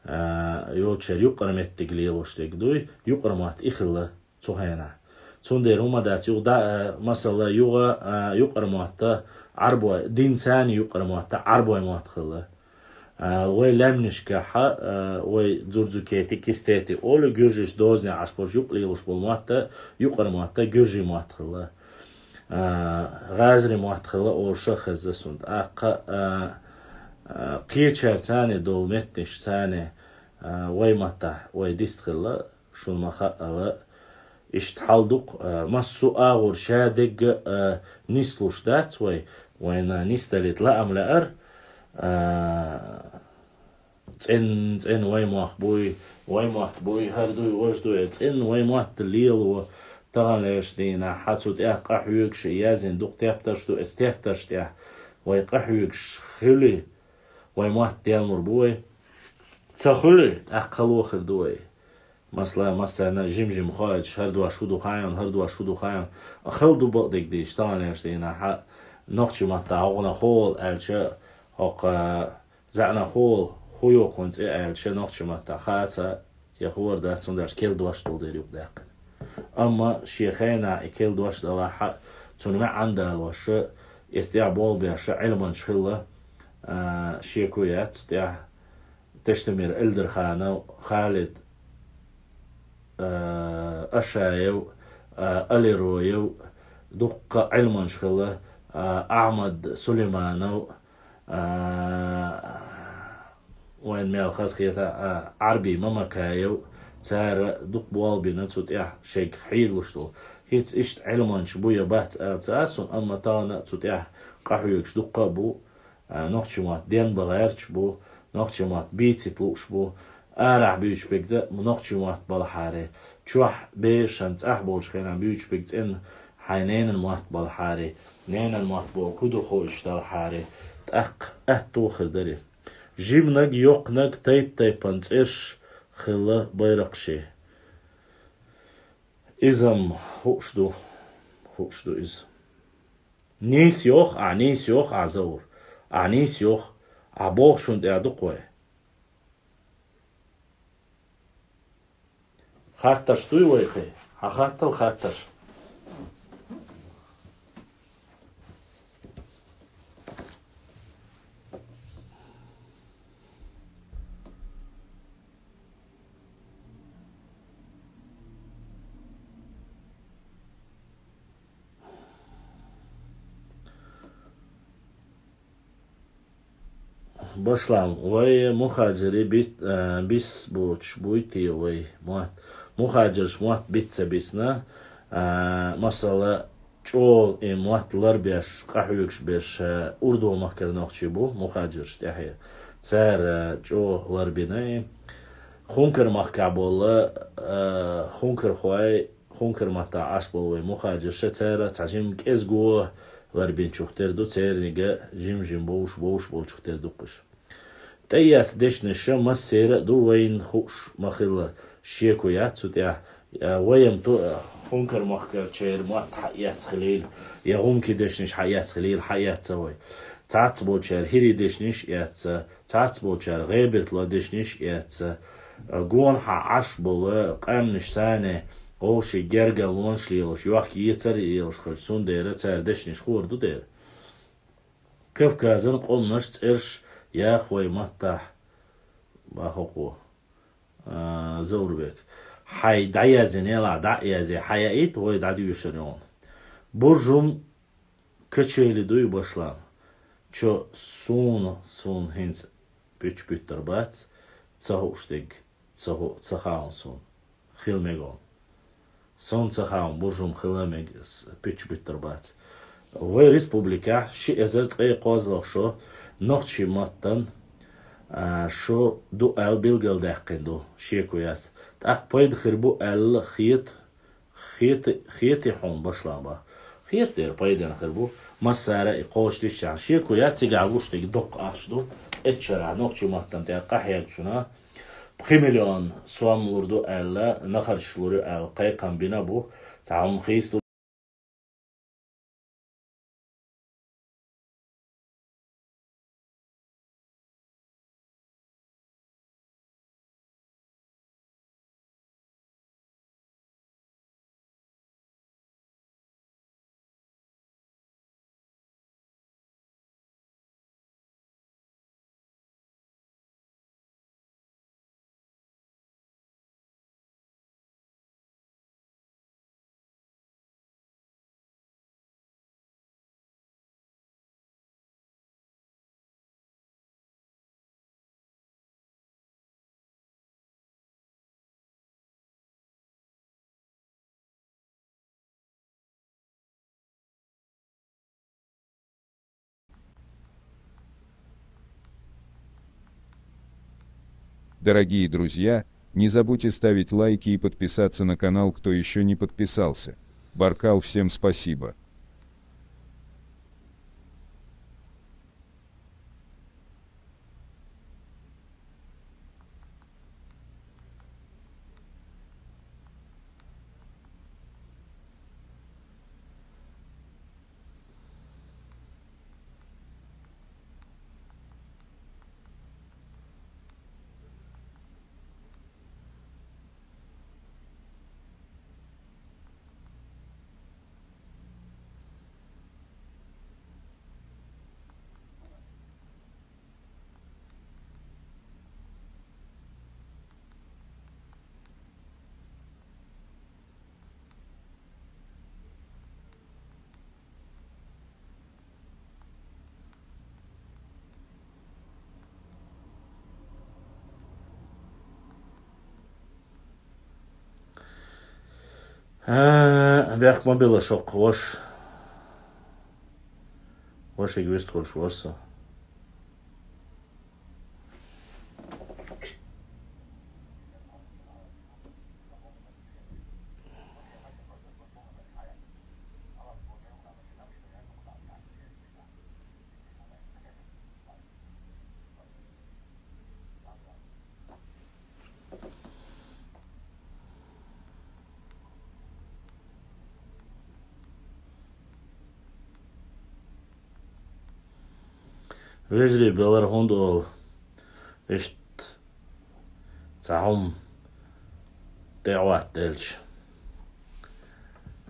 а, йолчеран юкъара меттиг лелош дерг дуй, юкъара мотт и хилла цу хенахь. Цундела хӀума дац, юха да-, а, масала, юха, а, юкъара мотт а Ӏарбой, динца а юкъара мотт а Ӏарбой мотт хилла. А, вай лаьмнашкахь а, а, вай дзурдзукети, кистети олу, гуьржаша дозанехь Ӏаш болуш юкъа лелош болу мотт а, юкъара мотт а гуьржийн мотт хилла. А, гӀазарийн мотт хилла олуш а хезна суна. ТӀаккха, а, а, кхечаьрца а долу меттанашца а, а, вай маттахь вай дистхилла, шуна ма-хаъара, иштта хьал ду-кх, а, массо а агӀор ша дегга, а, нислуш дац вай, вайна нисдалийта лаам лаьара, а, цӀен-, цӀена вай мохк буй, вай мотт буй, хӀара дуй, важа дуй, цӀена вай мотт лело, таханлерчу дийнахь хьан цу тӀехь къахьоьгуш а яздина дукха тептарш ду, эцу тептарш тӀехь вай къахьоьгуш хуьлий, вай мотт денлур бу вай. Ца хуьлий, тӀаккха хало хир ду вай. Масала, массарна жим-жим хоуьйтуш, хӀара дош хӀун ду хаийна, хӀара дош хӀун ду хаийна. Хала ду бакъдерг дийцича, таханлерчу дийнахь нохчийн маттахь хӀокхунах хӀу олу аьлча, хӀокху заьӀнах хӀу олу, хӀун ю кхуьнан цӀе аьлча, нохчийн маттахь хаа ца, я хӀора дац, цундела керла дош долу дела юкъадаьккхина. Амма шен хенахь и керла дош далахь а, цунна маьӀна далош, эцу тӀехь болх беш Ӏилманчаш хилла, а, шеко яц, тӀехь Тештамир Эльдарханов, Халид, а, Ашаев, а, Алироев, дуккха Ӏилманчаш хилла, а, Ахьмад Сулейманов, а, Вайн мел хазахета, а, Ӏарби Мамакаев, цара дукха болх бина цу тӀехь шайга хьийралуш ду. ХӀинца иштта Ӏилманча бу я бац аьлла ца асун, амма тахана а цу тӀехь къахьоьгуш дуккха а бу, а, нохчийн мотт денна бан гӀерташ бу, нохчийн мотт бийцита лууш бу, арахь буьйцуш бегза нохчийн мотт балахьаре, чохь бешан цӀахь болчу хенахь буьйцуш бегза цӀенна хьайн ненан мотт балахьаре, ненан мотт боху ку ду хууш далахьаре, тӀаккха аьтту хир дари. Жимнаг, йоккханаг, тайп-тайпана цӀераш хилла байракхаш. Иза-м хууш ду, хууш ду иза. Нийса йоху ахь, нийса йоху ахь, Заур. Ахь нийса йоху, ахь боху шуна тӀехь ду-кх вай. Хаттарш дуй вай кхин? Хьан хаттал хаттарш? Башлам, вай мухаджири бит-, а, бис боцуш буй те вай мотт? Мухаджирш мотт биц ца бисна, а, масала, чӀогӀа и мотт ларбеш, къахьоьгуш берш, а, урдо махкара нохчий бу, мухаджирш тӀаьхье. Цара чӀогӀа ларбина и. Хункар махкахь болла, а, хункархой, хункар маттахь Ӏаш болу вай мухаджирша, цара цхьа жимма кӀезго ларбинчух тера ду, цернига жим-жим бовш, бовш болчух тера ду-кх уьш. ТӀеэцна дешнаша массеран а ду вайна хууш ма-хиллара, шеко яц цу тӀехь. А, вайна ту-, а, хункар махкарчеран мотт хьаэцна хилийла, я гӀумкий дешнаш хьаэцна хилийла, хьаэцна вай. Цхьацца болчара хӀирий дешнаш эцна, цхьацца болчара гӀебарт ло дешнаш эцна, гонахьа Ӏаш болу къаьмнаш царна вовшийн гергарлонаш лелош, йохка-ецар а лелош хилча, цундела цара дешнаш хуур ду дера. Кавказан къоманаш цӀераш яха вай маттахь, боху-кх, а, Заурбек. Хьайн дӀаязйинехь, дӀа а язъе, хьаяийта вай дӀадоьшур йолу. Буржум качели дуй, Башлам? Чо, суна, суна хӀинца пуьчча буьттур бац, ца хууш дерг ца ху-, ца хаьа суна. Хила мега. Суна ца хаьа, буржум хила мега, с-, пуьчча буьттур бац. Вай республикехь ши эзар ткъе кхозлагӀа шо нохчийн маттана, а, шо ду аьлла билгалдаьккхина ду, шеко яц. ТӀаккха пайда хир бу аьлла хета, хета, хета хьуна, Башлам, боху. Хета дера пайденна хир бу. Массара а и кхочушдиччахьана шеко яц, цигахь гуш дерг доккха ахча ду. Эццахь нохчийн маттана тӀе къахьегначунна пхи миллион сом лур ду аьлла, нахарчаш лур ю аьлла, кхайкхам бина бу. Цхьа хӀума хийца ду. Дорогие друзья, не забудьте ставить лайки и подписаться на канал, кто ещё не подписался. Баркал, всем спасибо. А, бехк ма билла шоккха ваша. Вашига вистхуш вар со. Вежарий, белар хӀунда оал, иштта цхьа хӀума тӀехӀоттаделча,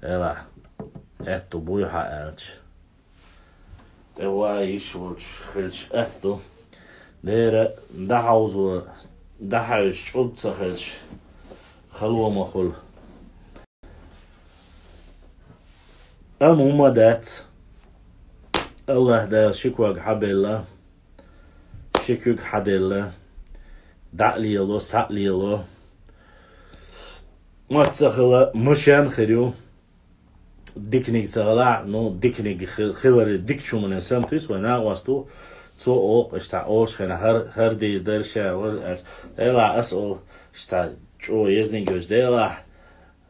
эла, аьтту буй хьа аьлча. ТӀе вай йиш волчу хилча аьтту. Дера дӀахьовзо, дӀахьаьвза чӀуг ца хилча, хало ма хуьлу. Амма хӀума дац. АллахӀ Дала ши ког хьабелла, ши куьг хьаделла, дӀа а лело, схьа а лело. Ма ца хила, машен хир ю. Диканиг ца хилахь, ну, диканиг хи-, хиларе дикачу хӀумане сатуьйсу вай накъост ву, цо оха, иштта олуш хенахь хӀар-, хӀара дийр дара ша, важа аьлча, делахь аса олу, иштта чӀогӀа езниг йолчу делахь,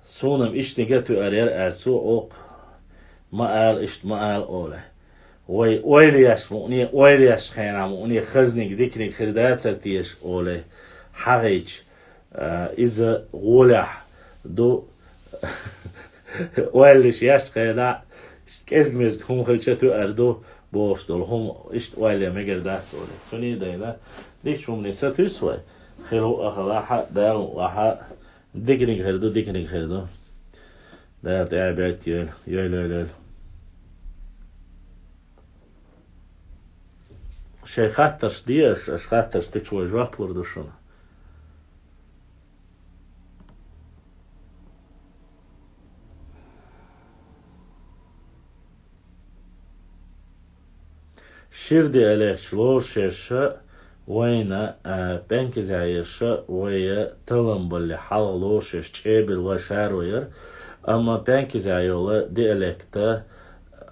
суна-м иштаниг а туьар яра аьлча, цо оха, ма ала, иштта ма ала олу. Вай ойла еш мукъане, ойла еш хенахь мукъане, хазниг, диканиг хир дацара теша олу, хьагӀийча. А, иза гӀолехь ду, ойла еш хенахь, кӀезиг-мезиг хӀума хилча туьар ду бохуш долу хӀума, иштта ойла ян мегар дац олу. Цуьнан дайна, дикачу хӀумане сатуьйсу вай. Хила а хилахь, Дала а лахь, диканиг хир ду, диканиг хир ду. Дала тӀаьхье беркат йойла, йойла, йойла, йойла. Шайн хаттарш де аша, аша хаттарш дича вай жоп лур ду шуна. Шира диалекташ лоруш ерш вайна, а, пенкизехь ерш вай таллам балале хьалха лоруш ерш чӀебилла вай шаро яра, амма пенкизехь йолу диалект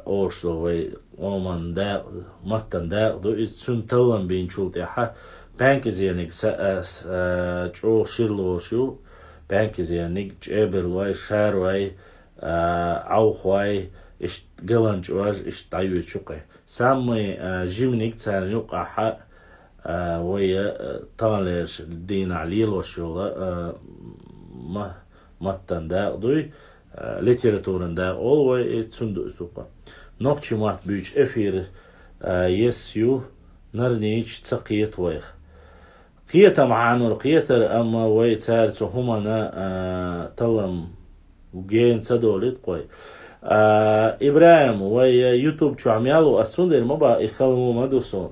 олуш ду вай къоман дакъа, маттан дакъа ду. Иза цуьнан таллам бинчул тӀаьхьа пенкизерниг са-, а, с-, а, чӀогӀа шира лоруш ю, пенкизерниг чӀебилла вай, шаро вай, а, Ӏовха вай, иштта галанчу важ, иштта дӀайоьдуш ю кхе. Самый, а, жиманиг царна юкъахь, а, вай, а, таханлерчу дийнахь лелош йолу, а, ма-, маттан дакъа дуй, а, литературан дакъа олу вай, и цуьнан ду иза дукха. Нохчийн мотт буьйцу эфир, а, ес ю, нарнийча ца кхета вайх. Кхетам хьанур кхетар, амма вай цара цу хӀуманна, а, таллам гена ца долуьйту кхой. А, ИбрахӀим, вай YouTube чохь мел ву, ас цундела ма баха, и хала ма ду суна.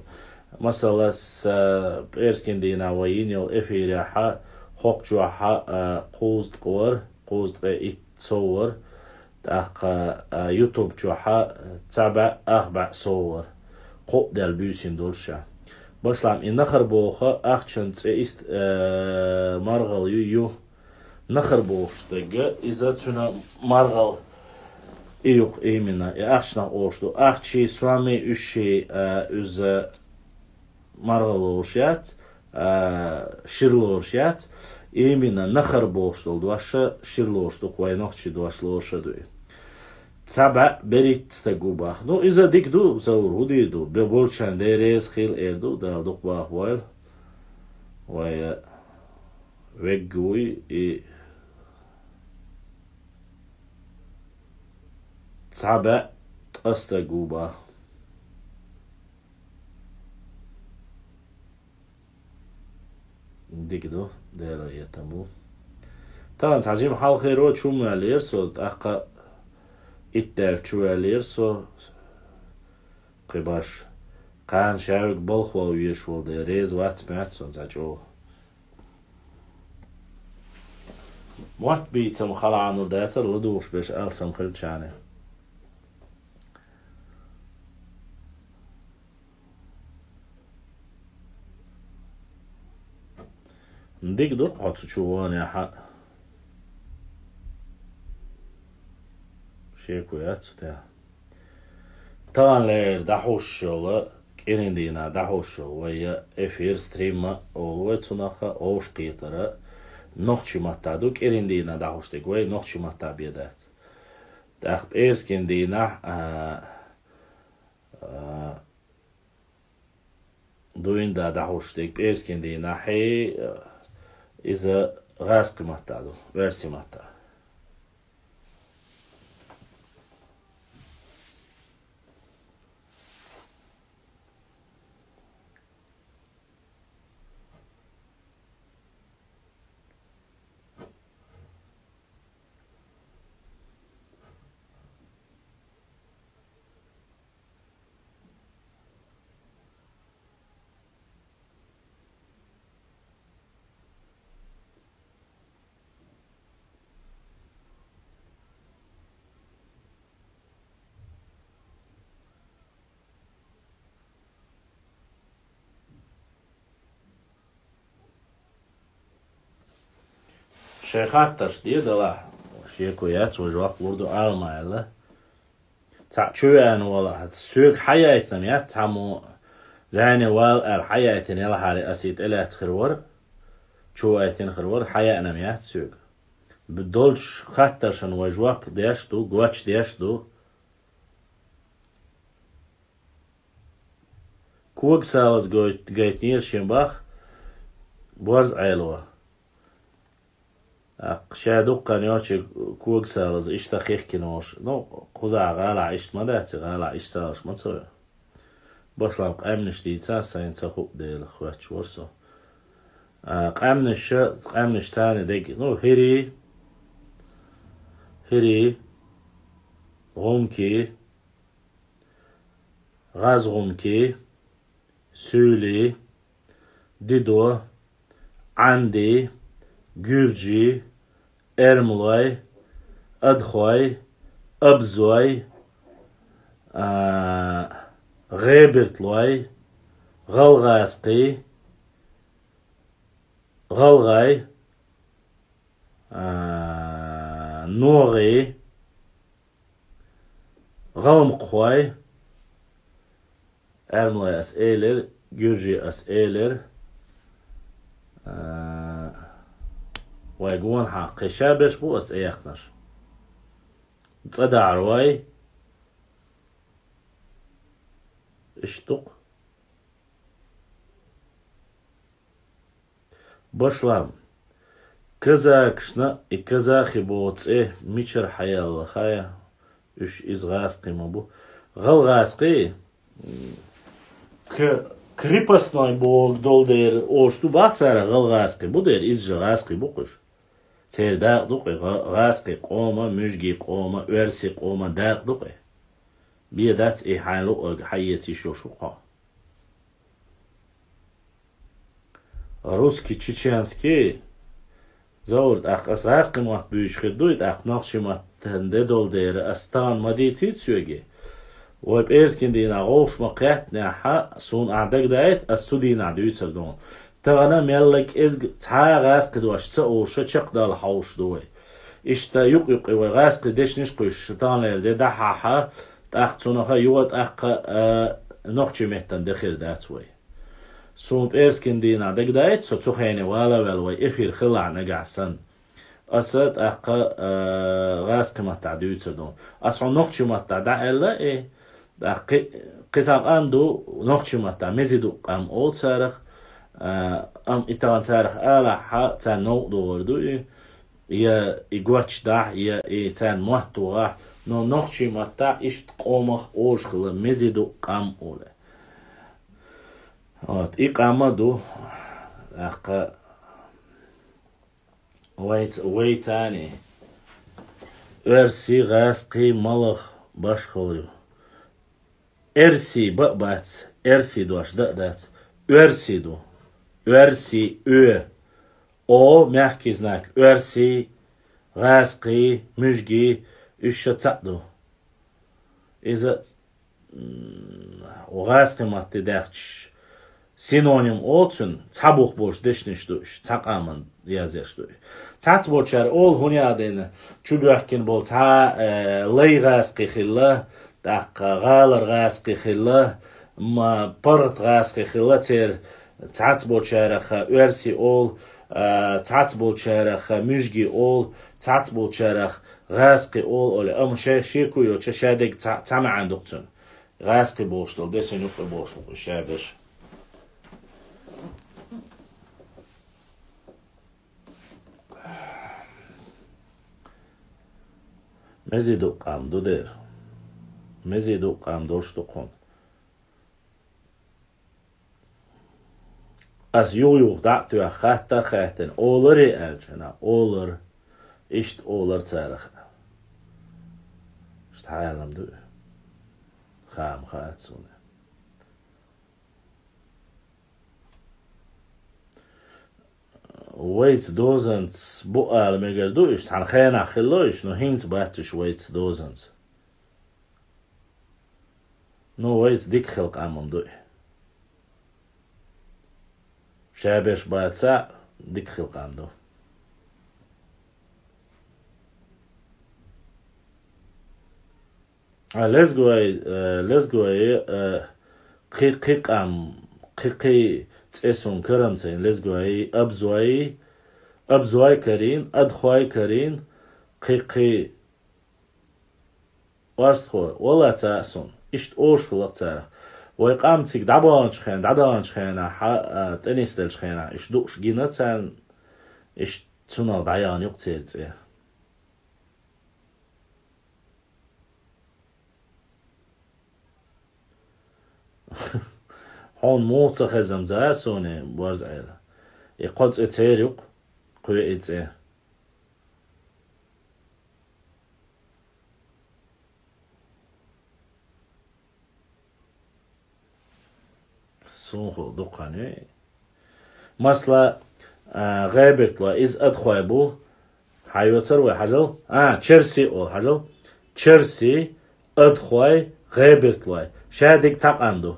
Масала, ас, а, пӀераскан дийнахь вай йина йолу эфирехь, хӀокху чохь, а, кхузткъа вара, кхузткъе итт сов вара. ТӀаккха, а, YouTube чохь цхьа бӀе, ах бӀе сов вара. Кхоъ даьлла буьйсина долуш ша. Башлахь и нахар боху ахчан цӀе ист, а, маргӀал ю, ю. Нахар бохуш дерг, иза цуьнан маргӀал и ю-кх именно, и ахчанах олуш ду. Ахчий, сомий, уьшший, а, иза маргӀа лоруш яц, а, шира лоруш яц. Именно нахар бохуш долу дош шира лоруш ду-кх, вай нохчийн дош лоруш а ду и. Цхьа бӀе берхӀитта стаг ву баха. Ну, иза дика ду, Заур, хӀун дийр ду? Бе болчарна Дела реза хила эр ду, Дала дукха баха бойла. Вай, а, вегга вуй и цхьа бӀе ткъа стаг ву баха. Дика ду, Делан хетам бу. Тахана цхьа жима хьалхаро чу ма ваьллера со, тӀаккха итт даьлча чу ваьллера со. Кхин баш, кхана шаьвиг балхо везаш волу дела, реза вац моьтту суна цхьа чӀогӀа. Мотт бийцам хала Ӏанур дацара, ладугӀуш берш алсам хилчарна. Дика ду-кх хьо цу чу ванехь а. Шеко яц цу тӀа. Таханлера дӀахьош йола, кӀиран дийнахьа дӀахьош йола вай эфир, стрим олу вай цунах, вовшахкхетар нохчийн маттахь ду, кӀиран дийнахьа дӀахьош дерг вай нохчийн маттахь бен дац. ТӀаккха пӀераскан дийнахь, а, а, дуьйна дӀахьош дерг пӀераскан дийнахь, хье, иза гӀазкхийн маттахь ду, оьрсийн маттахь. Шайн хаттарш де, делахь, шеко яц, вай жоп лур ду Ӏалама аьлла. Цхьаъ чу веана валахь, соьга хьаяйтина-м яц цхьаммо, зӀене вала аьлла хьаяйтина ялахьара, ас и тӀелаьцна хир вара, чу вайтина хир вара, хьаяьӀна-м яц соьга. Б-, долчу хаттаршна вай жоп деш ду, гочдеш ду. Когасалаза гой-, гайтинера шен бах Борз-Ӏело. ТӀаккха ша дуккха йолчу когасалаза иштта хихкина волуш. Ну, кхузахь гӀалахь иштта ма дац, гӀалахь иштта салазаш ма ца ве. Башлампа къаьмнаш дийца, сайна ца хуу дела, хоьттуш вара со. А, къаьмнаш, къаьмнаш царна дерг, ну, хӀирий, хӀирий, гӀумкий, гӀазгӀумкий, суьйлий, дидо, Ӏандий, гуьржий, эрмалой, адхой, абзой, а, гӀебартлой, гӀалгӀазкхий, гӀалгӀай, а, ногӀий, гӀалмакхой, эрмалой ас элира, гуьржий ас элира, а, вай гонахьа кхин ша берш бу ас тӀеяьккхинарш. ЦӀадахьарой, иштта ду-кх. Башлам. Казакашна и казахи боху цӀе мичара хьаялла хая, уьш иза гӀазкхий ма бу. ГӀалгӀазкхий, к-, крепостной бохург долу дера, ош ду бах цара гӀалгӀазкхий бу дера, иза же гӀазкхий бу кхуьш. Церан дакъа ду кхуьй, гӀа-, гӀазкхий къома, муьжгий къома, оьрсий къома дакъа ду кхуьй. Бен дац и хьайн луъург, хьаэца йиш йолуш ву хьо. Русский, чеченский, Заур, тӀаккха ас гӀазкхийн мотт буьйцуш хир дуй, тӀаккха нохчийн маттана де долу дера, ас тахана ма дийцийта соьга. Вай пӀераскан дийнахь гӀовш ма кхеттинехь, суна ахь дагадаийта, ас цу дийнахь дуьйцур ду. Тахана мелла кӀезиг цхьа а гӀазкхи дош ца олуш, чекхдала хьовсуш ду вай. Иштта юкъ-юкъе вай гӀазкхи дешнаш а кхуьйсуш, таханлера де дӀахьахьа, тӀаккха цунах а юха тӀаккха, а, нохчийн меттана де хир дац вай. Суна пӀераскан дийнахь дагадаийта, со цу хене вала а ваьлла вай эфир хилахь нагахь санна. Аса тӀаккха, а, гӀазкхийн маттахь дуьйцур ду. Ас хьуна нохчийн маттахь дӀааьлла, э, тӀаккха кхи-, кхин цхьа къам ду, нохчийн маттахь мези ду къам олу царах, а, амма и тахана царах алахьа, царна новкъа догӀур ду и, я и гочдахь, я и царна мотт вогӀахь, но нохчийн маттахь иштта къомах олуш хилла мези ду къам олу. Вот, и къам а ду, тӀаккха вайца-, вайцани. Оьрсий, гӀазкхий, малах башхалла ю. Эрсий ба а бац, эрсий дош да а дац. Оьрсий ду. Оьрсий, оь. О, мягкий знак. Оьрсий, гӀазкхий, муьжгий, уьш ша цхьаъ ду. Иза, м, гӀазкхийн матте даьхча, синоним олу цуьнан, цхьа бух болуш дешнаш ду уьш, цхьа къаман язъеш ду. Цхьацца болчара олу, хӀунда аьлла, чу боьхкина болу цхьа, э, лай гӀазкхи хилла, тӀаккха гӀалара гӀазкхи хилла, ма паргӀат гӀазкхи хилла, церан цхьацца болчарах оьрси олу, э, цхьацца болчарах муьжги олу, цхьацца болчарах гӀазкхи олу, олу, амма шен шеко йоцуш, шадерг цхьа, цхьа маьӀна ду-кх цуьнан. ГӀазкхи болуш долу, десна юккъе болуш долу шаберш. Мезий дукъам ду дера. Мезий дукъам долуш ду кхунна. Ас юх-юха дӀа а тоьхна, хатта а хаьттина, олура аьлча, нах олура, иштта олура царах. Иштта хьалам ду. Хама хаьа суна. Вайца дозанца бу ала мегар ду уьш, цхьана хенахь хилла уьш, но хӀинца бац уьш вайца дозанца. Ну, вайца дика хила къам ду и. Шаберш бац а, дика хила къам ду. А, лезгой, э, лезгой, э, кхи, кхи къам, кхи, кхи цӀе суна карамца йина, лезгой, абзой, абзой карийна, адхой карийна, кхи, кхи орстхой, валла ца а суна. Иштта оша хилла-кх царах. Вай къам цига дӀабаханчу хенахь, дӀадаханчу хенахь, хьа-, а, тӀе нисделлачу хенахь, иштта дукъуш гина царна, иштта цунах дӀаяхна ю-кх церан цӀе. Хьуна муха ца хезна-м ца а суна, борз Ӏела. И кхо цӀе церан ю-кх, кхо и цӀе. Сунхо дукха хан ю. Масала, а, гӀебертлой, иза адхой бу. Хьайоцар вай, хьажал? А, черси олу, хьажал? Черси, адхой, гӀебертлой. Шадерг цхьа къам ду.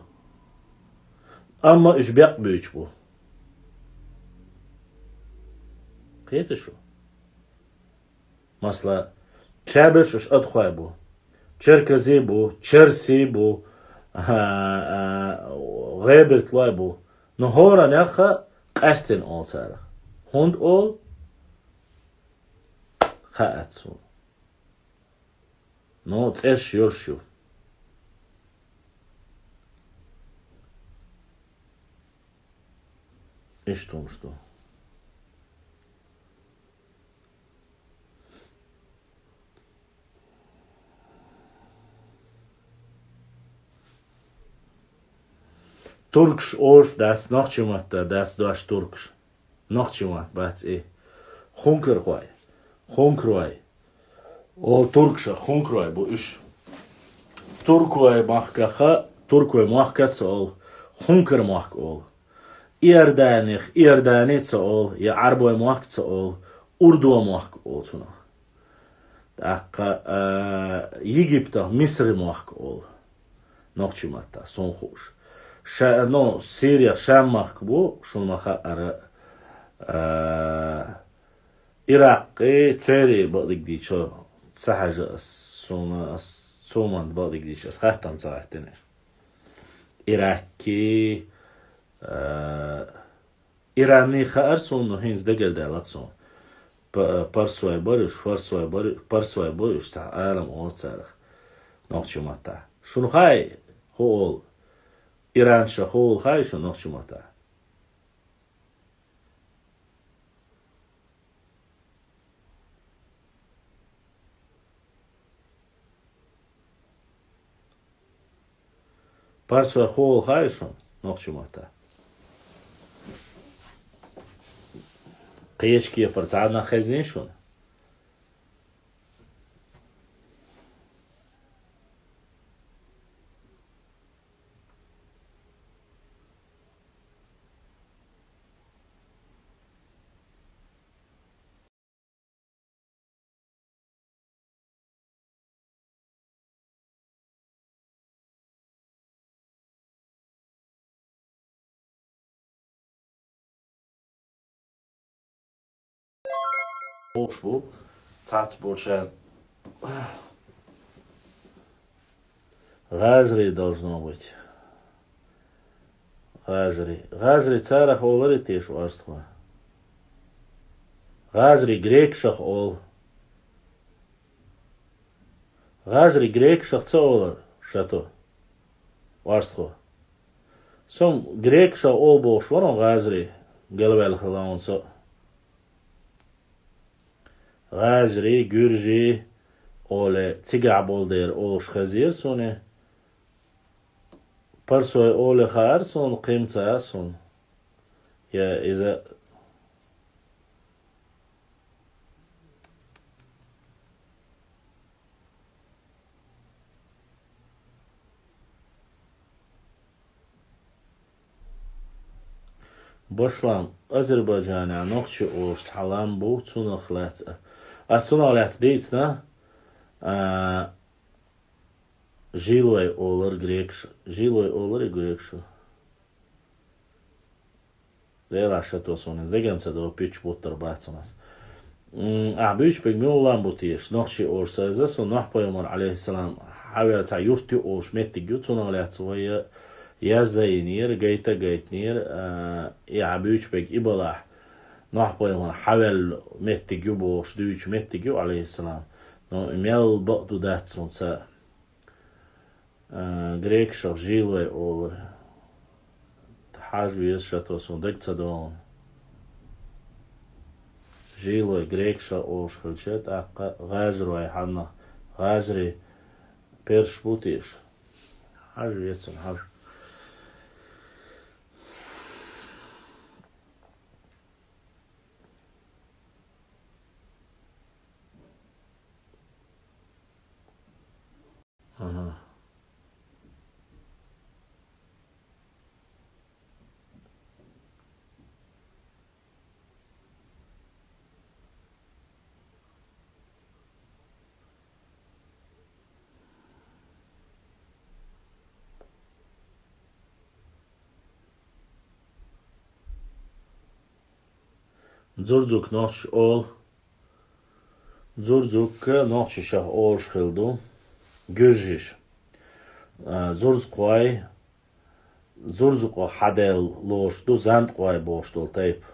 Амма уьш бекъ буьйцуш бу. Кхета шу? Масала, шаберш уьш адхой бу, черкази бу, черси бу, а, а, гӀебертлой бу. Но хӀоранехха къаьстина олу царах. ХӀунда олу? Хаьа суна. Но цӀерш йолуш ю. Иштта хӀумаш ду. Туркаш олуш дац, нохчийн матта дац дош туркаш. Нохчийн матта бац и. Хункархой. Хункарой. О, туркашах хункарой бу уьш. Туркой махкаха, туркой мохк а ца олу, хункар мохк олу. Иорданех Иордани ца олу, я Ӏарбой мохк ца олу, урдо мохк олу цунах. ТӀаккха, а, Египтах Мисри мохк олу. Нохчийн матта, сунна хууш. Ша-, ну, Сириях Шам махка бу, шуна ма хаъара, а, Иракъи, церий бакъдерг дийцича, ца хьажа ас, суна ас цу ман бакъдерг дийцича, ас хаттам ца гӀаттина. Иракки, а, Иранни хаьара суна, но хӀинца дагардаьлла-кх суна. П-, парсой бара уьш, фарсой бара, парсой бу уьш, цхьа алам олу царах. Нохчийн матта. Шуна хаьий, хӀун олу? Иранша хӀун олу хаьий шуна нохчийн матта? Парсой хӀун олу хаьий шуна нохчийн матта? Кхечу кепара цхьа а нах хезнийий шуна? бохуш бу, цхьацца болчарна. ГӀажарий должно быть. ГӀажарий. ГӀажарий царах оларий теша, орстхой? ГӀажарий грекашах олу. ГӀажарий грекашах ца олар шато, орстхой? Со грекашах олу бохуш вара гӀажарий, галваьлла хилла хьуна со. ГӀажарий, гуьржий олий, цигахь болу дера олуш хезира суна. Парсой олий хаьара суна, кхин ца хаьа суна. Я иза Башлам, Азербайджанехь нохчий олуш цхьа лам бу, цунах лаьцна. Ас цунах лаьцна дийцина, а, жилой олар грекаш. Жилой олар и грекаш. Делахь шато суна иза дегам ца до, пуьчча буттар бац у ас. М, ахь буьйцу берг муьлха лам бу теша? Нохчий олуш ца хеза суна, Нохь-пайхамар, алейхиссалам, хьавелла цхьа юрт ю олуш меттиг ю, цунах лаьцна вай язъяйинера, гайта а гайтинера, а, и ахь буьйцу берг и балахь, Нохь-пайхамар хьавелла меттиг ю бохуш дуьйцу меттиг ю, алейхиссалам. Но и мел бакъ ду дац суна ца А, грекашах жилой олу. Хьажа веза шато, суна дага ца догӀу. Жилой грекашах олуш хилча, тӀаккха гӀажарой хьаннах, гӀажарий персаш бу теша? Хьажа веза суна, хьажа. Ага. Дзурдзук нохчаша олу. Дзурдзук нохчашах олуш хилла ду. Гуьржиша. А, зурзакхой, зурзакхо хьадаьлла лоруш ду, зандакъой бохуш долу тайпа.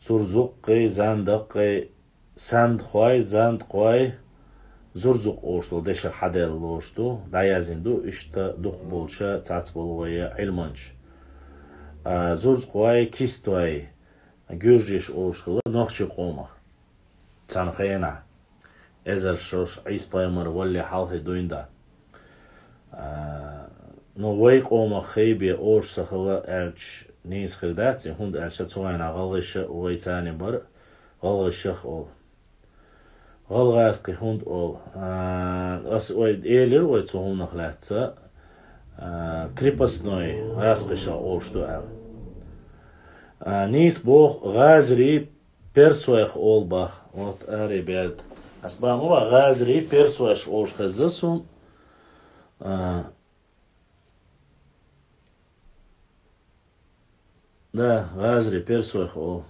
Зурзукъий, зандакъий, сандхой, зандакъой, зурзукъ олуш долу дешах хьадаьлла лоруш ду, дӀаяздина ду, иштта дукхахболчу цхьацца болу вайн Ӏилманчаша. А, зурзакхой, кистой, гуьржиша олуш хилла нохчийн къомах. Царна хенахь, эзар шо Ӏийса пайхамар валале хьалхе дуьйна дан. А, ну, вай къомах хей бен олуш ца хилла аьлча нийса хир дац, и хӀунда аьлча цу хенахь гӀалгӀаша вай царна бара, гӀалгӀашах олу. ГӀалгӀазкхи хӀунда олу? А, ас вай элира вай цу хӀуманах лаьцна, а, крепостной гӀазкхашах олуш ду аьлла. А, нийса боху, гӀажарий персойх олу бах. Вот, ари берд. Ас бан ма бан, гӀажарий персойх олуш хезна суна. А, да, гӀажарий персойх олу.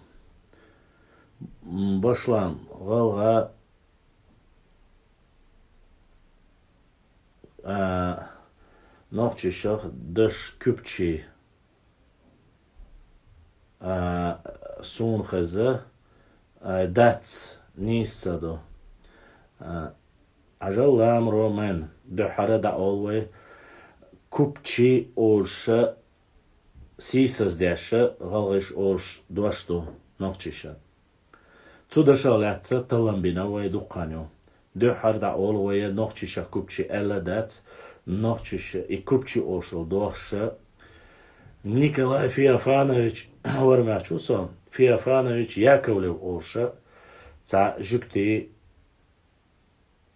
М, башлам, гӀалгӀа, а, нохчашах даш куьпчий. А, суна хеза, а, дац, нийса ца ду. А, Ӏажал ламро мен, дуьххьара дӀаолу вай, купчи олуша, сийсаздеша, гӀалгӀиш олуш дош ду нохчиша. Цу дашах лаьцна таллам бина вай дуккха хан ю. Дуьххьара дӀаолу вай нохчишах купчи аьлла дац, нохчиша и купчи олуш долу дохуша. Николай Феофанович, вара моьттуш ву со, Феофанович Яковлев олуша, цхьа жуьгтий,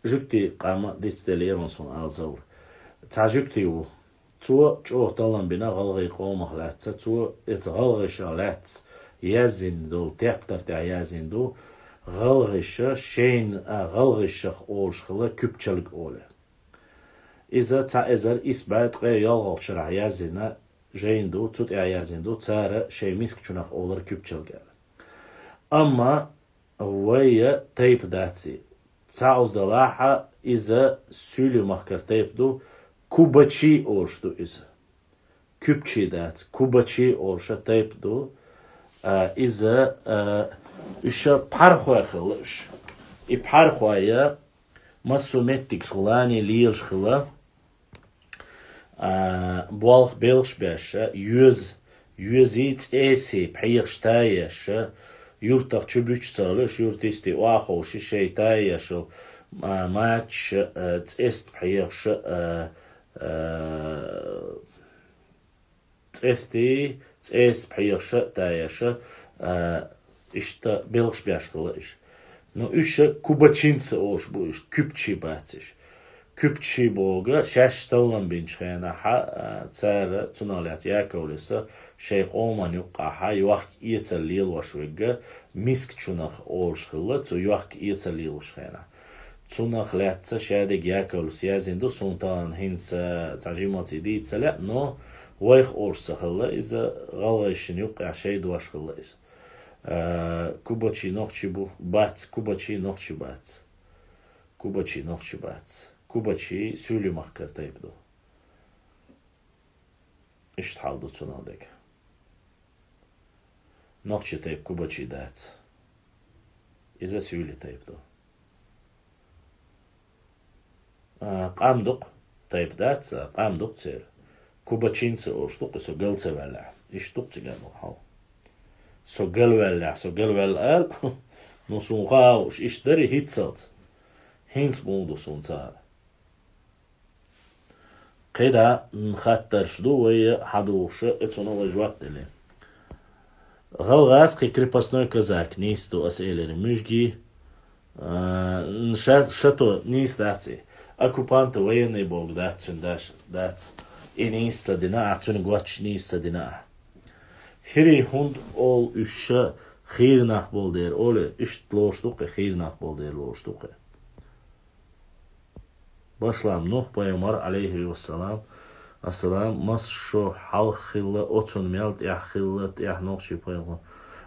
жуьгтий къам дицделла ерон суна ала Заур. Цхьа жуьгтий ву. Цо чӀогӀа таллам бина гӀалгӀай къомах лаьцна, цо эца гӀалгӀаша лаьцна яздина долу тептар тӀехь яздина ду, гӀалгӀаша шайна, а, гӀалгӀашах олуш хила куьпчалг оле. Иза цхьа эзар исс бӀе ткъе ялхолгӀачу шарахь яздина жайна ду, цу тӀехь яздина ду, цара шайн мискачунах олар куьпчалг аьлла. Амма Вайя тайпа дац и. Цхьа уза далахьа, иза суьйли махкара тайпа ду, кубачи олуш ду иза. Куьпчи дац, кубачи олуша тайпа ду. А, иза, а, уьш пхьархой хилла уьш. И пхьархой массо меттигаш гӀулани лелаш хилла. А, болх белхаш беш, йоьз-, йоьзи цӀеси пхьегӀаш тайеш, юьртах чу буьтуш ца хилла уьш, юьртисти охьаховши шай тайеш, а, мачаш, а, цӀеста пхьегӀаш, а, а, цӀести, цӀеста пхьегӀаш а тайеш, а, иштта белхаш беш хилла уьш. Ну, уьш кубачинца олуш бу уьш, куьпчи бац уьш. Куьпчи боху, шаьш таллам бинчу хенахьа, а, цара цунах лаьцна Яковлиса шайн къоман юккъахьа йохка-эцар лелош верг, мискачунах олуш хилла, цу йохка-эцар лелош хенахь. Цунах лаьцна шадерг Яковлиса яздина ду, суна тахана хӀинца цхьа жималций дийца ца лаьа, но вайх олуш ца хилла иза, гӀалгӀайшна юккъехь шайн дош хилла иза. А, кубачи нохчи бу, бац, кубачи нохчи бац. Кубачи нохчи бац. Кубачи суьйли махкара тайпа ду. Иштта хьал ду цунах дерг. Нохчи тайпа кубачи дац. Иза суьйли тайпа ду. А, къам ду-кх, тайпа дац, а, къам ду-кх церан. Кубачинца олуш ду-кх, со гал ца ваьллехь. Иштта ду-кх цигара хьал. Со гал ваьллехь, со гал ваьлла ала, ну, суна хаа уьш иштта дарий хӀинццалц. ХӀинца муха ду суна цара. КхидӀа, м, хаттарш ду вай хьадугӀуш, и цунна вай жоп делла. ГӀалгӀаз кхин крепостной казак, нийса ду ас элира, муьжги, а, ша-, шато нийса дац и. Оккупанта военный боху дац цуьнан даш-, дац. И нийса ца дина ахь, цуьнан гоччаш нийса ца дина ахь. ХӀирий хӀунда олу уьш, хийра нах болу дера олий, иштта лоруш ду-кх и, хийра нах болу дера лоруш ду-кх и. Башлам Нух пайхамар, алейхи вассалам, ассалам, мас шо хьалха хилла, оцунна мел тӀехь хилла, тӀехь нохчий пайхамар.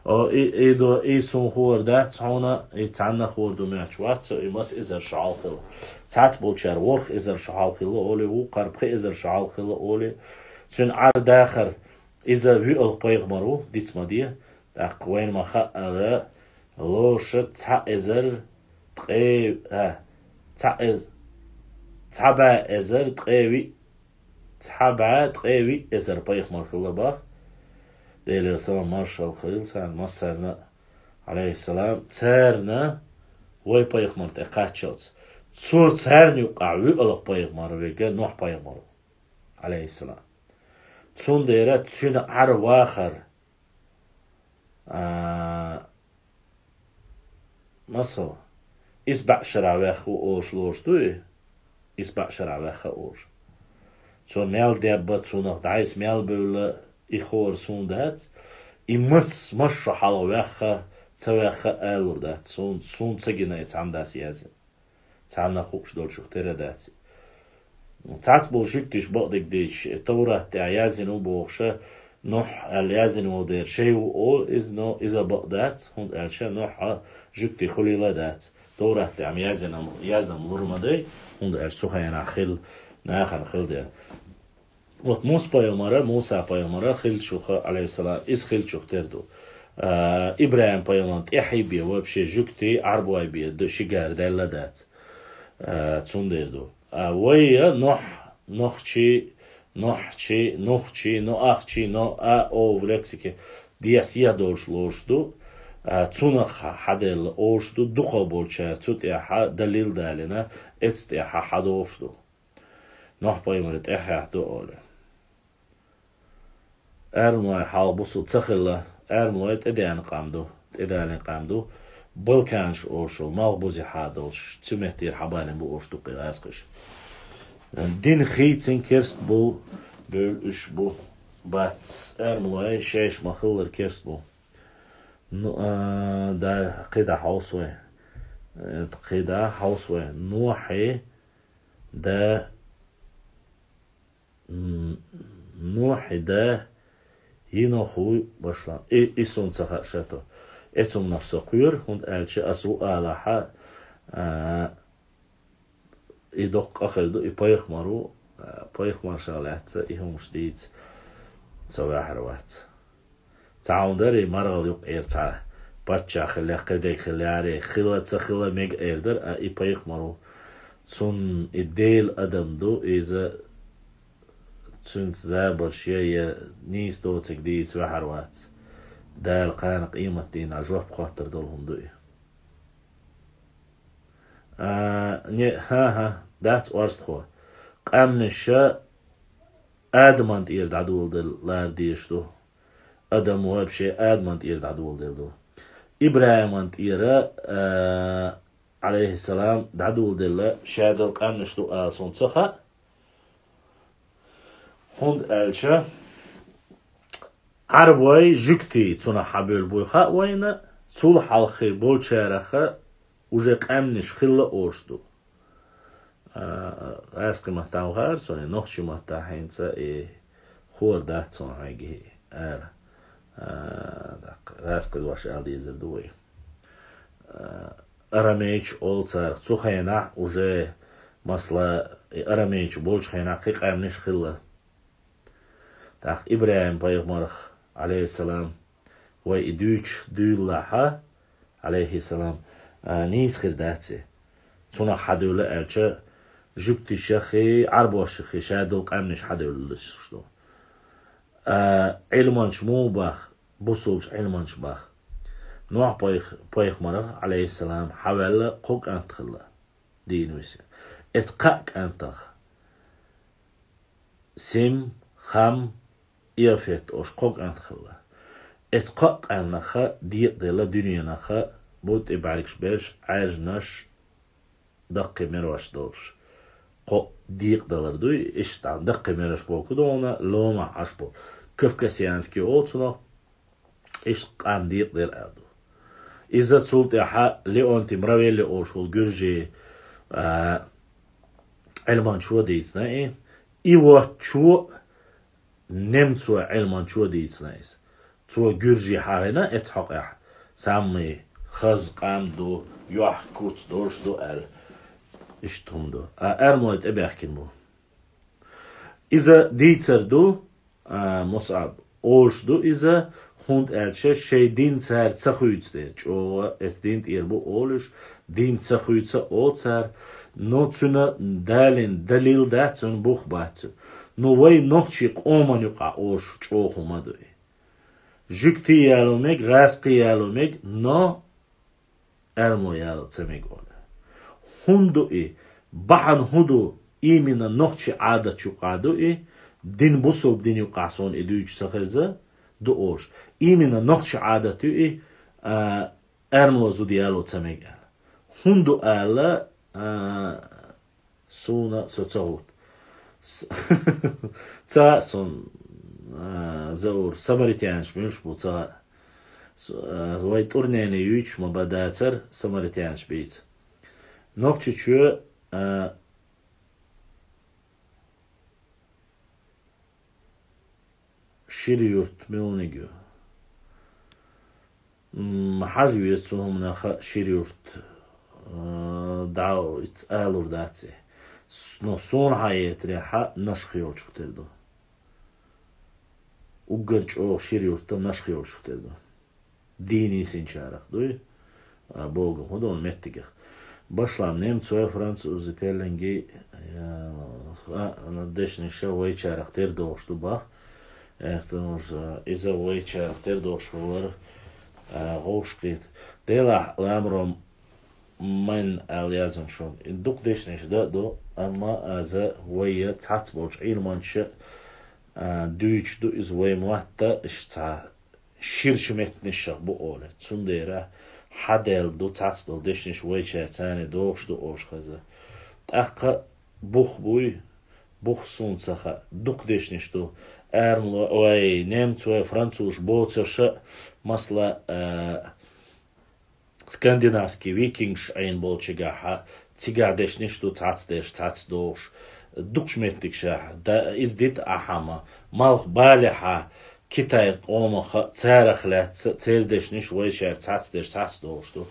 О, и, и до, и суна хуур дац хьуна, и цхьанна хуур ду моьттуш вац со, и мас эзар шо хьалха хилла. Цхьацца болчара ворхӀ эзар шо хьалха хилла олий, вукхара пхи эзар шо хьалха хилла олий. Цуьнан Ӏар дахар, иза вуьалгӀа пайхамар ву, диц ма де, тӀаккха вайна ма хаъара, лоша цхьа эзар ткъе, а, цхьа эз-, цхьа бӀе эзар ткъе виъ, цхьа бӀе ткъе виъ эзар пайхамар хилла бах. Делера салам маршалла хуьлда царна массарна, алейхиссалам, царна вай пайхамар тӀе кхаччалц. Цо царна юккъахь вуьалгӀа пайхамар верг Нух пайхамар ву, алейхиссалам. Цундела цуьнан Ӏар вахар, а, масала, исбаьӀ шарахь ваьхна ву олуш лоруш ду и? ИсбаьӀ шарахь ваьхна олуш. Цо мел дебба, цунах дӀайса мел бевлла, и хуур суна дац. И мас, мас шо хьалха ваьхна, ца ваьхна алур дац. Суна, суна ца гина и цхьамма дас яздина. Цхьанна хууш долчух тера дац. Цхьацца болу жуьгтиша бакъдерг дийцича, Товрат тӀехь яздина ву бохуша, Нухь аьлла яздина волу дера шай ву олу иза, но иза бакъ дац, хӀунда аьлча Нухь жуьгтий хуьлийла дац. Товрат тӀехь яздина, яздина лур ма дай, хӀунда аьлча цу хенахь хилла, нахана хилла дера. Вот Муса пайхамара, Муса пайхамара хиллачух, алейхиссалам, иза хиллачух тера ду. А, ИбрахӀим пайхамарна тӀаьхье бен вообще жуьгтий, Ӏарбой бен ду, ши гара даьлла дац. А, цундела ду. А, вай, а, Нохь, Нохчи, Нохчи, Нухчи, Ноахчи, Ноа, о, в лексике, дес я долуш лоруш ду. А, цунах хьаделла олуш ду, дукхах болчара цу тӀехьа далил далина, эцу тӀехьа хьадолуш ду. Нохь пайхамаре тӀаьхьа ду олий. Аьрмлой хьалха бусул ца хилла, аьрмлой тӀедеана къам ду, тӀедалийна къам ду. Балканаш олуш, малхбузехьа долуш, цу меттера хьабалийна бу олуш ду кхин гӀазкхаша. Дин хийцина керст бу, бевлла уьш бу. Бац, аьрмлой шайша ма-хиллара керст бу. Ну, а, да, кхидӀа хьовса вай. Э, кхидӀа хьовса вай. Нохьи, да, м, Нохьи да, Енох ву башлам. И, и суна ца хаьа шато. Эцумнаш со кхоьру, хӀунда аьлча ас ву алахьа, а, и доккха къа хир ду, и пайхамар ву, а, пайхамаршах лаьцца и хӀумаш дийца со ваьхьар вац. Цхьа хӀума дарий, маргӀал юкъера цхьа паччахь хилла, кхидерг хилла, яре, хила ца хила мега эр дар, а и пайхамар ву. Цунна и Дела адам ду, иза цуьнца забарш я, я нийса доцург дийца ваьхьар вац. Дала кхана къематдийнахь жоп хоттар долу хӀума ду и. А, не, хӀан-хӀа, дац орстхо. Къаьмнаша Адаман тӀера дӀадоладелла лара дезаш ду. Адам вообще Адаман тӀера дӀадоладелла ду. ИбрахӀиман тӀера, а, Ӏалайхиссалам, дӀадоладелла шадолу къаьмнаш ду ала суна ца хаьа. ХӀунда аьлча Ӏарбой жуьгтий цунах хьабевлла буй хаьа вайна, цул хьалххе болчараха уже къаьмнаш хилла олуш ду. А, гӀазкхийн маттахь ма хаьара суна, нохчийн маттахь хӀинца и хӀора дац цунах хьайгахь ала. А, даккха, гӀазкхий дош ала дезар ду вай. А, арамейчу олу царах цу хенахь уже, масала, и арамейчу болчу хенахь кхин къаьмнаш хилла. ТӀаккха ИбрахӀим-пайхамарах, Ӏалайхиссалам, вай и дуьйцуш дуьйлалахьа, Ӏалайхиссалам, а, нийса хир дац и. Цунах хьадевлла аьлча, жуьгтишаххий, Ӏарбошаххий шадолу къаьмнаш хьадевллалаш ду. А, Ӏилманча муха баха, бусулбачу Ӏилманча баха. Нохь-пайх-, пайхамарах, Ӏалайхиссалам, хьаваьлла кхо кӀант хилла. Дийна висе. Эцу кхаа кӀантах Сим, Хам, Иафет олуш кхо кӀант хилла. Эцу кхаа къаьмнаха декъаделла дуьненаха бутт тӀе бӀаьргаш берш, Ӏаьржанаш, даккхий мерош долуш. Кхо декъадалар дуй, иштта даккхий мерош боху дона, ломахь Ӏаш бу. Кавказский олу цунах, иштта къам декъаделла аьлла ду. Иза цул тӀаьхьа Леонтий Мравелли олуш волу гуьржий, а, Ӏилманчо дийцина и. И воцчо немцо Ӏилманчо дийцина иза. Цо гуьржий хьахийна эцу хьокъехь, самый хаза къам ду, йохк-куц долуш ду аьлла. Иштта хӀума ду. А, аьрмой тӀебаьхкина бу. Иза дийцар ду, а, Мусаб, олуш ду иза, хӀунда аьлча шайн дин цара ца хуьйцу дела, чӀогӀа эцу дин тӀера бу олуш, дин ца хуьйцу олу цара, но цуьнан далийна далил дац цуьнан, бух бац цуьнан. Но вай нохчийн къоман юкъахь олуш чӀогӀа хӀума ду и. Жуьгтий яло мега, гӀазкхий яло мега, но аьрмо яло ца мега олу. ХӀунда ду и? Бахьана хӀун ду? Именно нохчийн Ӏадат юкъахь ду и, дин бусулба дин юкъахь суна и дуьйцуш ца хеза ду олуш. Именно нохчийн Ӏадат ю и, а, аьрмо зуда яло ца мега аьлла. ХӀунда ду аьлла, а, суна со ца хӀутту. С-, ца а суна, а, Заур, самаритянаш муьлш бу ца а. С-, а, вай тӀурнене юьйцуш ма бан дацара самаритянаш бийца. Нохчийчоь, а, Шира-Юрт муьлханиг ю? М, хьажа веза цу хӀуманах а, Шира-Юрт, а, дӀа ицца алур дац и. С-, но суна хьаетарехьа Нашха йолчух тера ду. Уггар чӀогӀа Шира-Юрт а Нашха йолчух тера ду. Дийна йисинчарах дуй, а, богу, хӀун долу меттигах. Башлам немцой, французы, пеллинги, а, а, дешниша вайчарах тера догӀуш ду бах. Эхтамуж, а, иза вайчарах тера догӀуш хилар, а, гӀовшкхийта. Делахь ламром майн аьлла язван шуна. И дукха дешнаш дан а ду, амма аза вайя цхьацца болчу Ӏилманча, а, дуьйцуш ду иза вай мотта, иштта цхьа ширачу меттанашах бу оле. Цундела хьаделла ду цхьацца долу дешнаш вайчаьрца царна догӀуш ду олуш хеза. ТӀаккха бух буй, бух суна ца хаьа. Дукха дешнаш ду. Аьрмло, вай, немцой, французаш боцурша, масала, а, скандинавский викингаш Ӏийна болчигахьа, цигахь дешнаш ду цхьацца деш, цхьацца догӀуш. Дукхачу меттигашахь, да, иза дита ахьама, малх балехьа, Китай къомах, царах лаьцна, церан дешнаш вай шаьра цхьацца деш, цхьацца догӀуш ду.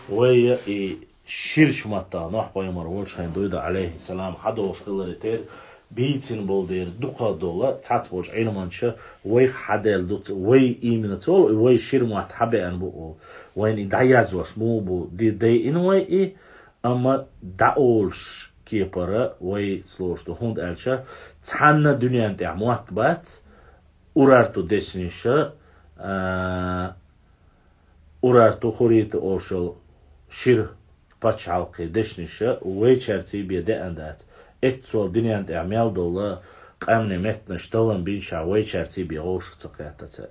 Вай и ширача маттахь Нохь пайхамар волчу хенахь дуй ду, Ӏалайхиссалам, хьадогӀуш хиларе терра, бийцина болу дера дукхах долу цхьацца болчу Ӏилманчаша вайх хьадаьлла ду, ц-, вай имина ца олу, вай шира мотт хьабеана бу олу. Вайна и дӀаязъеш муха бу, ди-, дайина вай и, амма дӀаолуш кепара вай лоруш ду, хӀунда аьлча цхьанна дуьнен тӀехь мотт бац, Урарту дешниша, а, Урарту, Хурриту олуш йолу шира пачхьалкхе дешниша вайчаьрций бен деана дац. Эццул динен тӀехь мел долу къаьмнийн меттанаш таллам бинчохь вайчаьрций бен вовшах ца кхетта цара.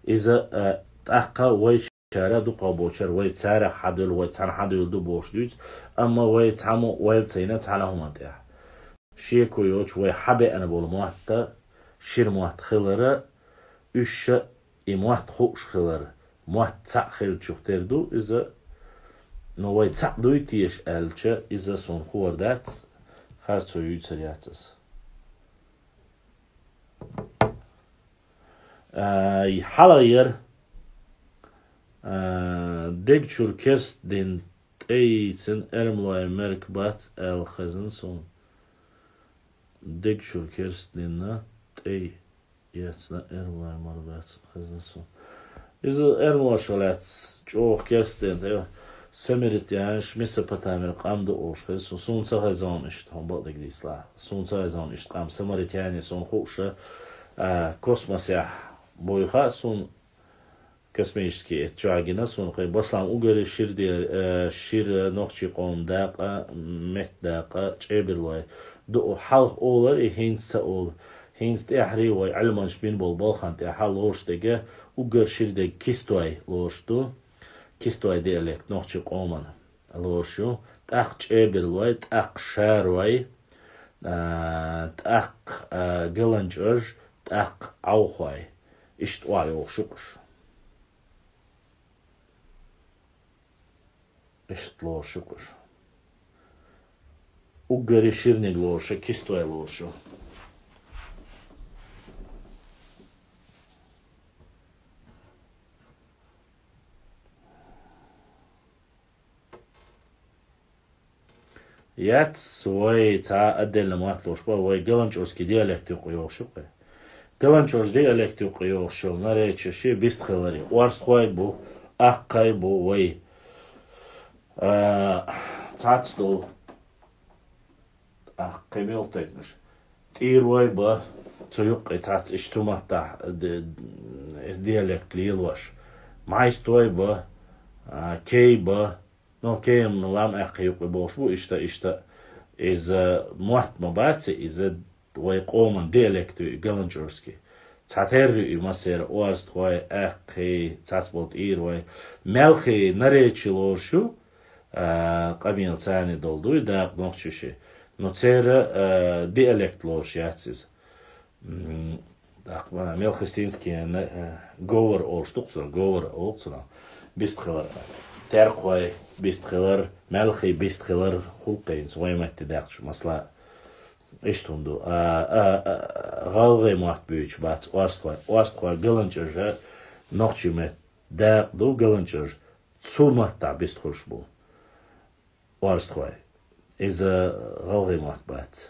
Иза, а, тӀаккха вайчара дукхах болчара вай царах хьадуьллу, вай цхьаьна хьадуьллу ду бохуш дуьйцу, амма вай цхьаммо ойла ца йина цхьана а хӀуманна тӀехь. Шеко йоцуш вай хьабеана болу мотта, шира мотт хилара, уьш ша и мотт хууш хилар, мотт цхьаъ хиллачух тера ду иза, но вай цхьаъ дуй теша аьлча, иза суна хуур дац, харцо юьйцур яц аса. А, и хьалха яра, а, дегчуьра керст дина тӀе йийцина эрмалой мерг бац аьлла хезна суна. Дегчуьра керст дина тӀе эцна эрмалой мара бац хезна суна. Иза эрмалошах лаьцна чӀогӀа керст дина тӀе, самаритянаш, Месопотамера къам ду олуш хезна суна. Суна ца хезна иштта, хьуна бакъдерг дийцалахь. Суна ца хезна иштта къам, самаритяне суна хууша, а, космосехь буй хаьа суна, космический эт чохь гина суна кхин. Башлам уггаре шира де-, э, шира нохчийн къоман дакъа, меттан дакъа, чӀебарлой ду хьалха олар и, хӀинца ца олу. ХӀинца тӀаьхьарий вай Ӏилманчаша бина болу балхана тӀехь лоруш дерг, уггар шира дерг кистой лоруш ду. Кистой диалект нохчийн къоман лоруш ю. ТӀаккха чӀебарлой, тӀаккха шарой, а, тӀаккха, а, галанчӀож, тӀаккха Ӏовхой. Иштта охьайогӀуш ю-кх уьш. Иштта лоруш ю-кх уьш. Уггаре ширниг лоруш ю, кистой лоруш ю. Яц вай цхьа отдельно мотт лоруш бу, вай галанчожский диалект юкъа йогӀуш ю-кх. Галанчожский диалект юкъа йогӀуш йолу наречие шен бист хиларе. Орстхой бу, аккхой бу вай. А, цхьацца долу. А, кхин мел тайпанаш. ТӀийрой бу, цу юккъе цхьацца иштта цу маттахь ди-, диалект лелош. Майстой бу, а, кей бу, Ну, кей-м лам аьккхий юккъе бохуш бу, иштта, иштта. Иза мотт ма бац, иза вай къоман диалект ю и галанчожский. Цхьатерра ю и массеран орстхой, аьккхий, цхьацца болу тӀийрой. Мелхий наречие лоруш ю, а, къамел царна долу дуй, дакъа нохчаши. Но церан, а, диалект лоруш яц иза. М, тӀаккха мелхистинский, э, говор олуш ду-кх цунах, говор олу-кх цунах. Бист хилар. Теркхой бист хилар, мелхий бист хилар, хӀуллакх хӀинца вай метте даьккхича, масала, иштта хӀума ду. А, а, а, гӀалгӀай мотт буьйцуш бац орстхой. Орстхой галанчожа нохчийн меттан дакъа ду, галанчожа цу маттахь бист хуьлуш бу. Орстхой. Иза гӀалгӀай мотт бац.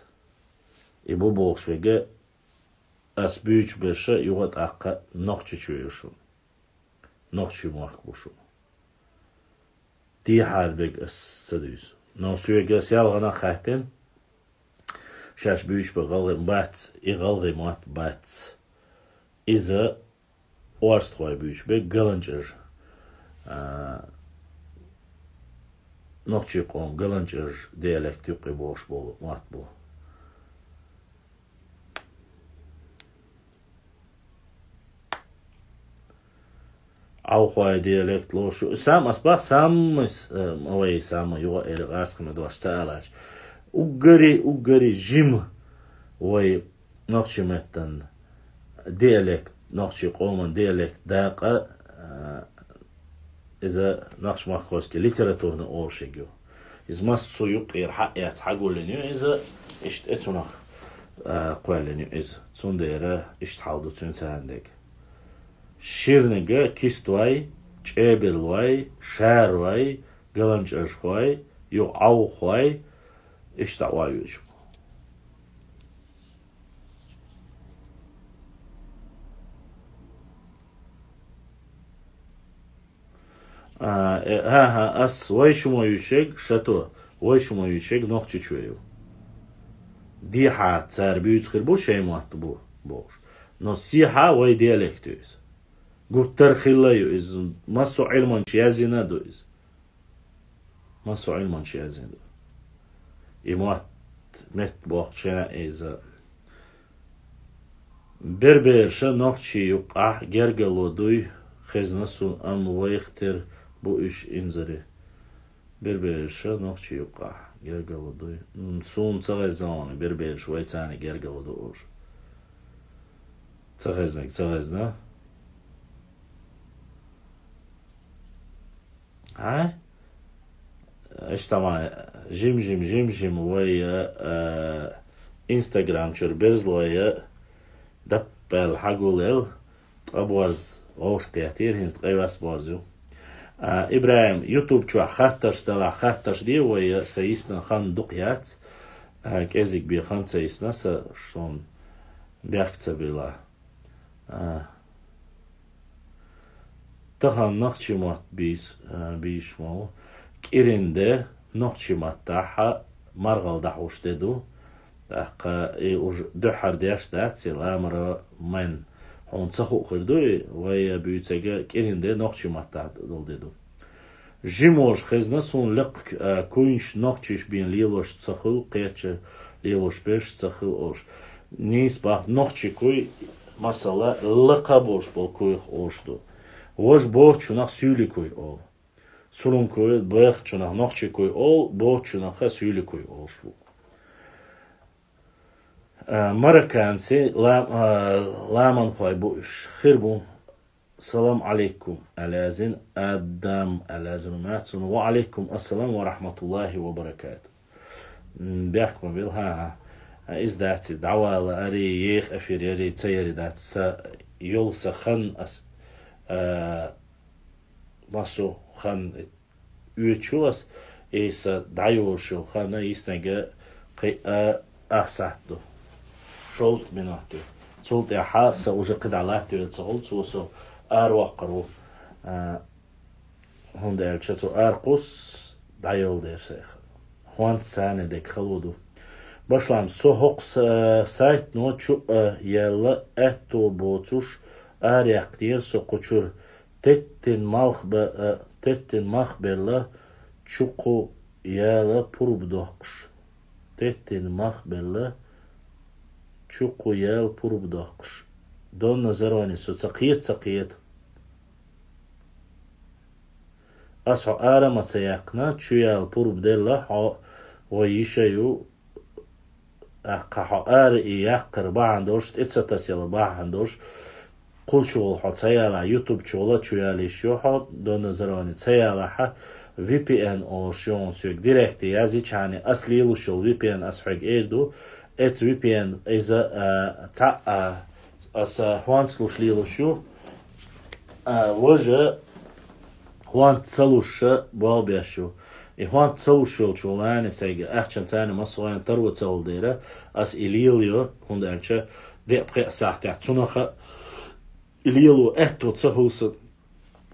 И бу бохуш верг, ас буьйцуш берш юха тӀаккха Нохчийчоь ю шуна. Нохчийн мохк бу шуна. Дехьара берг ас ца дуьйцу. Но соьга селхана хаьттина, шаьш буьйцуш берг гӀалгӀай бац, и гӀалгӀай мотт бац. Иза орстхой буьйцуш берг галанчожа, а, нохчийн къоман галанчожа диалект юккъе бохуш болу мотт бу. Ӏовхой диалект лоруш ю. Сам ас бах, саммас, э, вай самма юха а эли гӀазкхи ма дош ца алач. Уггаре, уггаре жима вай нохчийн меттан диалект, нохчийн къоман диалект дакъа, а, иза нохч-махкахойский литературный олуш ерг ю. Иза массо а юккъера хьаэца хьагуллина ю иза, иштта э цунах, а, кхоьллина ю иза. Цундела иштта хьал ду цуьнан царна дерг. Ширнага кистой, чӀеберлой, шарой, галанчӀажхой, юкъ Ӏовхой, иштта Ӏовойташ. А, э, ха-ха, ас вай шумо вичег, шато, вай шумо вичег нохчичо ю. Дехьа цар буьйцу хир бу, шайн мотт бу, бохуш. Но сехьа вай диалект ю иза. Гуттар хилла ю иза. Массо а Ӏилманча яздина ду иза. Массо а Ӏилманча яздина ду. И мотт, метта боху шена иза. Берберша нохчий юккъахь гергало дуй, хезна сун, амма вайх тера бу уьш инзаре. Берберша нохчий юккъахь гергало дуй. М, суна ца хезна, берберша вай царна гергало ду уж. Ца хезнаг, ца хезна. Хьай? Иштта ма, жим-жим, жим-жим вай, э, Instagram чуьра берзлой, э, даппаьлла хьагулъел, ткъа борз вовшахкхетийра, хӀинца ткъе вас борз ю. А, ИбрахӀим, YouTube чохь хаттарш далахь, хаттарш де вай, э, сан йисна хан дукха яц. А, кӀезиг бен хан ца йисна, сан шуна бехк ца билла. А. Тахана нохчий мотт бийс-, а, бийш ма ву. КӀирин де нохчий маттахь маргӀал дӀахьуш де ду. ТӀаккха и уж дуьххьара деш дац, и ламара майн. Хьуна ца хуу хир ду и, вай буьйцега кӀирин де нохчий маттахь долу де ду. Жимош хезна суна лекха, а, куйнаш нохчийш бен лелош ца хуьлу, кхеча лелош берш ца хуьлу олуш. Нийса бах нохчий куй, масала, лакха болуш болу куйх олуш ду. Важа боцучунах суьйли куй олу. Сулун куй, бехачунах нохчий куй олу, боцучунах суьйли куй олуш бу. А, марокканцы ла-, а, ламанхой бу уьш. Хир бу. Салам алейкум, аьлла яздина, Адам, аьлла яздина, ма цунна. Ва алейкум ассалам ва рахматуллахи ва баракату. М, бехк ма бил, хӀа-хӀа. А, иза дац, дӀавала ари, еха эфир яри, ца яри дац, са йолу са хан ас, а, массо хан оьцуш ю ас, и сан дӀайолуш йолу хан йиснарг кхин а ах сахьт ду. Шовзткъа минот ду. Цул тӀаьхьа сан уже кхидӀа латтавелла ца хуьлу, цо со араваккхар ву. А, хӀунда аьлча цо аракхуссу дӀайолу дера сайх. ХӀонца царна дерг хала ду. Башлам, со хӀокху са-, сайтно чу а яьлла, аьтто боцуш, араяьккхинера со кху чуьра. Теттина малх бе-, а, теттина мах белла, чу кху яла пурба доккхуш. Теттина мах белла, чу кху яла пурба доккхуш. Донна Зарони, со ца кхета, ца кхета. Ас хьо ара ма ца яьккхина, чу яла пурба делла, хьо вай йиша ю, ТӀаккха хьо ара и яккхар бахьана долуш, тӀе ца тасъяла бахьана долуш, кху чу волу хьо ца яла, YouTube чу волу чу яла йиш ю хьо, Донна Зарони ца ялахьа, V P N олуш ю хьуна соьга. Директе язйичхьана, ас лелуш йолу V P N ас хьоьга эр ду, эца V P N иза, а, цхьаъ, а, аса хӀонцлуш лелуш ю, а, важа хӀонц ца луш болх беш ю. И хӀонц ца луш йолчу нани сайга ахчан царна массо а таро ца хуьлу дера, ас и лелайо, хӀунда аьлча деа пхеа сахьтехь цунах а и лело аьтто ца хуьлу сан.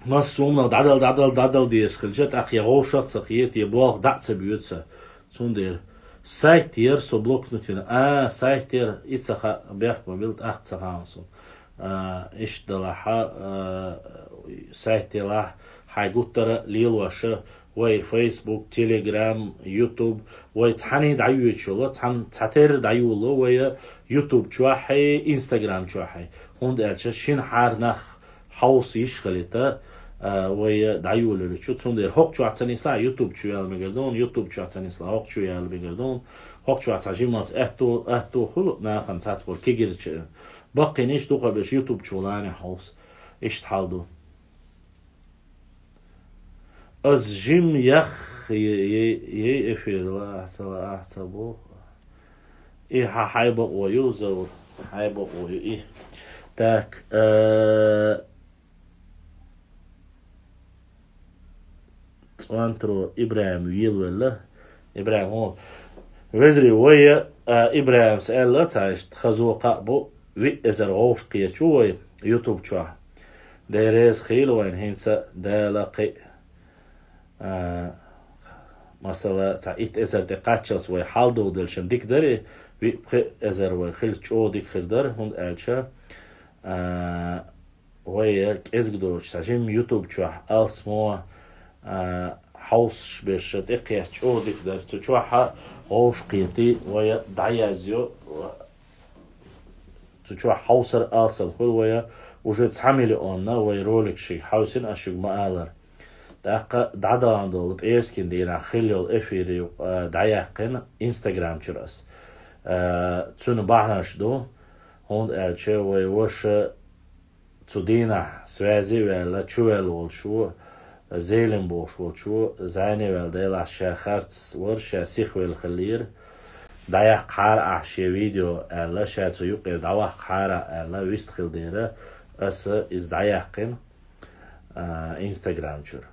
Массо а хӀуманах дӀадала, дӀадала, дӀадала дезаш хилча, тӀаккха я гӀовшах а ца кхета, я болх дӀа а ца боьду сан. Цундела сайт яра со блокнотина. А, сайт яра, и ца хаьа, бехк ма билла, тӀаккха ца хаьа суна. А, иштта далахьа, а, сайт ялахь, хьайн гуттара а лелоша, вай Facebook, Telegram, YouTube, вай цхьаьний дӀайоьдуш йолу, цхьан-, цхьатерра дӀайолало вай YouTube чохь а, Instagram чохь а. ХӀунда аьлча шина хьара нах хьовса йиш хилийта, а, вай дӀайолалучу. Цундела хӀокху чохь ца нислахь, YouTube чу яла мегар ду, YouTube чохь ца нислахь, хӀокху чу яла мегар ду, хӀокху чохь цхьа жималц аьтто, аьтто хуьлу нахана цхьацболу кегирча. Баккхийнаш дукха беш YouTube чу лани хьовса. Иштта хьал ду. Ас жим ях, е-, е-, ей эфир ла, ца ла, ца боху. И хьа-, хьай бакъо ю, Заур, хьай бакъо ю и. Так, э, Цӏонтро ИбрахӀим велавелла. ИбрахӀим, хьо, вежарий, вай, а, ИбрахӀимас аьлла, цхьа иштта хаза кхаъ бу, виъ эзар вовшахкхеташ ву вай YouTube чохь. Дела реза хийла вайна хӀинца Дала кхин а, а, масала, цхьа итт эзар тӀе кхаччалц вай хьалдолу делчун дика дара, виъ-пхи эзар вай хилча чӀогӀа дика хир дара, хӀунда аьлча, а, вай кӀезиг доцуш, цхьа жимма YouTube чохь алсамо, а, хьовсуш берш тӀекхетча чӀогӀа дика дара. Цу чохь вовшахкхетий, вай дӀаязйо, цу чохь хьовсар алсам хуьлу вай, уже цхьа миллионна вай ролик шига хьовсина, ас шуьга ма-аллара. ТӀаккха дӀадахана долу пӀераскан дийнахь хилла йолу эфир юкъа, а, дӀаяьккхина Instagram чуьра ас. А, цуьнан бахьанаш ду, хӀунда аьлча вай ваша цу дийнахь связи а ваьлла, чувелла волчо, Зелим бохуш волчо, зӀене а ваьлла, делахь ша харц вара, ша сихвелла хиллера. ДӀаяккхахьара ахь шен видео аьлла, ша цу юкъера дӀаваккхахьара аьлла, вистхила дера аса иза дӀаяьккхина, а, Instagram чуьра.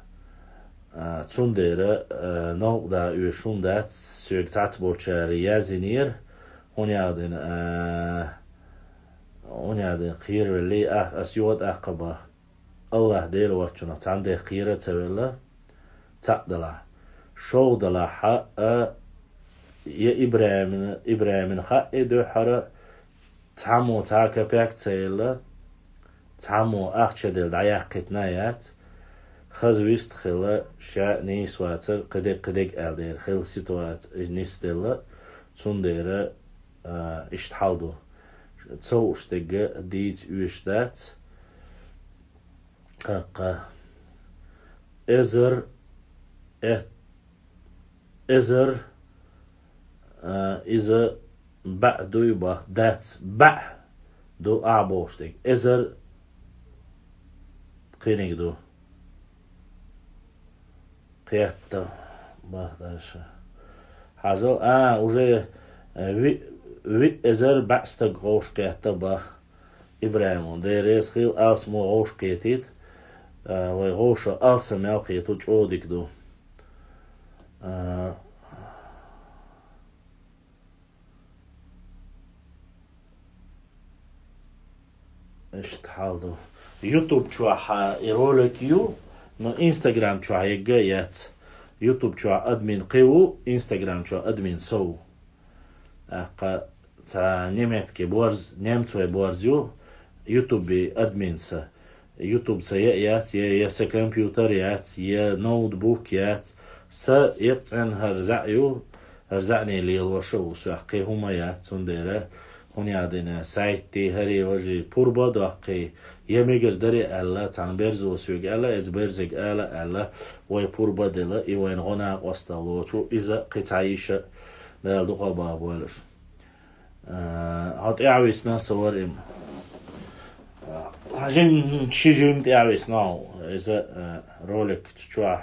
А, цундела, а, новкъа да оьшу хӀума дац, соьга цхьацболчара яздинера, хӀунда аьлла дина, а, хӀунда аьлла дина, кхеравеллий, а, ас юха тӀаккха баха. АллахӀ Дела воцчунах цхьаьна дех кхера а ца велла, цхьаъ делахь. ШолгӀа делахь, а, я ИбрахӀимна, ИбрахӀимна хаьа и дуьххьара, цхьаммо цхьа а капек ца елла, цхьаммо ахча делла дӀаяккхийтина а яц, хаза вистхила, ша нийса вацара, кхидерг, кхидерг аьлла дера хилла ситуаци нисделла, цундела, а, иштта хьал ду. Ца хууш дерг дийца оьшуш дац. Кхаккха. Эзар, э, эзар, а, иза баьӀ дуй бах, дац, баьӀ ду ахь бохуш дерг. Эзар кхиниг ду. Кхетта бах дальше. Хьажал, а, уже, э, ви-, виъ эзар баьӀ стаг гӀовш кхетта бах. ИбрахӀимо, Дела реза хила, алсамо гӀовш кхетийта, а, вай гӀовша алсам мел кхету чӀогӀа дика ду. А, иштта хьал ду. YouTube чохь, а, и ролик ю, но Instagram чохь егга а яц. YouTube чохь админ кхин ву, Instagram чохь админ со ву. ТӀаккха цхьа немецкий борз, немцой борз ю, YouTube админца. YouTube ца яц, я, я са компьютер яц, я ноутбук яц. Са я цӀена хӀара заьӀ ю, хӀара заьӀне лелоша ву соьх, кхин хӀума яц, цундела хӀун ядина, сайт ти, хӀари важи пурба доккхий, я мегар дари аьлла, цхьана берзо соьга аьлла, эца берзиг ала аьлла, вай пурба дела, и вайна гӀо накъосталла лоцу, иза кхин цхьа йиша Дала дукха баха бойла шу. А, хьо тӀаьхьависна со вара им. А, жим, ши жим тӀаьхьависна хьо. Иза, а, ролик цу чохь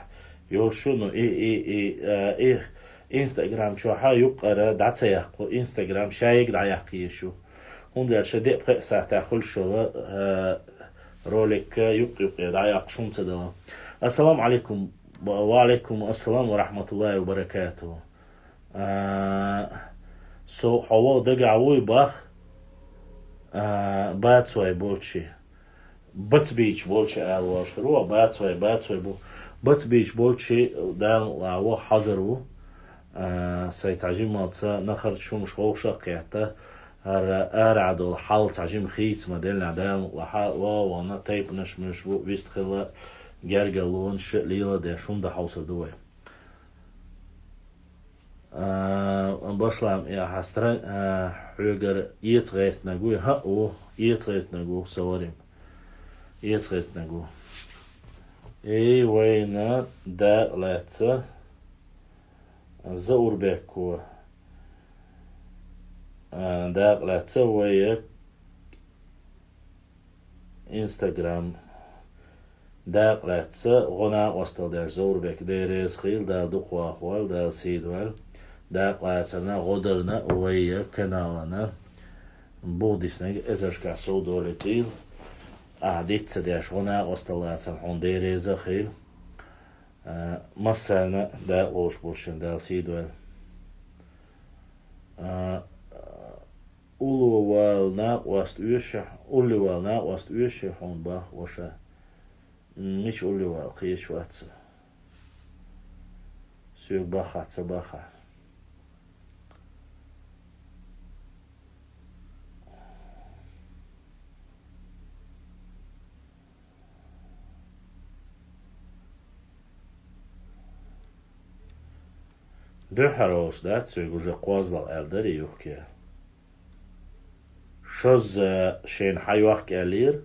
йолуш ю, ну, и, и, и, а, и Instagram чохь юккъара дӀа ца яккху. Instagram шайга дӀаяккха езаш ю. ХӀунда аьлча деа пхеа сахьтехь хуьлуш йолу, а, ролик юккъе-юккъе дӀаяккхуш хӀума ца дала. Ассаламу алейкум. Ва алейкум ассалам ва рахматуллахи ва баракатуху. А, со хьо ваха дагахь вуй бах, а, бацой болчи. Бац бийча болчи ала ваш хир ву, бацой, бацой бу. Бац бийча болчи Дала мукъ лахь ваха хьажар ву. А, сайн цхьа жималца нахарчу хӀумаш ховша а кхетта, хӀара ара долу хьал цхьа жима хийца ма делла Дала мукъ лахь, ва ванна тайпанаш муьш бу, вистхила гергарлонаш лела деш хӀума дан хьовсур ду вай. А, башлам, я хьастра, а, хьоьгара эца гӀертинаг ву, хӀаъ ву, эца гӀертинаг ву, са варим. Эца гӀертинаг ву. Эй, вайна дакъа лаьцна Заурбеко. А, дакъа лаьцна вай Instagram. Дакъа лаьцна гӀо накъосталла деш Заурбек, Дела реза хила, Дала дукха вахавойла, Дала сий дойла. Дакъа лацарна, гӀо дарна вай каналана. Бух диснарг эзаршкахь сов долуьйтийла. Ахьа диц ца деш, гӀо накъосталла лацарна хьуна Дела реза хила. А, массарна а дакъалуш болчун Дала сий дойла. А, уллувала накъост оьшу, уллувала накъост оьшу хьуна бах ваша. М, мича уллувала кхеча вац. Соьга баха, ца баха. Дуьххьара волуш дац, соьга уже кхозлагӀа аьлла дара юхке. Шозза шайна хьайохка аьллера,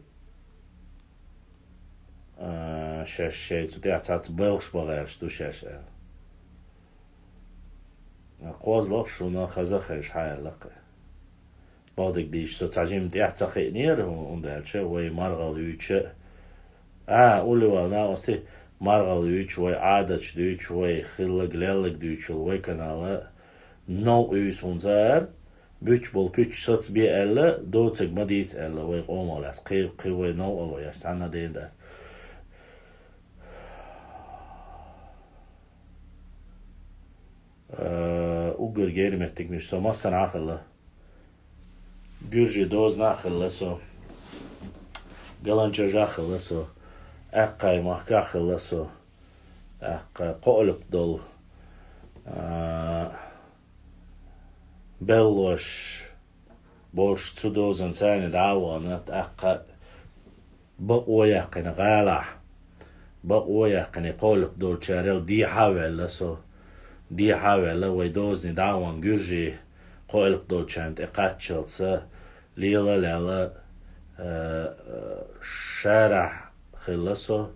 а, шаьш шайца тӀехь цхьацца балхаш бан гӀерташ ду шаьш аьлла. КхозлагӀа шуна хаза хезаш хьа аьлла кхе. Бакъдерг дийцича, со цхьа жимма тӀехь ца кхиънера, хӀунда аьлча вай маргӀал вуьйча, а, уллувала накъостий, маргӀал вуьйча, вай Ӏадаташ дуьйча, вай хилларг, лелларг дуьйчул вай канала новкъа юьйсу хӀунзара, буьтча болу пуьчча сацабе аьлла, доцург ма дийца аьлла, вай къомах лаьцна, кхин, кхин вай новкъа ло еш цхьанна а ден дац. Э, уггар гера меттиг миш со массанхьа а хилла. Гуьржийн дозанахь а хилла со. ГаланчӀожахь а хилла со. Аьккхай махкахь а хилла со. ТӀаккха кхоалгӀа долу, а, беллош болуш цу дозанца дӀа а вахана, тӀаккха бакъо яьккхина гӀалахь, бакъо яьккхина кхоалгӀа долчарел дехьа а ваьлла со. Дехьа а ваьлла, вай дозане дӀа а вахана, гуьржийн кхоалгӀа долчарна тӀе кхаччалца, лела а лаьлла, э, э, шарахь хилла со,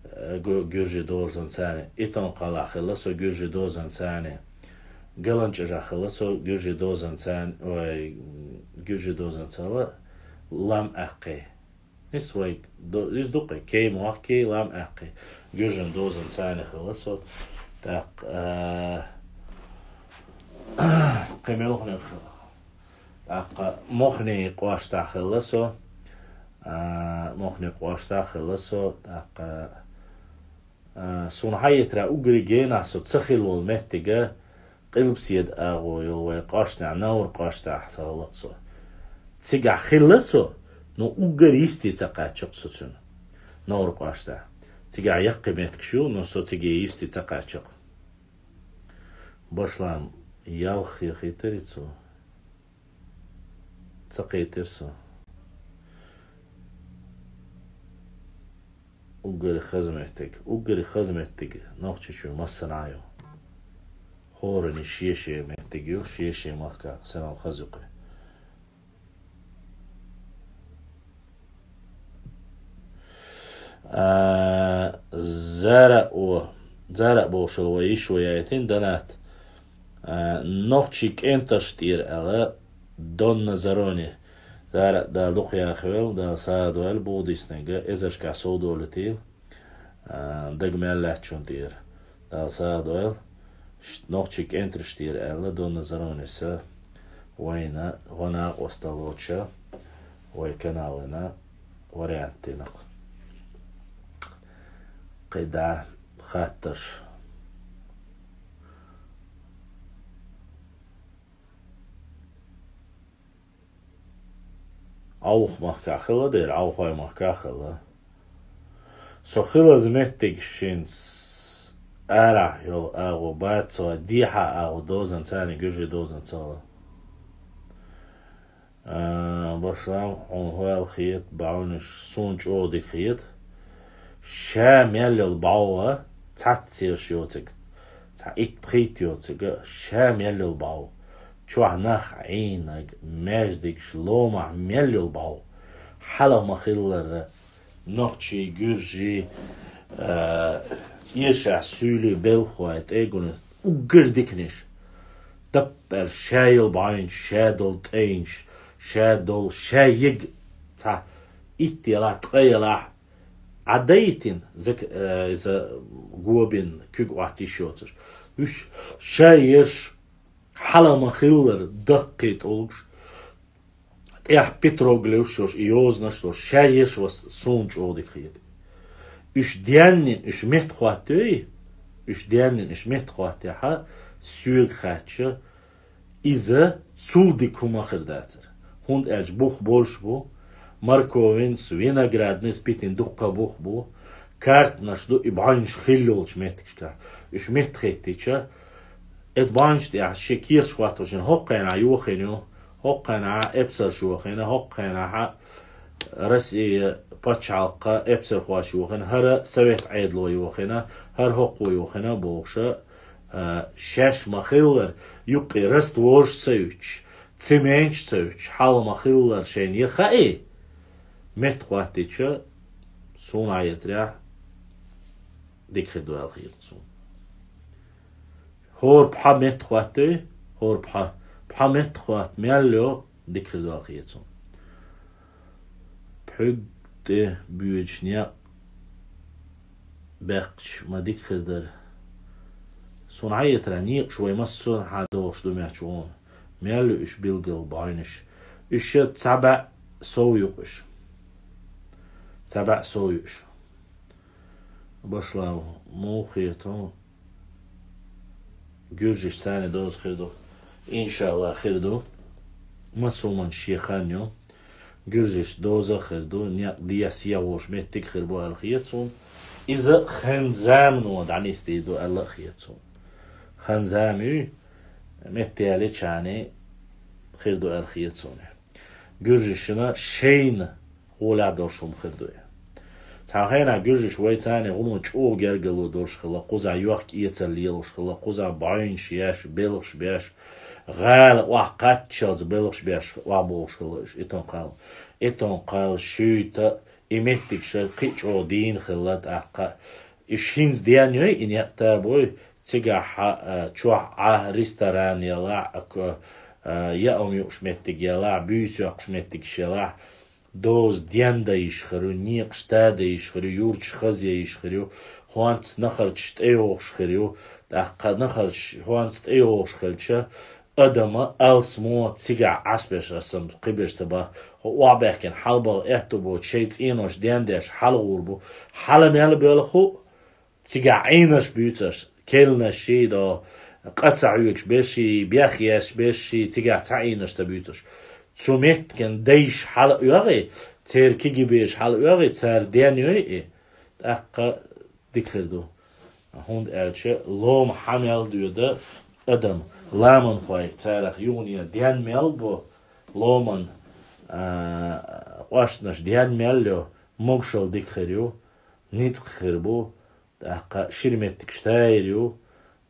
э, гу-, гуьржийн дозанца, Итон-Кхалахь хилла со гуьржийн дозанца, ГаланчӀожахь хилла со гуьржийн дозанца, ой, гуьржийн дозанца Лам-Аьккхий. Ис вай до-, ис дуккхе, Кей-Мохкий, Лам-Аьккхий. Гуьржийн дозанца хилла со. ТӀаккха, а, кхин муьлханиг хилла. ТӀаккха Мохний кӀоштахь хилла со. А, Мохний кӀоштахь хилла со. ТӀаккха, а, суна хьаийтарехь уггаре генахь со ца хилла волу меттиг а, Къилбаседа агӀо йолу вай кӀоштахь, Навр кӀоштахь ца хилла со. Цигахь хилла со, но уггар йисте ца кхаччо-кх со цуьнан. Навр кӀоштахь. Цигахь яккхий меттигаш ю, но со цига йисте ца кхаччо-кх. Башлам, ялх яхийтарий цо? Ца кхийтира со. Уггаре хаза меттиг. Уггаре хаза меттиг Нохчийчуьра массанхьа а ю. ХӀоранна шен-шен меттиг ю, шен-шен махкахь санал хаза ю кхин. А, Зара о, Зара бохуш вай йиш вай яйтина, Данат. А, нохчийн кӀентарш тӀера аьлла, Донна Зарони. Зара, Дала дукха яхавелла, Дала сагӀа дойла, боху диснарг, эзаршкахь сов долуьйтийла. А, дага мел лаьттачунна тӀера. Дала сагӀа дойла. Ш-, нохчийн кӀентарш тӀера аьлла, Донна Зарониса вайна гӀо накъосталла лоцуша, вай каналина вариант дина-кх. КхидӀа хаттарш. Ӏовха махкахь хилла дера, Ӏовхой махкахь хилла. Со хилаза меттиг шин с-, арахь йолу агӀо бац со, дехьа агӀо дозанца, гуьржийн дозанца хилла. А, башлам, хьуна хӀоьл хета, бӀаьвнаш суна чӀогӀа дика хета. Ша мел йолу бӀов а, цхьацца ерш йоцург, цхьа итт-пхийтта йоцург а, ша мел йолу бӀов. Чохь нах Ӏийнарг, маьждигаш, ломахь мел йолу бӀов. Хьала ма-хиллара, нохчий, гуьржий, а, эшахь суьйлий, белхалой, тӀегуна уггар диканаш. Даппар ша йолу бӀаьвнаш, ша долу тӀайнаш, ша долу, ша ега цхьа итт ялахь, ткъа ялахь, Ӏа дайтина, зак-, э, иза гобин куьг Ӏоттийш йоцуш. Уьш ша ерш хьала ма-хиллара даккхий тӀулгаш, тӀехь петроглифш йолуш, и йозанаш долуш, ша ерш вас суна чӀогӀа дика хета. Уьш денна, уьш меттахӀоттайой, уьш денна, уьш меттахӀоттаяхь, соьга хаьттача, иза цул дика хӀума хир дацар. ХӀунда аьлча бух болуш бу, морковинас, винограднас питина дуккха бух бу, картанаш ду и бӀаьнаш хилла йолчу меттигашкахь. Уьш меттахӀиттича, эцу бӀаьнаш тӀехь шен кехаташ хӀоттош хӀокху хенахь йохийна ю, хӀокху хенахь эпсарш йохийна, хӀокху хенахь Россия пачхьалкха эпсархоша йохийна, хӀара совет Ӏедало йохийна, хӀара хӀокхо йохийна бохуша, а, шаьш ма-хиллара, юккъе раствораш ца юьтуш, цементаш ца юьтуш, хьала ма-хиллара шайна я хаий, меттахӀоттича, суна Ӏетарехь, дика хир ду аьлла хета суна. ХӀора пхьа меттахӀоттайой, хӀора пхьа, пхьа меттахӀотта мел йо, дика хир ду аьлла хета суна. Пхьуьг тӀе боьдуш некъ баьккхича ма дика хир дара. Суна Ӏетарехь, некъаш вай массо а хьан дохуш ду меттахӀоттайо. Мел ю уьш билггал бӀаьнаш. Уьш ша цхьа бӀе сов ю-кх уьш. Цхьа бӀе сов ю уьш. Башла, муха хета, гуьржаш царна доза хир ду. Иншалла, хир ду. Массо а хӀуманна шен хан ю. Гуьржаш доза а хир ду, некъ дехьа сехьа волуш меттиг а хир бу аьлла хета суна. Иза хан-замано дӀанисдийр ду аьлла а хета суна. Хан-зама юй, метта ялийча хир ду аьлла хета суна. Гуьржашна шайна гӀолехь долуш хӀума хир ду и. Цхьана хенахь гуьржаш вай царна гӀуно чӀогӀа гергарло долуш хилла, кхузахь йохка-эцар лелош хилла, кхузахь бӀаьнаш еш, белхаш беш, гӀала охьакхаччалц белхаш беш охьабохуш хилла уьш, Итон-Кхал. Итон-Кхал, Шуьйта, и меттигаш кхин а чӀогӀа дийна хилла тӀаккха. Уьш хӀинца денна йой, и некъ табой, цигахь, а, чохь Ӏа ресторан ялахь, а, к-, а, яа хӀума юуш меттиг ялахь, буьйса йоккхуш меттигаш ялахь, доза дендан йиш хир ю, некъаш тадан йиш хир ю, юрташ хазъян йиш хир ю, хӀонц нахарчаш тӀейогӀуш хир ю, тӀаккха нахарчаш хӀонц тӀейогӀуш хилча, адама алсамо цигахь Ӏаш берш, аса кхиберш ца боху, хӀо охьабаьхкина хьалабаха аьтту боцу, шайн цӀенош дендеш хьалагӀур бу, хьала мел боьлху, цигахь Ӏийнарш буьйцуш, келнаш ший до, къа ца хьоьгуш берш ший, бех еш берш ший, цигахь цхьа Ӏийнарш ца буьйцуш. Цу меттиган дайша хьала оьгӀий, церан кегий бераш хьала оьгӀий, цара денна йой и, тӀаккха дика хир ду. ХӀунда аьлча лома хьан мел доьду адам, ламанхой царах юхане денна мел бу, ломан, а, къостанаш денна мел йо, могушалла дика хир ю, ницкъ хир бу, тӀаккха шира меттигаш тайр ю,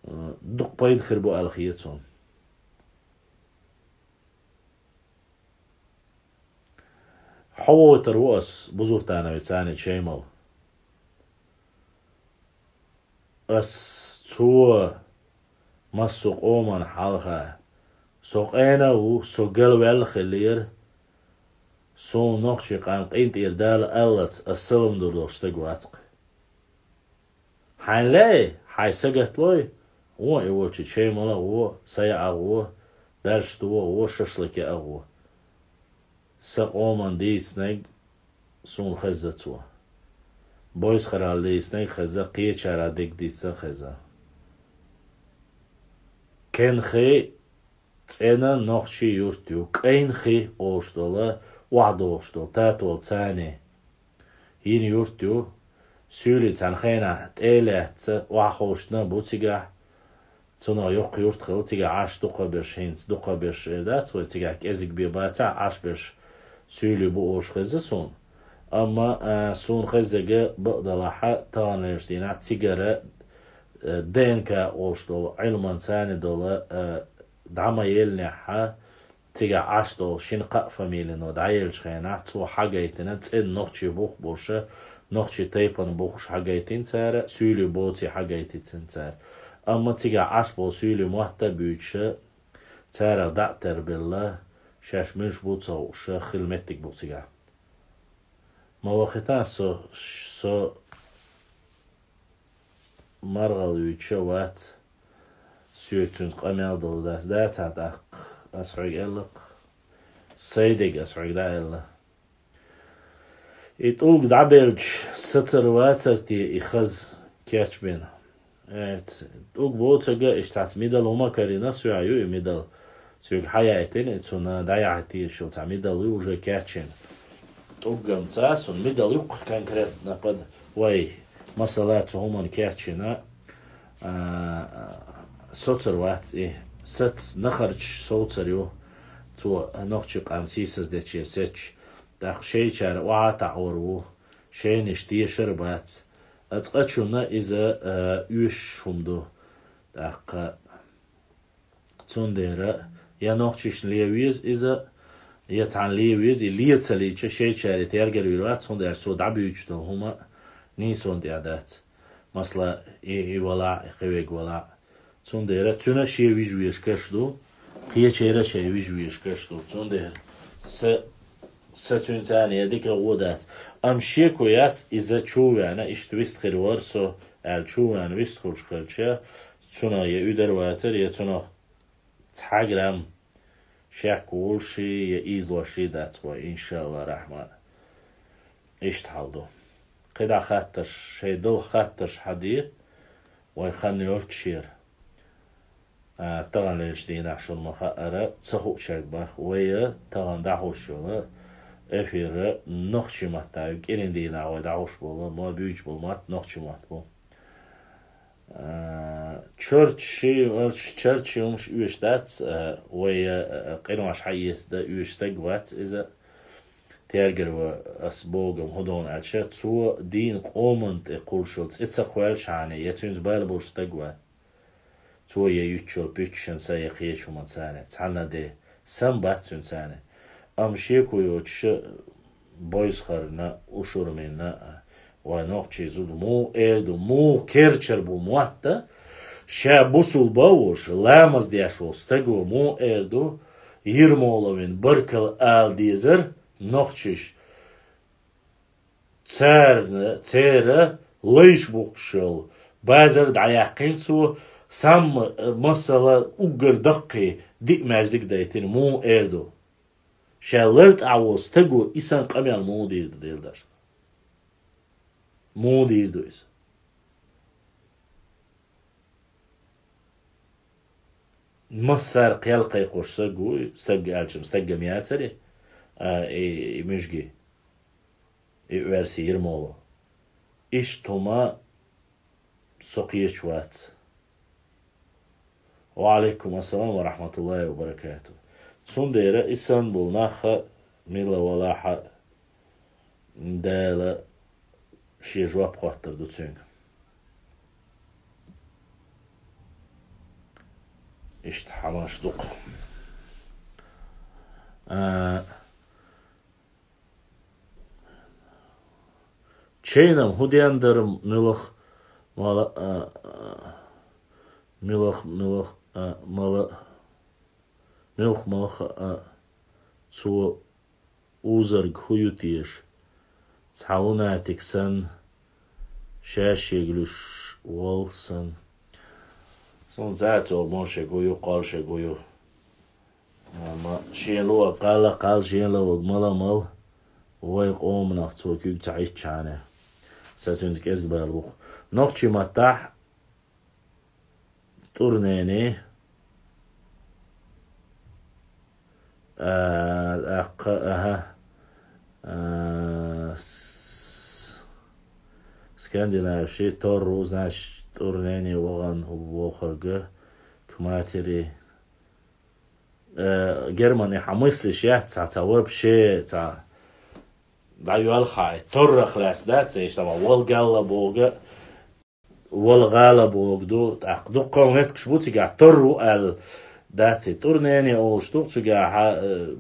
а, дукха пайда хир бу аьлла хета суна. Хьо вотар ву ас Бузуртанови царни чаймал. Ас цо массо къоман хьалха. Со къена а ву, со галваьлла хиллера. Суна нохчий къам къинтӀера Дала аллац, ас салам дур долуш стаг вац-кх. Хьайн лаьий, хьайн сагатлой, вон и волчу чаймала а гӀо, сая а гӀо, дарш дугӀа а гӀо, шашлыке а гӀо. Сан къоман дийцинарг суна хеза цо. Бойсхарал дийцинарг хеза, кхечара диг дийца хеза. Кенхи цӀена нохчий юрт ю, Кайнхи олуш долу, охьадогӀуш долу, татол цани. Йина юрт ю, суьйли цхьана хенахь тӀе а лаьцна, охьаховшна бу цигахь. Цунах йоккха юрт хилла, цигахь Ӏаш дукхахберш, хӀинца дукхахберш эр дац вай, цигахь кӀезиг бен бацахь, Ӏашберш суьйли бу олуш хеза суна. Амма, а, суна хеззарг бакъдалахь, таханлерчу дийнахь цигара, а, Д Н К олуш долу, Ӏилман цани долу, а, дӀа ма еллинехь, цигахь Ӏаш долу шина-кхаа фамилино дӀаеллачу хенахь, цо хьагайтина цӀена нохчий бух болуша, нохчий тайпана бухуш хьагайтина цара, суьйли боций хьагайтина цара. Амма цигахь Ӏаш болу суьйли мотт а буьйцуша, царах дӀа а тарбелла, шаьш муьлш бу ца хууша, хила меттиг бу цигахь. Ма вахита со, со маргӀал вуьйцуша вац, соьца цуьнца къамел долу дац, дацахь тӀаккха, ас хьоьга аьлла-кх, сайдег ас хьоьга дӀааьлла. И тӀулг дӀабелча сацар вацар те и хаза кечбина? Э, ц-, тӀулг боцага иштта цхьацца мидал хӀума карина, соьгӀа ю и мидал. Соьга хьаяйтина, и цунна дӀаяхьа тешал цхьа мидал ю уже кечйина. ТӀулгамца сун мидал юккха конкретно под вай масала цу хӀуман кечйина, а, соцар вац и, сац нахарч совцар ю, цо нохчи къам сийсаз дечер сеча, тӀаккха шайчара охьа таӀор ву, шайнаш тешар бац. Ацкъачунна иза, а, оьшуш хӀума ду. ТӀаккха цундера я нохчишна ле веза иза, я цхьана ле веза, и ле ца лийча, шайчаре тергар вир вац, цундера цо дӀабуьйчу долу хӀума нийсонан тӀехь дац. Масала, и, и валахь, и кхевег валахь. Цундела цуьнан шен вижа вешкаш ду, кхечеран шайн вижа вешкаш ду. Цундела са, са цуьнца я дика гӀо дац. Амма шеко яц, иза чу а веана, иштта вистхир вара со, аьлла чу а веана вистхуьлуш хилча, цунах я уьдар вацар, я цунах цхьа грамм шек волуш я ийзалош дац вай, иншалла рахьман. Иштта хьал ду. КхидӀа хаттарш, шайн долу хаттарш хьадийта, вай хан йолччера. А, таханлерчу дийнахь шуна ма-хаъара, ца хуучаьрга баха, вай тахана дӀахьуш йолу эфир нохчи маттахь ю, кӀиран дийнахь вай дӀахьуш болу, ма буьйцуш болу мотт нохчи мотт бу. А, чорчи, чорчи хӀумаш оьшуш дац, а, вай, а, къинош хьаэца дан оьшуш стаг вац иза. Тергар ву ас богам хӀун ду аьлча, цо дийна къоман тӀе кхуллуш йолу цӀе ца кхоьллинчхьана, я цуьнца бала болуш стаг вац. Цо я юьтучу пуьччанца, я кхечу хӀуманца, цхьанна де, сам бац цуьнца. Амма шеко йоцуш, бойсхарна, ушурмина, вай нохчий зуда муха эр ду, муха керчар бу мотта, ша бусулба а волуш, ламаз деш волу стаго муха эр ду, Ермоловна баркалла ала дезара нохчаша. Царна, церан лайш буккхуш йолу базар дӀаяьккхина цо, самма, масала, уггар даккхий диъ маьждиг дайтина, муха эр ду. Ша лартӀахь волу стаго и санна къамел муха дийр ду, Делан Дела? Муха дийр ду иза? Массара кхел кхайкхош стаг ву, стаг аьлча, стаггам яцара, а, и, и муьжги, и оьрси Ермоло. Иштта хӀума со кхеташ вац. Ва Ӏалайкум ассалам ва рахьматуллахӀи ва баракатухӀ. Цундела и санна болу нах мила валахь а, Дала шен жоп хоттур ду цуьнга. Иштта хьамаш ду-кх. А, чайнам хӀун ден дара, муьлха мала, а, а, муьлха, муьлха, а, мала, муьлха малха, а, цо узарг хӀун ю теша? Цхьа лунатик санна, ша-шега луьш волу санна. Суна цаьрца олу, мон шега хӀун ю, кхол шега хӀун ю. Амма шен луъаг кхалла кхалла, шен луъаг мала мала, вай къоманах цо куьг ца Ӏиттачхьана. Сан цуьнца кӀезиг бала бу-кх. Нохчий маттахь тӀурнене, а, аккха, аха, а, с-, скандинавши торру, значит, тӀурнене вахана вохург к матери. Э, Германи хьан мыслиш яц, ца, ца вообще, ца дӀайоьлхьа, торрах лаьцна дац, иштта ма валгалла бога, валгала бога ду, тӀаккха дуккха меттигаш бу цигахь, торру аьлла дац, и тӀурнене олуш ду цигахь, э,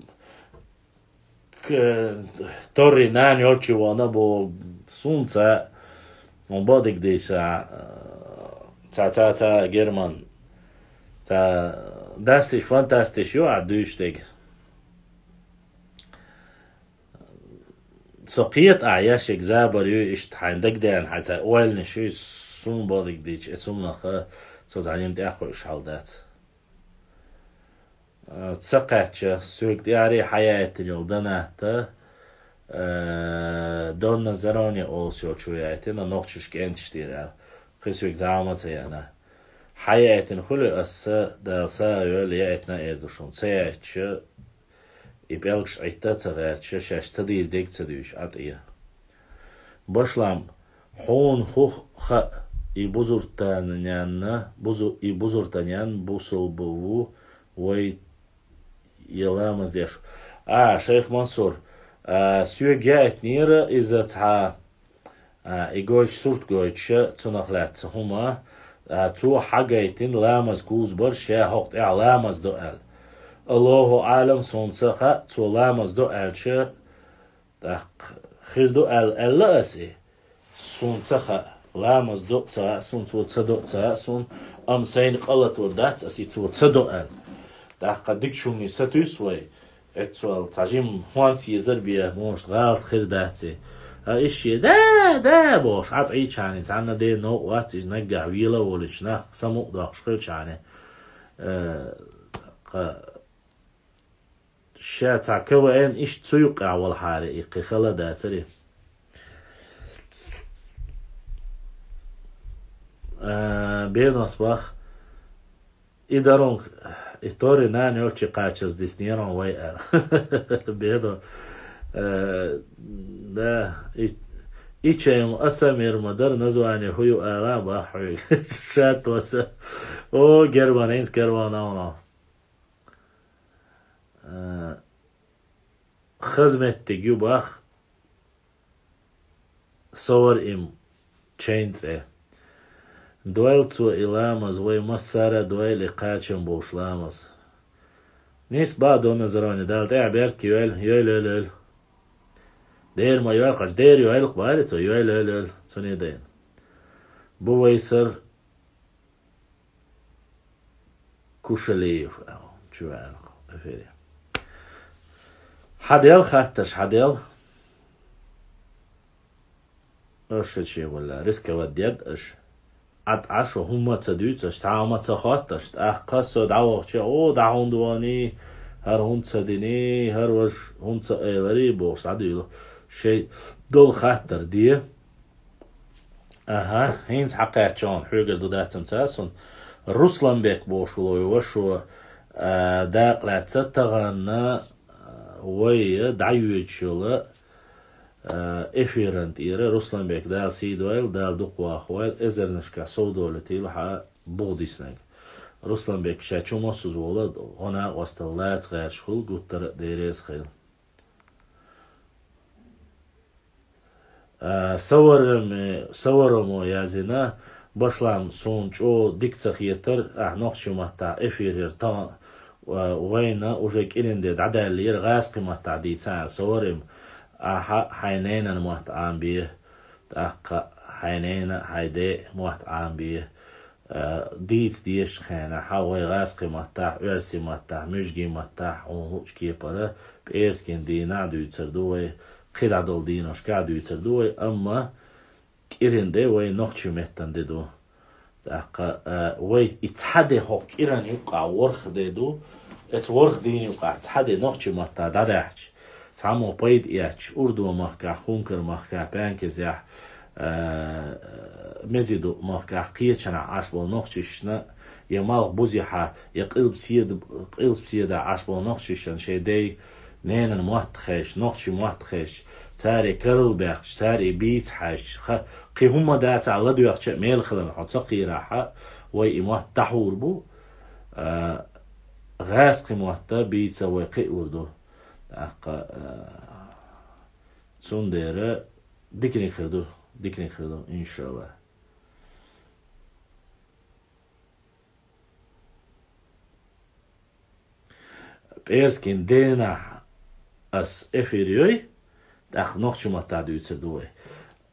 к-, торри нана йолчу вана бо сунца, он бадиг дийса, ца, ца, ца, Герман, ца, дастиш, фантастиш ю, а дуьйш дег. Со кхета, а яшик забар ю, иштта хьайн дагадеана, хьайн ца ойланаш ю, сун бадиг дийча, э, суннаха, со заним тӀехь хойш хьал дац. Ца кхаьчча, соьга тӀаьхьаре хьаяйтина йолу донат, э, э, Донна Зероне олуш йолчо яийтина, нохчаша кӀенташ тӀера аьлла. Кхин соьга зама ца яьнна. Хьаяийтина хуьлу аса, Дала сагӀа йойла, яийтина эр ду шуна. Ца яийтича, и пӀелгаш Ӏитта а ца гӀерташ, шаьш ца дийр дерг ца дуьйш, Ӏа тӀе. Башлам, хьуна хӀу хаьа, и бузуртаненна, бузу-, и бузуртанен бусулба ву вай я ламаз деш. А, шайх Мансур, а, соьга яийтинера иза цхьа, а, и гойтуш, сурт гойтуш, цунах лаьцна хӀума, а, цо хьагайтина ламаз кхузбар, ша хӀокху тӀехь ламаз до аьлла. Аллаху Ӏалам, суна ца хаьа, цо ламаз до аьлча, тӀаккха хир ду аьлла, аьлла аса и. Суна ца хаьа, ламаз до а ца хаьа суна, цо ца до а ца хаьа суна, амма сайна къа латор дац аса и цо ца до аьлла. ТӀаккха дикачунна сатуьйсу вай, эццул цхьа жимма хӀонц езар бен, может, гӀалат хир дац и. А иштта, да, да, бохуш, Ӏа тӀе Ӏийча хьуна, цхьанна ден новкъа вац иза, наггахь вела а волуьйтуш, нах самукъадоккхуш хилча хьуна. Э, кха-, Ша цхьа КВН иштта цу юккъехь валахьара, и кхин хала дацара. А, Бенос бах, и дарунг, и тори нана йолчу кхачаза диснера вай аьлла. Бено, а, да, и, и чем аса мир ма дара, название хӀу ю ала бах хьоьга. Ша тоса. О, Герман, хӀинца Герман, хаза меттиг ю бах, Савар-Ӏим чайн цӀе. Дойла цо и ламаз, вай массара а дойла и кхачам болуш ламаз. Нийса бах, Донна Зероне, Дала тӀаьхьа беркате йойла, йойла, йойла, йойла. Дера ма йойла, кхача дера йойла, бахара цо, йойла, йойла, йойла, цуьнан дайна. Бу вай сар Кушалиев, ау, чу ваьлла эфире. Хьан дел хаттарш, хьан дел? Аша чевалла, рисковать дед аша. Ӏад Ӏа шу хӀумма ца дуьйцу аша, цхьа хӀума ца хотту аша, тӀаккха со дӀавахча, о, дӀа хӀунда вахний, хӀара хӀунда ца диний, хӀара важа хӀунда ца эларий, бохуш дӀадуьйлу. Шайн долу хаттар де. Аха, хӀинца хьакхаьчча хьуна, хьоьгара ду дац-м ца сун. Русланбек бохуш волу вай ваша, а, дакъа лаьцна тахана, а, вай дӀайоьдуш йолу, а, эфиран тӀера. Русланбек, Дала сий дойла, Дала дукха вахавойла, эзарнашкахь сов долуьйтийла хьан бух диснарг. Русланбек ша чу массаза волу, гӀо накъосталла лаца гӀерташ хуьлу, гуттара а дереза хила. А, Савараме-, Саварамо яздина, башлам суна чӀогӀа дика ца хетара, ахь нохчийн маттахь эфир яр тахана, а, вайна уже кӀиран де дӀадаьллера, гӀазкхийн маттахь дийца ахьа, Саварим, ахьа хьайн ненан мотт Ӏамабе, тӀаккха хьайн ненан, хьайн ден мотт Ӏамабе. А, дийца дезачу хенахь, хьан вай гӀазкхийн маттахь, оьрсийн маттахь, муьжгийн маттахь, хьуна луучу кепара, пӀераскийн дийнахь а дуьйцур ду вай, кхидӀа долу дийнашкахь а дуьйцур ду вай, амма кӀиран де вай нохчийн меттан де ду. ТӀаккха, а, вай и цхьа де хӀокху кӀиран юккъахь ворхӀ де ду, эцу ворхӀ дийна юккъахь цхьа де нохчийн маттахь дӀадаьхьча, цхьаммо пайда эцча, Урдо-махкахь, Хункар-махкахь, Пенкезехь, а, Мезиду-махкахь кхечанхьа Ӏаш болу нохчашна, я Малхбузехьа, я Къилбаседа-, Къилбаседа Ӏаш болу нохчашна шайн ден, ненан мотт хезча, нохчийн мотт хезча, цара и карла баьхча, цара и бийца хьаьжча, ха-, кхин хӀумма дацахь ладоьгӀча а мел хиларна хьо ца кхийрахь, вай и мотт дӀахьур бу, а, гӀазкхийн мотт бийца вай кхиалур ду. ТӀаккха, а, цундела диканиг хир ду, диканиг хир ду, иншалла. ПӀераскийн дийнахь ас эфир йой, тӀаккха нохчийн маттахь дуьйцур ду вай.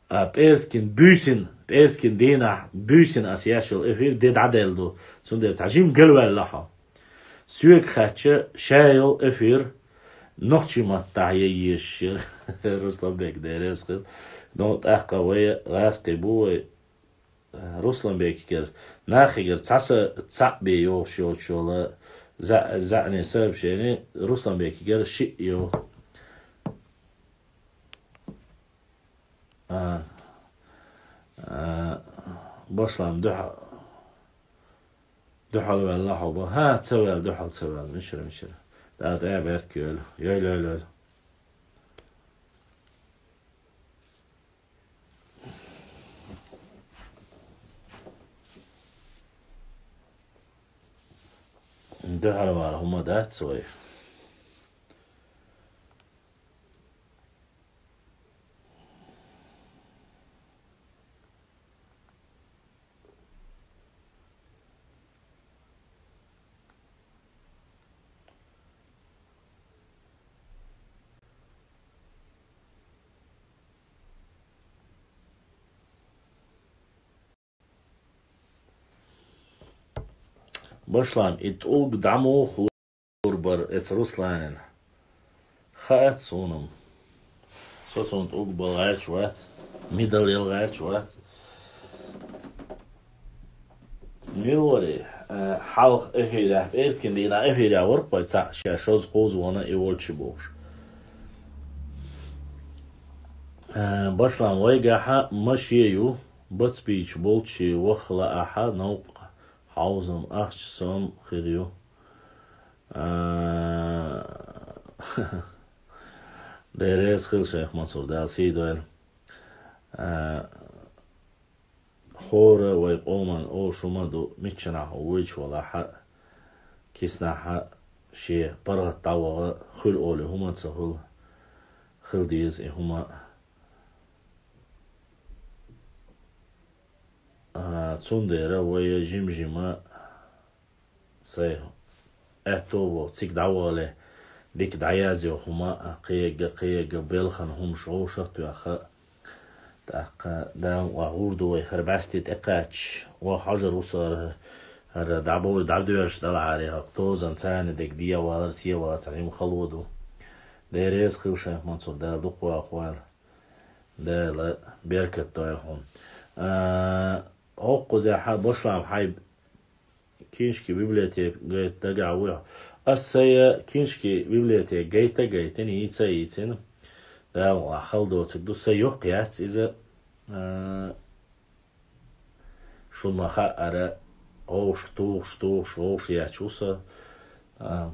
А, пӀераскийн буьйсина, пӀераскийн дийнахь буьйсина ас еш йолу эфир де дӀаделла ду, цундела цхьа жима галваьлла хьо. Соьга хаьттича, ша йолу эфир нохчийн маттахь ян езаш яра. Русланбек, дерриг хила. Ну, тӀаккха вай гӀазкхий бу вай. Русланбекигара, нахигара цхьа са цхьаъ бен йогӀуш йоцуш йолу за-, заьӀне сообщение, Русланбекигара шиъ йо. А, а, башлам дуьхьа-, дуьхьал ваьлла хьо бан. ХӀа, ца ваьлла, дуьхьал ца ваьлла. Мичара, мичара. ТӀаккха тӀе а бертка йойла. Йойла, йойла, йойла. Дуьхьал вала хӀума дац вай. Башлам, и тӀулг дӀа муха лур бара эца Русланина? Хаьац суна-м. Со цунна тӀулг бала гӀерташ вац, мидал яла гӀерташ вац. Мила вара, э, хьалха эфирехь, пӀераскан дийнахь эфирехь вара-кх вай цхьаъ, шен шозза-кхузза вахана и волчу бохуш. Э, башлам, вайгахьа машен ю, бац бийча болчу ваха лаахьа, новкъа хьовзам ахча сом хир ю. А, Дела реза хила, шайх Мансур, Дала сий дойла. А, хӀора вай къоман олуш хӀума ду, миччанахь вуйчу валахьа, киснахьа, шен паргӀат дӀаваха хуьлу олий хӀума ца хуьлу, хила деза и хӀума. А, цундела вай жим-жима Сайн аьтто а боху, цига дӀавахале, дика дӀаязйо хӀума а, кхиягга, кхиягга, белхан хӀумаш вовшах а тоьхха. ТӀаккха Дала гӀур ду вай, хӀара бӀаьсте тӀекхачча, ваха хьожур ву со хӀара, хӀара дӀабой, дӀадоьрзуш далахьара, хӀокху дозанна царна дерг дехьавалар, сехьавалар цхьа жима хало ду. Дела реза хила шайх Мансур, Дала дукха вахавойла. Дала беркат дойла хьуна. А, хӀокхузехь башлам хьай киншки библиотека гайта дагахь вуй хьо. Ас сайн киншки библиотека гайта а гайтина, йийца а йийцина. Дала хала доцург ду, сайн йоккха яц иза. А, шуна ма-хаъара, вовшах тухуш, тухуш, вовшах етташ ву со. А,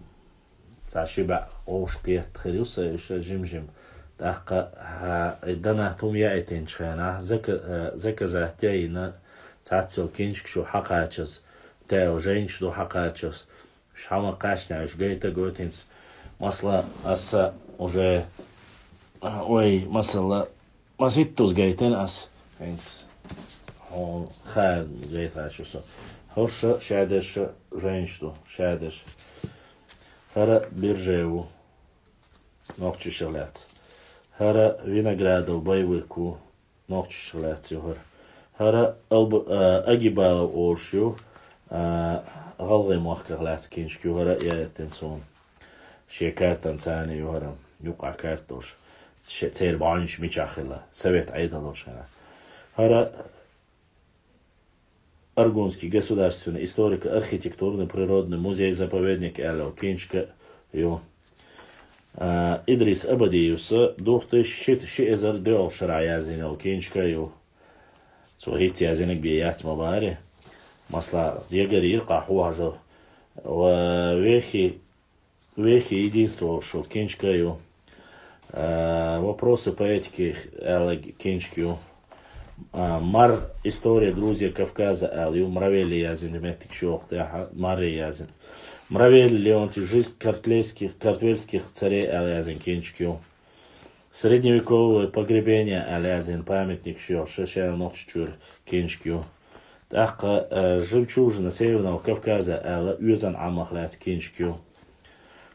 цхьа ши бӀе вовшах кхетта хир ю сан уьш жим-жим. ТӀаккха, а, и донат хӀума яийтинчу хенахь, зака-, а, заказать яйина, цхьацца йолу киншкаш ю хьакхачаза, тӀе йолу жайнаш ду хьакхачаза. Уьш хьа ма-кхаьчнехь, уьш гайта а гойтинца. Масала, аса уже, а, ой, масала, маситтаза гайтина ас. ХӀинца хьуна хаа гайтахьа шу со. ХӀорш шадерш жайнаш ду, шадерш. ХӀара Бержев ву, нохчашах лаьцна. ХӀара Виноградов Байвик ву, нохчашах лаьцна ю хӀара. ХӀара Алб-, а, Агибалов олуш ю, а, ГӀалгӀайн махках лаьцна киншка ю хӀара, яийтина суна. Шен картан царна ю хӀара, юккъахь карта долуш. Ше-, церан бӀаьвнаш мичахь хилла, совет Ӏедал долуш хенахь. ХӀара Аргунский государственный историко-архитектурный природный музей-заповедник аьлла киншка ю. А, Идрис Абадиевс две тысячи, ши эзар доьалгӀачу шарахь яздина йолу киншка ю. Цо хӀинца яздинарг бен яц ма бари. Масала, егар йира къахьо хьажо. Ва вехи Вехи единство шо киншка ю. А, Вопросы поэтики аьлла киншка ю. А, Мар, История Грузия Кавказа аьлла ю. Мравелли яздина меттиг шо йоху тӀехь, Марре яздина. Мравелли Леонтий, Жизнь картлейских, картвельских царей аьлла яздина киншка ю. Средневековое погребение аьлла яздина памятник шо йоху ша-, шаьлла Нохчийчуьра киншка ю. ТӀаккха, а, Жемчужина Северного Кавказа аьлла оьзан Ӏамах лаьцна киншка ю.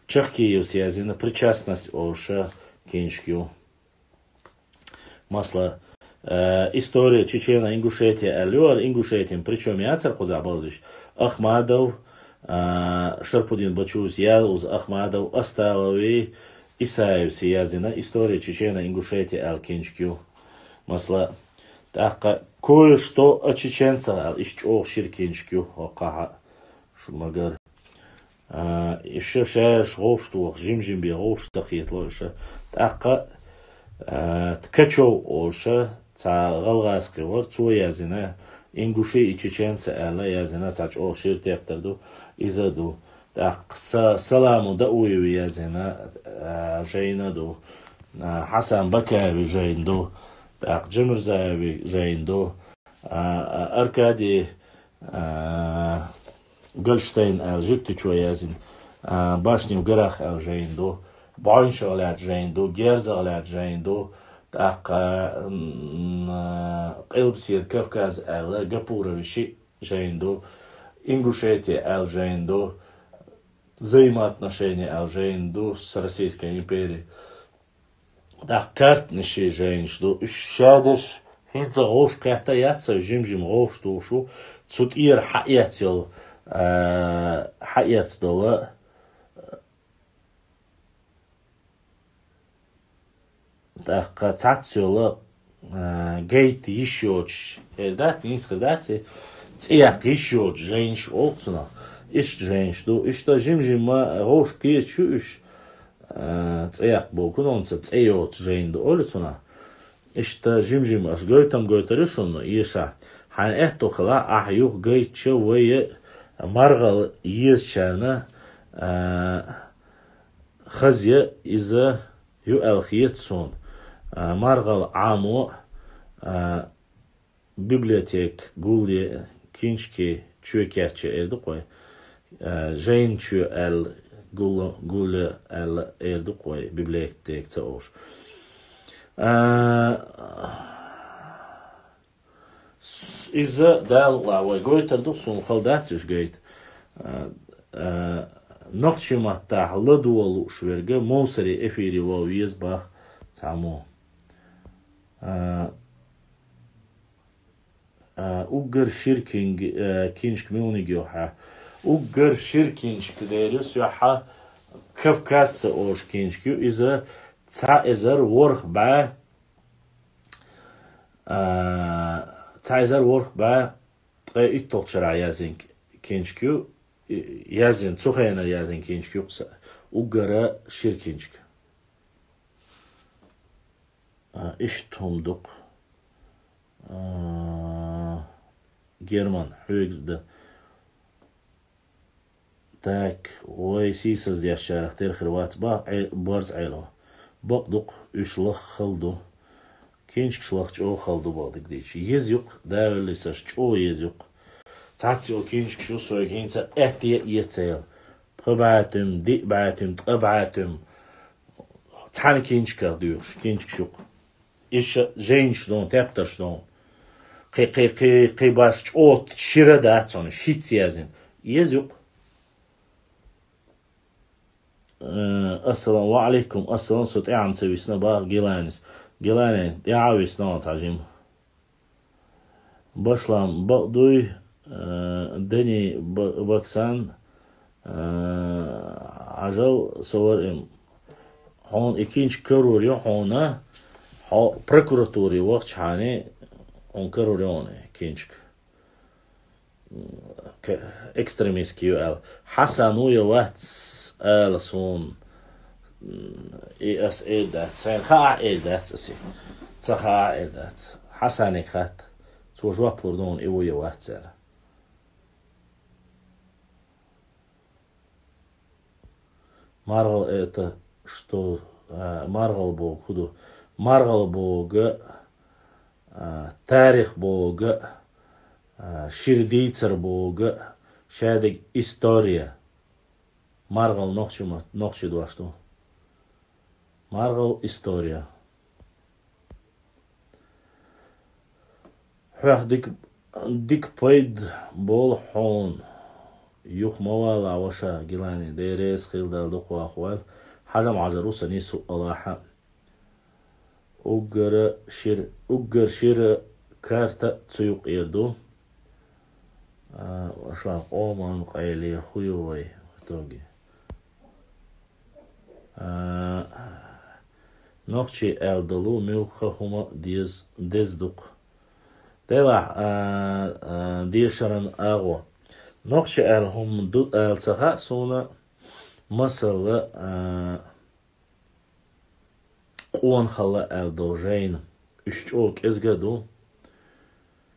Чахкиевс яздина Причастность олуш киншка ю. Масала, а, История Чечено-Ингушетии аьлла ю, хӀара Ингушетин причем яцара кхузахь бовзуьйтуш. Ахмадов, а, Шарпудин Бачуевс, Яуза Ахмадов, Асталови, Исаевс яздина История Чечено-Ингушетии аьлла киншка ю. Масала, тӀаккха Кое-что о чеченцах аьлла, иштта чӀогӀа шира киншка ю, хӀокхахь а, шу магар. А, и ша шаьраш гӀовш тухуш, жим-жим бен гӀовш ца кхетало и ша. ТӀаккха, а, Ткачев олуш, цхьа гӀалгӀазкхи вар, цо язйина, «Ингуши и чеченцы» аьлла язйина, цхьа чӀогӀа шира тептар ду, иза ду. ТӀаккха Са-, Саламу Дауевы язйина, а, жайна ду. А, Хьасан Бакаевы жайна ду. ТӀаккха Джамирзаевы жайна ду. А, а, Аркадий, а, Гольштейн аьлла жуьгтичо язйина, а, «Башни в горах» аьлла жайна ду. БӀоьншагӀ лаьтта жайна ду, герзагӀ лаьтта жайна ду. ТӀаккха, м, а, «Къилбаседа Кавказ» аьлла Гапуровы шиъ жайна ду. «Ингушетия» аьлла жайна ду. «Взаимоотношения» аьлла жайна ду с Российской империей. ТӀаккха картанаш ши жайнаш ду. Уж шадерш хӀинца гӀовш кхетта яц, жим-жим гӀовш тухуш ву. Цу тӀера хьаэца йола, а, хьаэца дола, тӀаккха цхьацца йола, а, гайта йиш йоцуш, эр дац, нийсхир дац, цӀе яккха йиш йоцуш жайнаш олу цунах. Иштта жайнаш ду. Иштта жим-жимма гӀовш кхеташ ю уж, а, цӀе яккха боху, хӀунда аьлча цӀе йоцу жайна ду олу цунах. Иштта жим-жим аша гойтам гойтур ю шуна, эша. Хьайна аьтто хила, ахьа юха гайтча вай маргӀал езачарна, а, хазъя иза ю аьлла хета суна. А, маргӀал Ӏамо, а, библиотека гулъе, киншки чоь кечъе эр ду-кх вай. А, жайна чоь аьлла гулъе, гулъе аьлла эр ду-кх вай, библиотека ца олуш. А, с-, иза Дала луъа вай гойтур ду, суна хала дац уьш гайта. А, а, нохчийн маттахь ладогӀа лууш верг Мовсаре эфире ван веза боху цхьаммо. А, а, уггар шира кинг-, а, киншка муьлниг ю хьа? Уггар шира киншка дерриг ю хьа, «Кавказ» ца олуш киншка ю. Иза цхьа эзар ворхӀ бӀе, а, цхьа эзар ворхӀ бӀе ткъе итталгӀачу шарахь язйина киншка ю, и-, язйина, цу хенара язйина киншка ю-кх са, уггара шира киншка. А, иштта хӀума ду-кх. А, Герман, хьоьга дан. Так, вай сийсаздешчарах тера хир вац боху Ӏе-, Борз Ӏело. Бакъ ду-кх, уьш лаха хала ду. Киншкаш лаха чӀогӀа хала ду боху дика дийча. Еза ю-кх, да веллий, аса чӀогӀа еза ю-кх. Цхьацца йолу киншкаш ю соьга хӀинца а аьтто а эцайла. Пхи бӀе туьма, диъ бӀе туьма, ткъа бӀе туьма. Цхьана киншках доьхуш, киншкаш ю-кх. Иштта жайнаш ду, тептарш ду. Кхин, кхин, кхин, кхин башха чӀогӀа шира дац хьуна, хӀинца язйина. Еза ю-кх. Э, ассалам, ва алейкум ассалам, со тӀаьхьа ца висна боху Гиланис. Гилани, тӀаьхьа висна хьо цхьа жима. Башлам бакъ дуй, э, Дени Б-, Баксан, э, Ӏажал, со вар им. Хьуна и киншка карор ю хьуна, хьо прокуратуре вахчахьана, хьуна карор ю хьуна и киншка. К-, экстремистский ю аьлла. Хьасан ву я вац ала суна, и ас эр дац. Сайна хаа эр дац аси. Ца хаа эр дац. Хьасаниг хатта. Цо жоп лур ду хьуна, и ву я вац ала. МаргӀал это что, а, маргӀал боху хӀун ду? МаргӀал боху, а, тарих боху, а, шира дийцар боху, шадерг история. МаргӀал нохчи ма-, нохчи дош ду. МаргӀал история. Хьох дика, дика пайда болу хьуна. Юха ма вала, ваша Гилани, Дела реза хила, Дала дукха вахавойла. Хьажам хьажар ву сан нийсо Аллахьа. Уггара шира, уггар шира карта цу юкъера ду. А, ваша, къоман къайле хӀун ю вай в итоге? А, нохчий аьлла долу муьлхха хӀума дез-, деза ду-кх. Делахь, а, а, дешаран агӀо. Нохчий аьлла хӀума ду ала ца хаьа суна, масала, а, къонахалла аьлла долу жайна. Уьш чӀогӀа кӀезига ду.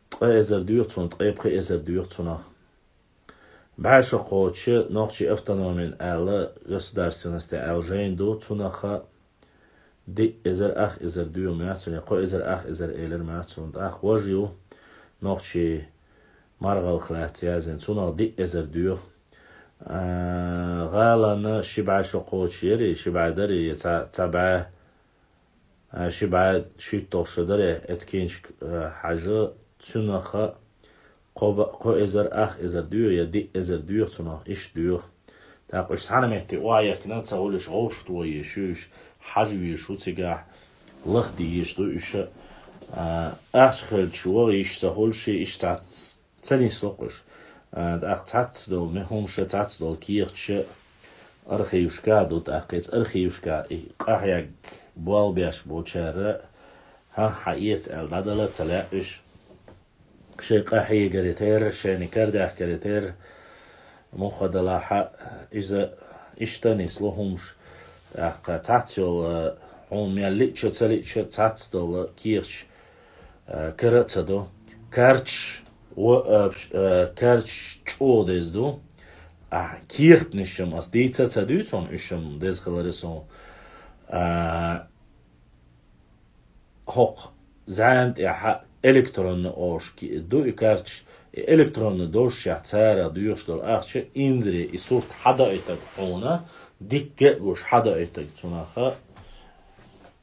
Ткъа эзар доьху цунах, ткъе пхи эзар доьху цунах. БӀаь шо кхочуш нохчий автономин аьлла, государственность аьлла жайна ду, цунах диъ эзар ах эзар доьху моьтту суна, я кхо эзар ах эзар элира моьтту суна. ТӀаккха важа ю нохчий маргӀалх лаьцна язйина, цунах диъ эзар доьху. А, гӀаланна ши бӀаь шо кхочуш яри, ши бӀаь дари, я ца, ца бӀаь, а, ши бӀаь шийтталгӀа шо дари, эцу киншка, а, хьажа, цунах кхо ба-, кхо эзар ах эзар доьху, я диъ эзар доьху цунах, иштта доьху. ТӀаккха уьш цхьана метте охьаехкина ца хуьлуш, гӀовшах тоха езаш ю уьш, хьажа везаш ву цигахь, лахде езаш ду уьш, а, ахча хилча ваха йиш ца хуьлуш, иштта цхьацца ца нисло-кх уьш. А, тӀаккха цхьацца долу, ме-, хӀумаш, цхьацца долу кехаташ архивашкахь ду, тӀаккха иза архивашкахь и къахьегна болх беш болчара, хьан, хьан эца аьлла, дӀадала ца лаьа уьш. Шайн къахьегаре терра, шайна карадаьхкаре терра, муха далахь а, иза иштта нисло хӀумаш. ТӀаккха цхьацца йолу, хьуна мел лиъча а, ца лиъча а, цхьацца долу кехаташ, а, кара а ца до. Карташ, ва-, а, пш-, а, карташ чӀогӀа деза ду. А, кехатнаш-м ас дийца а ца дуьйцу хьуна, уьш-м деза хиларе суна. А, хӀокху зӀана тӀехь электронно олуш ки-, ду и карташ, и электронно долушшехь цара доьхуш долу ахча инзаре и сурт хьадоуьйтург хьуна, дикка а гуш хьадоуьйтург цунах,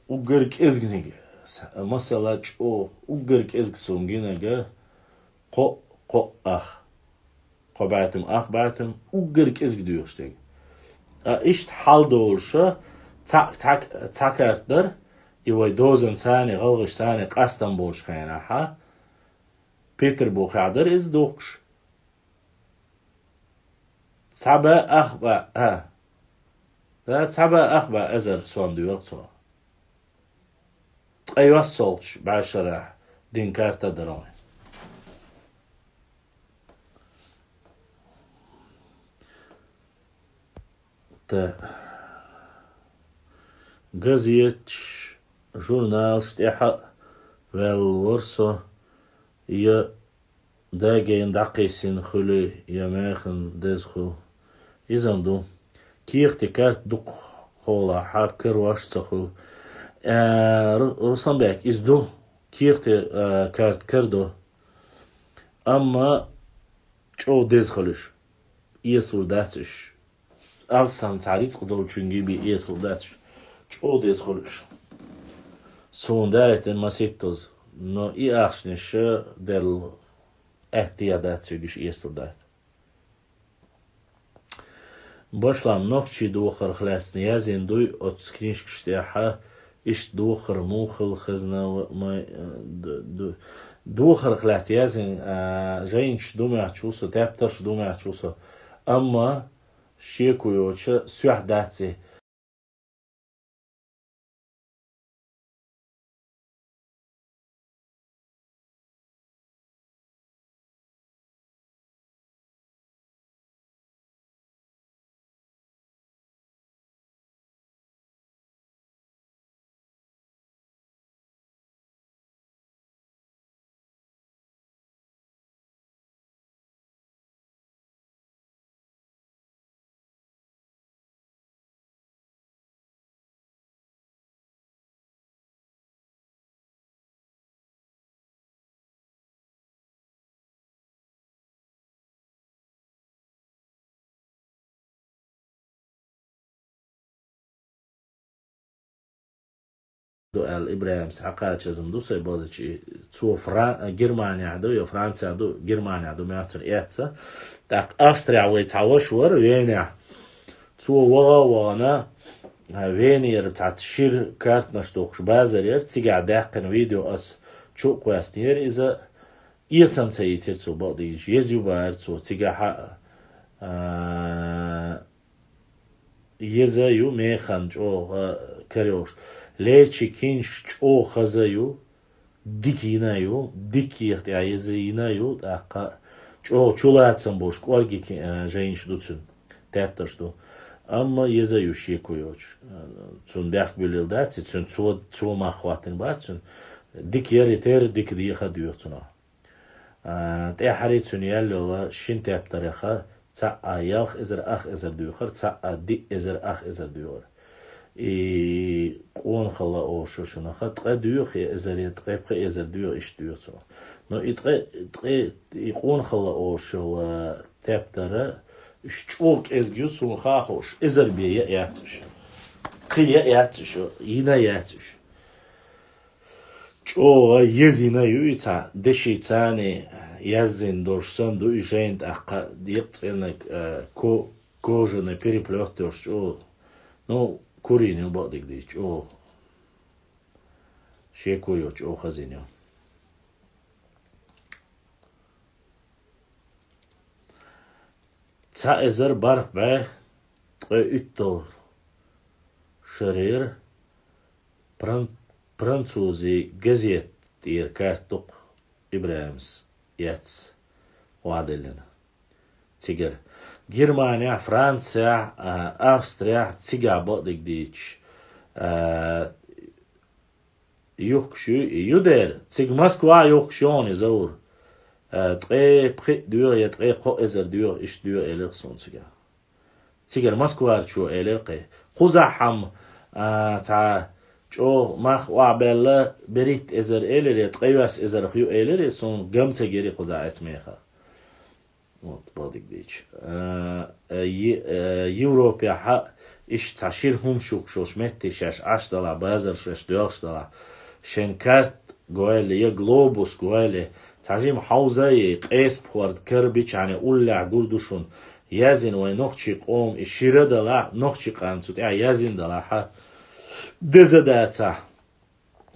уггар кӀезгниг, с-, масала, чӀогӀа уггар кӀезиг суна гинарг кхоъ, кхоъ ах. Кхо бӀаьтам, ах бӀаьтам, уггар кӀезиг доьхуш дерг. Ткъа иштта хьал долуша, цхьаъ, цхьаъ, цхьа карта дара, и вай дозанца а, гӀалгӀашца а къастам болчу хенахь, Петарбухехь дара иза духкуш. Цхьа бӀе ах бӀе, а. Да, цхьа бӀе ах бӀе эзар сом доьху цунах. Ткъе йоьссалгӀачу бӀешарахь дина карта дара вайн. Та. Газеташ, журналаш тӀехь а ваьлла вара со, я дагийна дӀакхийсина хуьлий, я механа деза хуьлу. Иза-м ду. Кехате карта дукха хьолахь, карош ца хуьлу. Э, Ру-, Русланбек, иза ду. Кехате, э, карта кара ду. Амма чӀогӀа деза хуьлу уьш. Эсалур дац уьш. Алсам цхьа рицкъ долчуьнга бен эсалур дац уьш. ЧӀогӀа деза хуьлу уьш. Суна даийтина масийттаза. Но и ахчанаш делла аьтто дац цуьнга, уьш эсалур дац. Башлам нохчий дохарх лаьцна язйина дуй оцу книжкаш тӀехь, иштта дохар муха хила хезна ва-, ма-, д-, д-, дохарх лаьцна язйина, а, жайнаш ду моьттуш ву со, тептарш ду моьттуш ву со. Амма шеко йоцуш соьх дац и. Ду аьлла, ИбрахӀим Схьакъачаза ду сайн бозучи. Цо Фран-, Германехь ду, я Францехь ду, Германехь ду, моьттуш эцца. ТӀаккха Австрехь вай цхьа ваша вара, Венехь. Цо ваха а вахана, Венера цхьацца шира картанаш духкуш базар яра, цигахь даьккхина видео ас чу а кхоьссинера иза. Эцам ца ийцира цо бакъдийцича, еза ю бахара цо, цигахь а, а, еза ю механа чӀогӀа карайолуш. Лерчи киншкаш чӀогӀа хаза ю, дика йина ю, дика еха тӀехь еза йина ю, тӀаккха чӀогӀа чулацам болуш кӀорги ки-, а, жайнаш ду цуьнан, тептарш ду. Амма еза ю шеко йоцуш. Цунна бехк буьллийла дац, и цуьнан цо, цо мах хӀоттийна бац цуьнан. Дика яр, тера дика дехар доьху цунах. А, тӀаьхьара цуьнан яьлла йолу шина тептарех цхьаъ ялх эзар ах эзар доьхура, цхьаъ диъ эзар ах эзар доьхура. И къонахалла олуш йолу шиннах ткъе доьху я эзар, я ткъе пхи эзар доьху, иштта доьху цунах. Но и ткъе, ткъе, и къонахалла олуш йолу тептар, уьш чӀогӀа кӀезиг ю, суна хаа хууш, эзар бен яа яц уьш. Кхин яа яц уьш, йина яц уьш. ЧӀогӀа езина ю и цхьа, деши царни язйина долуш санна ду и жайна, тӀаккха декъа цӀеннаг, э, ко-, кожаный переплёт йолуш чӀогӀа. Ну, курина ю, бакъдерг дийцича, чӀогӀа. Шеко йоцу чӀогӀа хазина ю. Цхьа эзар бархӀ бӀе ткъе уьтталгӀа шарера фран-, французийн газета тӀера карта дукха ИбрахӀимас эцна, охьадиллина. Цигара Германехь, Францехь, а, Австрехь, цигахь бакъдерг дийцича, а, юхкуш ю, ю дера, цига Москвахь юхкуш ю хьуна и Заур. Э, ткъе пхиъ доьху я ткъе кхо эзар доьху, иштта доьху элира суна цигахь. Цигара Москварчо элира кхин. Кхузахь-м, а, цхьа чӀогӀа мах охьабаьлла, берхӀитта эзар элира, я ткъе йоьсна эзарх ю элира, и суна ган ца гира кхузахь эцу мехах. Вот, бакъдерг дийцича. Э, э, Е-, э, Европехь иштта цхьа шира хӀума шуьгуш йолуш метте шаьш Ӏаш делахь, базар шаьш доьлхуш делахь, шен карта гойла, я глобус гойла, цхьа жима хьовза я къеса пхьорда кара бичахьана уллехь гур ду шуна, язйина вайн нохчийн къоман и шира делахь, нохчийн къам цу тӀехь язйина делахь, деза дацахь.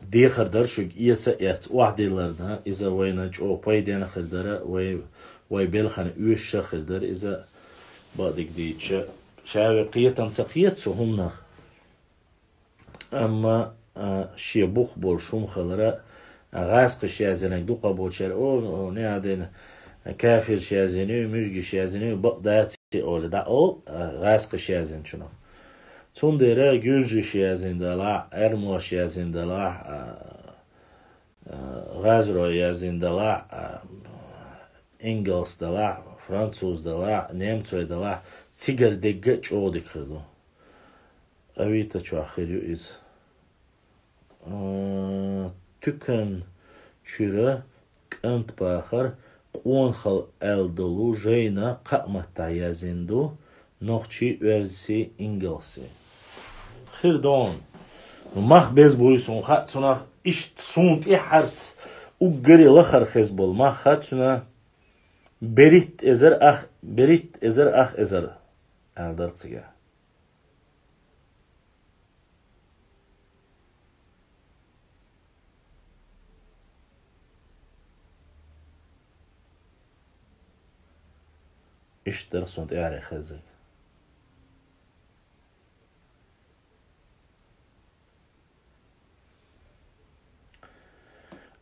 Дехар дара шуьга эца а эцна охьадилларна, иза вайна чӀогӀа пайденна хир дара, вай, вай белхана оьшуш а хир дара иза, бакъдерг дийцича. Ша вай кхетам ца кхета цу хӀуманах. Амма, а, шен бух болуш хӀума хилара, а, гӀазкхаша язйинарг дукхахболчара, о, о, неӀ а дина, кафирша язйина ю, муьжгиша язйина ю, бакъ дац олий, дӀа олу, а, гӀазкхаша язйинчунах. Цундела гуьржиша язйина делахь, Ӏаьрбоша язйина делахь, а, а, гӀазро язйина делахь, а, ингалс делахь, француз делахь, немцой делахь, цигара дерг а чӀогӀа дика хир ду. Авито чохь хир ю иза. А, туькан чуьра кӀант бахар, къонахалла аьлла долу жайна кхаа маттахь язйина ду, нохчийн, оьрсийн, ингалсийн. Хир ду хьуна. Ну, мах беза буй суна хаьа цунах, иштта суна тӀаьхьарца уггаре лахара хеза болу мах хаьа цуьнан, берхӀитта эзар ах, берхӀитта эзар ах эзар аьлла дара цигахь. Иштта дара суна тӀаьхьарца хезарг.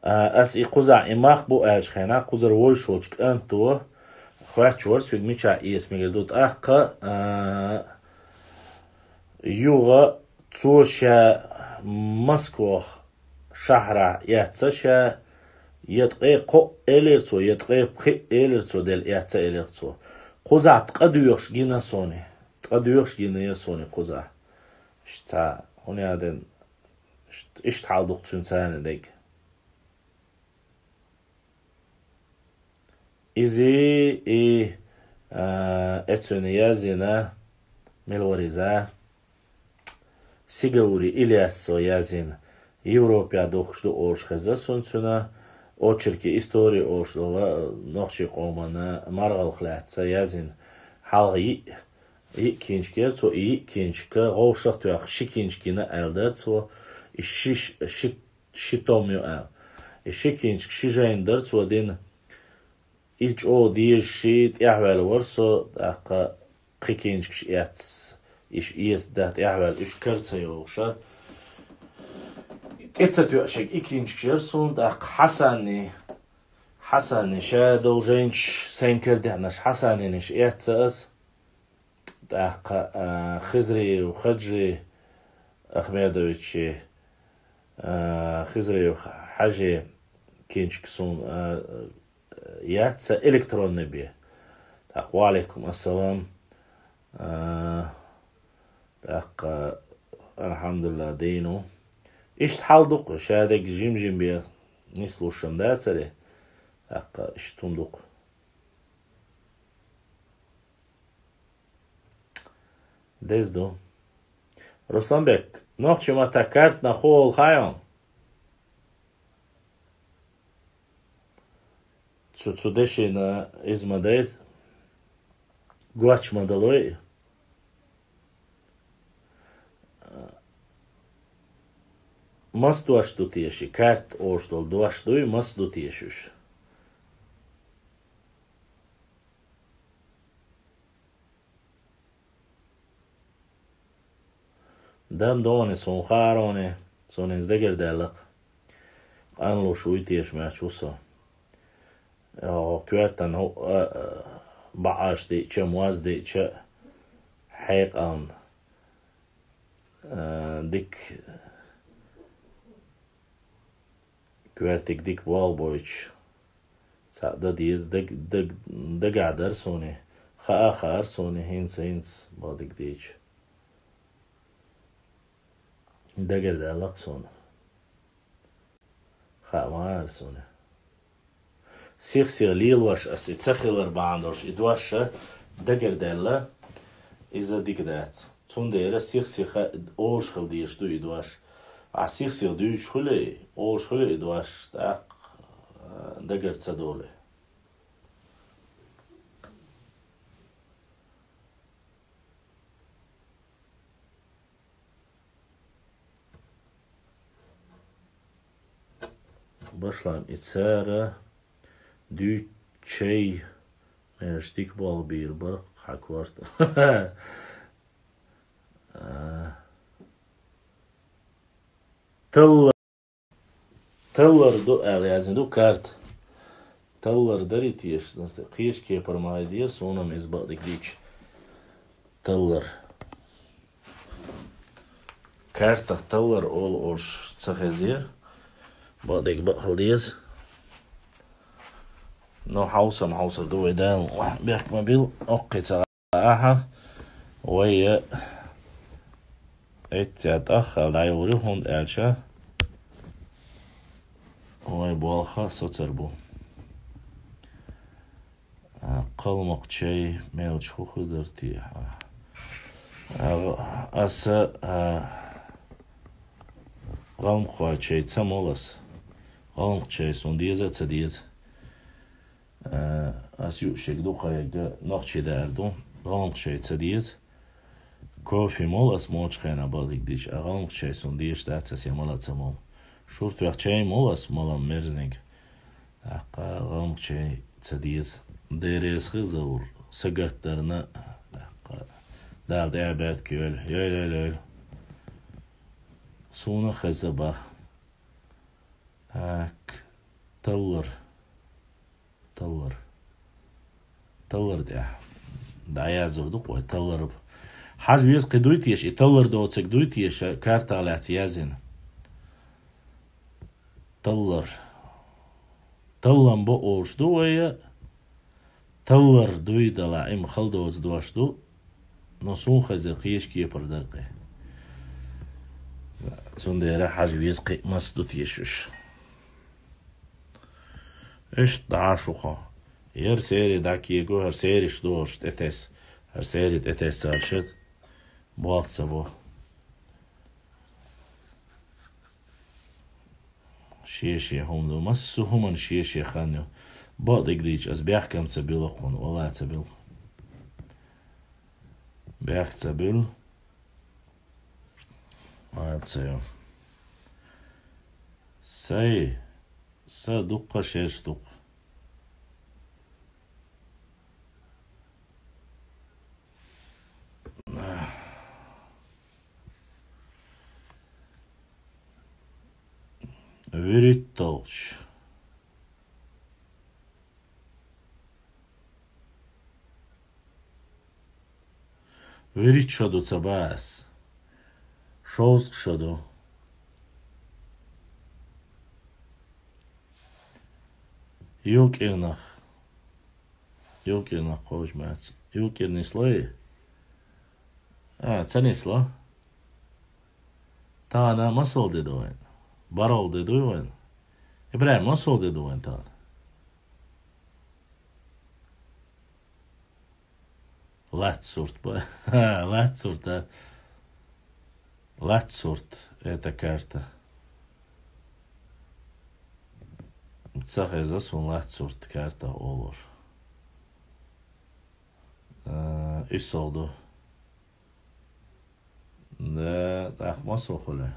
А, ас и кхузахь и мах бу аьллачу хенахь, кхузара вовшахволчу кӀанто хоьттуш вара, соьга мичахь эца мегар ду. ТӀаккха, а, юха цо ша Москох шахьарахь эцна ша, я ткъе кхоъ элира цо, я ткъе пхиъ элира цо, делла эцна элира цо. Кхузахь ткъа доьхуш гина суна. Ткъа доьхуш гинера суна кхузахь. Иштта цхьа, хӀунда аьлла, иштта, иштта хьал ду-кх цуьнан царна дерг. Иза и, а, эцуьнан язйина, мила вара иза? Сигаури Ильясо язйина, Европехь духкуш ду олуш хеза суна цуьнан, очерки истории олуш долу нохчийн къоман маргӀалх лаьцна язйина. Хьалха йиъ, йиъ кинчик яра цо, и йиъ кинчик вовшах а тоьхна, ши кинчик йина аьлла дара цо, и ши, ши ши том ю аьлла. И ши кинчик ши жайна дара цо дина. И чӀогӀа дезаш, тӀаьхьаваьлла вара со, тӀаккха кхин кинчикаш эцна, и ш-, эца дан тӀаьхьаваьлла, уьш кара ца йогӀуш. ТӀе ца тоьуш и кинчикаш яра суна, тӀаккха Хьасанни, Хьасанни ша долу жайнаш сайна кара даьхьнарш Хьасаннинаш эцна ас. ТӀаккха, а, Хизриев Хаджи Ахмедовичи А, Хизраев Хьажи кинчка сун, а, яц са электронный бе. Так, ва алейкум ассалам. А, так, а, алхьамдулиллах, дийну. Ишт хьал дукха, шадег жим-жим бе, нислушам дацаре. Так, а, ишт тун дукха. Дезду. Русланбек, нохчи мата картна хол хайон. Цу, цу дешина изма дайт. Гуач ма далой. Мас дуаш ду теши, карт ош дол дуаш дуй, мас ду тешуш. Дам доне, сун хароне, сун инз дегар деллах. Къанлуш уй теш мяч усо. О, квертан, о, а, а, бааш дича, муаз дича, хьекъан. А, дик, квертик дик болбойч. Ца да диз, даг, даг, дагадар сони. Ха, хар сони, хинц, хинц, бодик дич. Дагар далак сони. Ха, мар сони. Сих-сих лилваш, ас и цахилар бандош, и дуаша, дагар дала, иза дик дац. Цундера сих-сиха ош хил деш ду и дуаш. А сих-сих дуч хуле, ош хуле и дуаш, так, э, дагар ца доле. Башлам ицара дуй чей, меш дик бол бир бар хакварт. А. Тыл-, тыллар ду, ал язни ду карт. Тыллар дарит еш, кеш кепар магазир, сонам из бадик дич. Тыллар. Картах тыллар ол ош цахезир. Бадик бахал диез. Но хаусам хаусар ду вайдан. Бяк мобил, окки ца. Аха. Вай, э, эццят ахал дай ури хунд элча. Вай болха соцар бу. А, къалмакъ чай мелч хухудар ти. А, аса, а, къалмакъ чай ца молас. Къалмакъ чай сун диез а ца диез. Э, ас юшек ду, къайга нохчи дар ду. Гъалмакъ чай ца диез. Кофе мол ас моч хена бадик дич. А гъалмакъ чай сун диеш дац ас ямала ца мол. Шурт вяхчай мол ас малам мерзниг. Аха, гъалмакъ чай ца диез. Дерес хызаур. Сагат дарна. Аха. Далд э берт кёл. Ёл, ёл, ёл. Суна хазаба. Так. Таллар. Таллар. Таллар дя. Да, я зурдук, ой, таллар. Хаж виз къи дуй тиеш, и таллар доцек дуй тиеш, карта лац язин. Таллар. Таллам бо ош ду, ой, таллар дуй дала, им халдоц дуаш ду, но сун хаза къиеш кепар дар къи. Сун дера хаж виз къи мас ду тиешуш. Иш дашуха. Ер сери дак его, хар сери шдош тетес. Хар сери тетес царшит. Бохца бо. Шеше хум ду. Массу хуман шеше ханю. Бо дигдич, аз бяхкам ца бил ахун, вала ца бил. Бяхк ца бил. Ва ца ю. Сай. Са дукха шеш дукха. Вирит толч. Вирит шаду цабас. Шост шаду. Юкъернах. Юкъернах кхочушбац. Юкъер нислой? А, ца нисло. Тахана масал де ду вайн? БархӀлагӀа де дуй вайн? ИбрахӀим, масал де ду вайн тахана? Лац сурт ба. Лац сурт, а? Лац сурт, это карта. Ца хеза сона лац сурт карта олуш. А, уьссалгӀа ду. Да, тӀаккха масал хуьлу?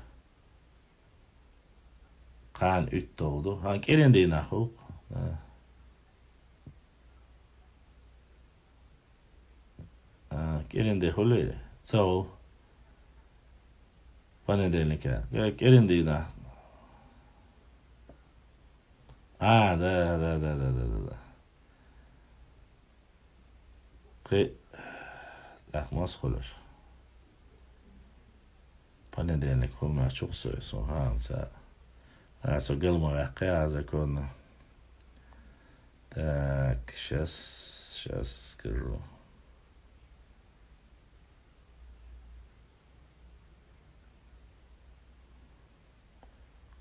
Кхана уьтталгӀа ду. ХӀан, кӀиран дийнахь хуьлу-кх. А. А, кӀиран де хуьлу? Ца хуьлу. Понедельника. Э, кӀиран дийнахь. А, да, да, да. Кхин, тӀаккха масал хуьлуш? Понедельник хуьлу ма чукх сой, сона хӀама ца. А, со гал ма ваьккхи а законно. Так, щас, щас скажу.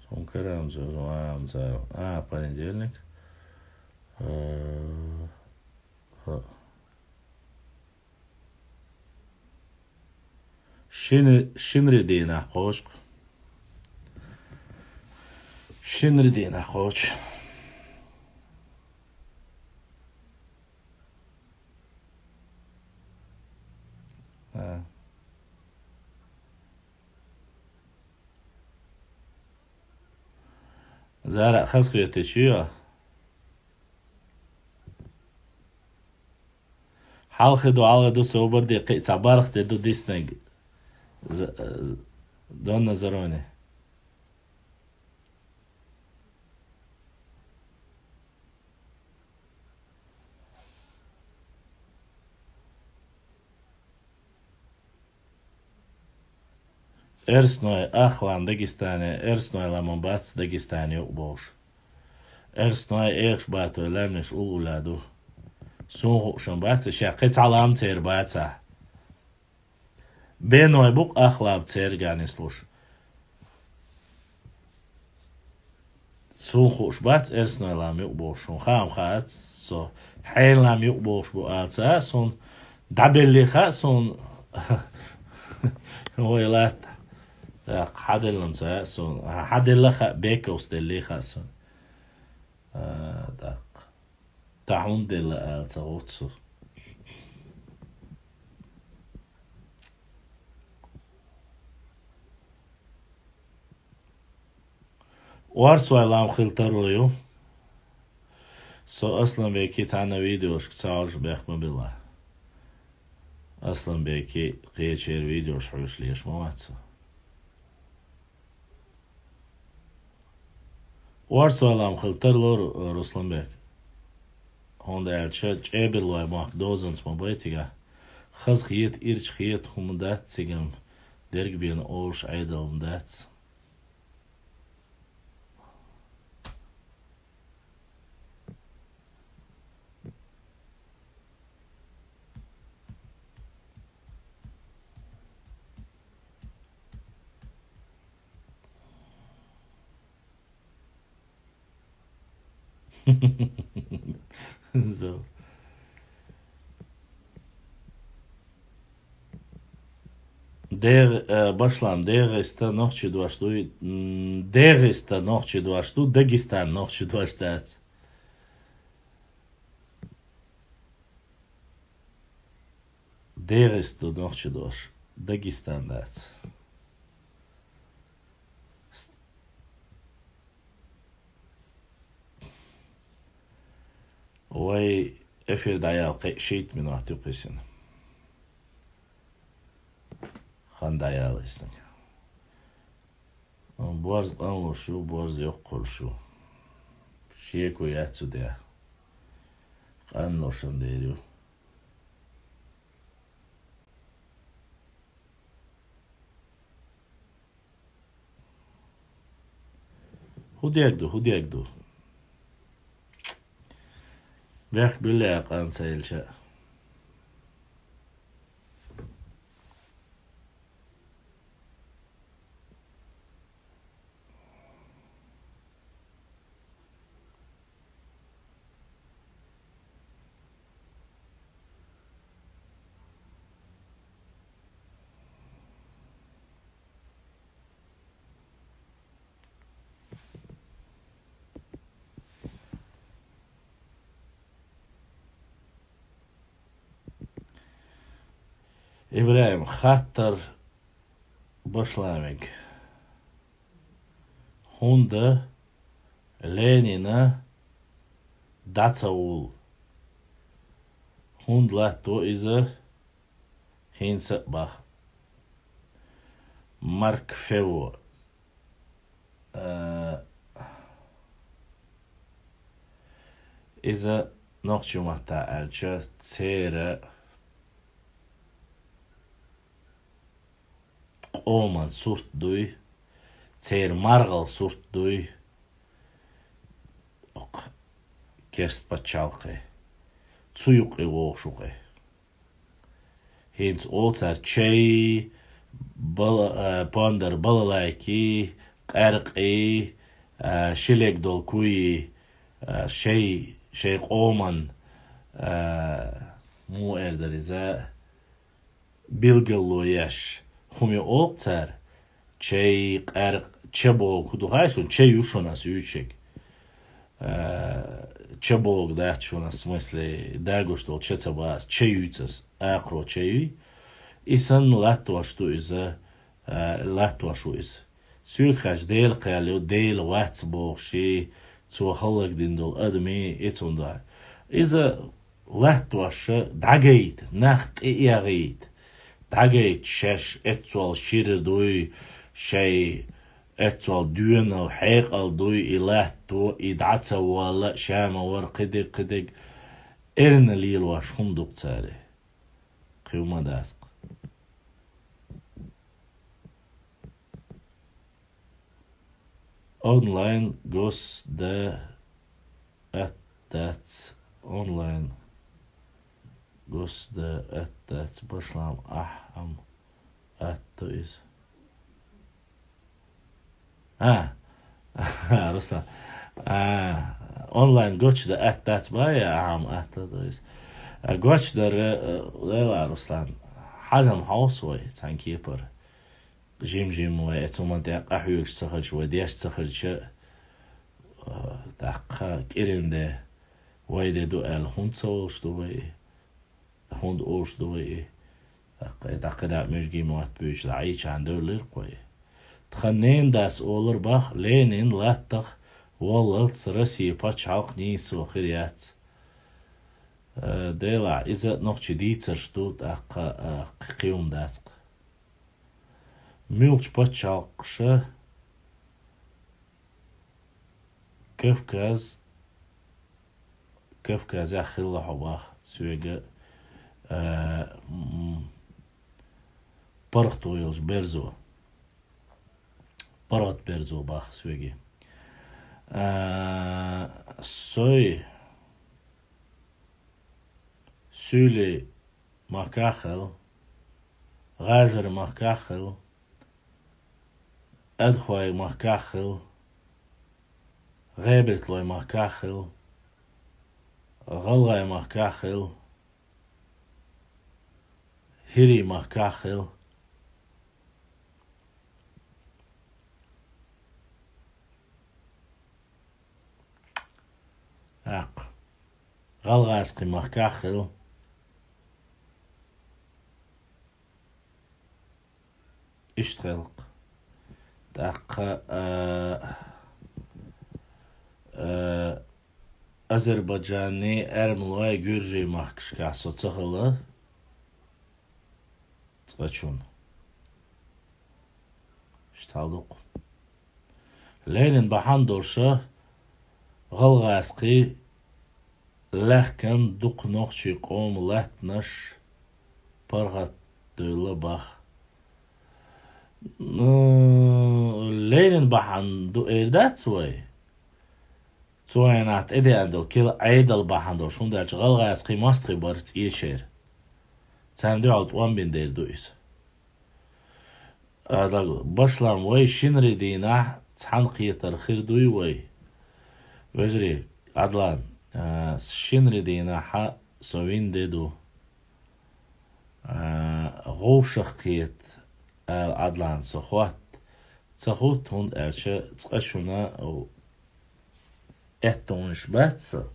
Сона карамца, сона хӀама ца. А, понедельник. Э, хӀа. Шин-, шинарин дийнахь кхочу-кх. Шинарин дийнахь кхочу. А. Зара, хазахеташ ю? Хьалхе ду, хьалхе ду, собар де, кхин а цхьа бархӀ де ду диснарг. З-, э, Донна Зарони. Эрсной, ах лам Дагестане, эрсной лам бац Дагестане юкъа бохуш. Эрсной эхаш батой лаьмнаш уллула ду. Сун хууш бац, ша кхин цхьа лам церан бацахь. Беной бу-кх ах лам церга нислуш. Сун хууш бац эрсной лам юкъа бохуш, хӀун хаам хац со, хьенан лам юкъа бохуш бу аца, сун дӀабелли хаьа сун. Вай латта. ТӀаккха хьаделлам ца хаьа сун. Хьаделла хаьа, бекалс делли хаьа сун. А, тӀаккха. Та хӀунда делла ала ца гӀутту со. Орсой лам хила тарло ю. Со Асланбеке цхьана видеошка ца Ӏожуш бехк ма билла. Асланбеке кхечеран видеош хьоьжуш леш ма вац со. Орсой лам хила тарло, Ру-, Русланбек. ХӀунда аьлча чӀебарлой мохк дозанца ма бай цигахь. Хаза хета, ирча хета хӀума дац цигахь, дерг бен олуш Ӏедал ма дац. Зо. ДегӀ-, э, башлам, дегӀиста нохчи дош дуй, м, дегӀиста нохчи дош ду, Дагестан нохчи дош дац. ДегӀиста ду нохчи дош, Дагестан дац. С-, вай эфир дӀаяла кхин шийтта минот ю кхисина. Хан дӀаяла иснаг. Борз къанлуш ю, борз йоккхуш ю. Шеко яц цу тӀехь. Къанлушан дер ю. ХӀун дерг ду, хӀун дерг ду? Бехк билла къанца илча. ИбрахӀим, хаттар башламаг. ХӀунда Ленина дӀа ца вул? ХӀунда латтаво иза хӀинца а баха? Марк Фево. Э, иза нохчийн маттахь аьлча, церан къоман сурт дуй, церан маргӀал сурт дуй, оха керста пачхьалкхе, цу юккъе вогӀуш ву-кх. ХӀинца олу цара чай, бала-, а, пондар балалайкий, къаьркъий, а, ши лег долу куй, а, шай, шайн къоман, а, муха эр дара иза, билгало еш хӀума ю олу цара, чай, къаьркъа, чабогу, хӀун ду хаьий шуна, чай ю шуна ас юьйцург. А, чабогу дац шуна, в смысле, дагош долу ча ца бац, чай юьйцу ас, акхаро чай юй. И санна латтош ду иза, а, латтош ву иза. Соьга хаьттича, Дела кхел ю, Дела вац бохуш, цо хӀаллакдина долу адамий, и цунна ду. Иза латтош дӀагайта, нах тӀеэгӀийта, дӀагайта шаьш эццол шира дуй, шайн эццол доьналла хьекъал дуй, и латто, и дӀа ца волла, ша ма вара кхидерг, кхидерг. Эрна лелош хӀума ду-кх цара. Кхин хӀума дац-кх. Онлайн гос да атта дац. Онлайн гос да атта дац. Башлам ахь ам атта ду иза. А, Руслан. А, онлайн гочда атта дац бай, ахь ам атта ду иза. А, гочдар, э, лела, Руслан. Хьажам хьовса вай, цхьана кепара. Жим-жим вай, э, цу ман тӀе къахьоьгуш ца хилча, вай деш ца хилча, а, тӀаккха кӀиран де, вай де ду аьлла, хӀунда ца волуш ду вай? ХӀунда олуш ду вай и? ТӀаккха, тӀаккха дӀа муьжгийн мотт буьйцуш дӀа Ӏийчахьана девллера-кх вай. Тхан ненан дас олура бах, Ленин латтах воллалц Россия пачхьалкх нийсо хир яц. Э, делахь, иза нохчийн дийцарш ду, тӀаккха, э, кхин хӀума дац-кх. Муьлхачу пачхьалкхаша Кавказ, Кавказехь хилла хьо бах соьга, а, м, паргӀато йолчу берзо. ПаргӀат берзо бах соьга. А, сой, суьйли махкахь хила, гӀажар махкахь хила, адхой махкахь хила, гӀебартлой махкахь хила, гӀалгӀай махкахь хила, хӀирий махкахь хила. ТӀаккха гӀалгӀазкхий махкахь хила. Иштта хилла-кх. ТӀаккха, а, а, Азербайджанний, эрмалой, гуьржий махкашкахь со ца хила. Цкъачунна. Иштта хьал ду-кх. Ленин бахьана долуша гӀалгӀазкхий лаьхкина дукха нохчийн къоман латтанаш паргӀат девлла бах. Ну, Ленин бахьана ду эр дац вай? Цу хенахь тӀедеана долу кила Ӏедал бахьана долуш, хӀунда аьлча гӀалгӀазкхий мостагӀий бара цӀечеран. Царна дуьхьал тӀом бина дер ду иза. Ада, башлам вай шинарин дийнахь цхьаьна кхетар хир дуй вай? Вежарий, Ӏадлан, а, шинарин дийнахьа со вина де ду. А, гӀовшах кхета, ала Ӏадлан со хотта ца хӀутту, хӀунда аьлча цкъа шуна аьттонаш бац сан,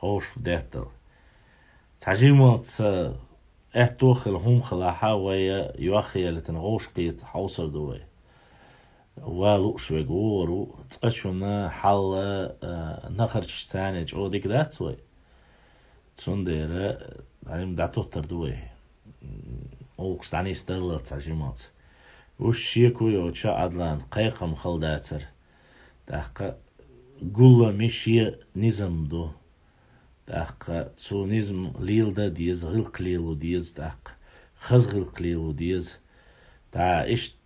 гӀовшах деттал. Цхьа жималца аьтто хила хӀума хилахьа, вай йохъелитина гӀовшах кхета хьовсар ду вай. Ва лууш верг вогӀур ву, цкъа шуна хьал, а, нахарчаш царна чӀогӀа дика дац вай. Цундела Ӏилма дӀатоттар ду вай. М, гӀуллакхаш дӀанисдаллалц цхьа жималца. Уьш шеко йоцуш Ӏадлан кхайкхам хала дацара. ТӀаккха гулламе шен низам ду. ТӀаккха цу низам леладан деза, гӀиллакх лело деза, тӀаккха хаза гӀиллакх лело деза. ТӀаккха иштта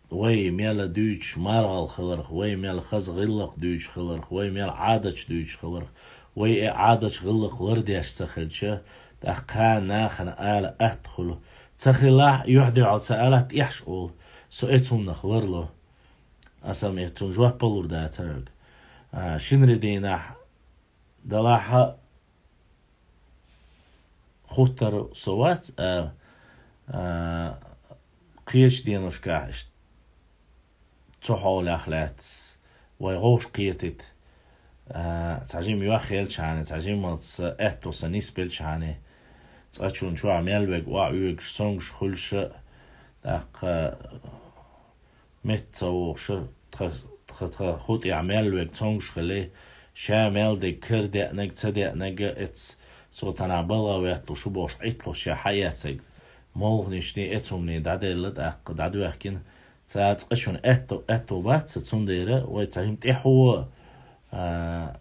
вай мел дуьйцуш маргӀал хиларх, вай мел хаза гӀиллакх дуьйцуш хиларх, вай мел Ӏадаташ дуьйцуш хиларх, вай и Ӏадаташ, гӀиллакх лардеш ца хилча, тӀаккха кхана нахана ала атта хуьлу. Ца хилахь, юьхь-дуьхьал ца алахь, тӀехьаш олу: «Со эцуннах ларло». Аса ма эцунна жоп а лур дацара. А, шинарин дийнахь далахьа хӀуттар со вац, а, а, кхечу деношкахь иштта цу хьолах лаьцна вай гӀовшах кхетийта, а, цхьа жима йохъелчхьана, цхьа жималца аьтто сан нисбелчхьана, цкъачунна чохь мел верг охьаоьгуш, цомгуш хуьлуш а, тӀаккха метта ца вогӀуш а, тхан, тхан, тхан хӀу тӀехь мел верг цомгуш хилий, ша мел дерг кара деанарг, ца деанарг а эцна, со цхьанхьа балха ветталуш ву бохуш, Ӏитталуш ша хьаэцнарг, молханашний, эцунний дӀаделла, тӀаккха дӀадоьхкина. Цкъа шуна аьтто, аьтто бац сан, цундела вай цхьа жима тӀаьхьо, а,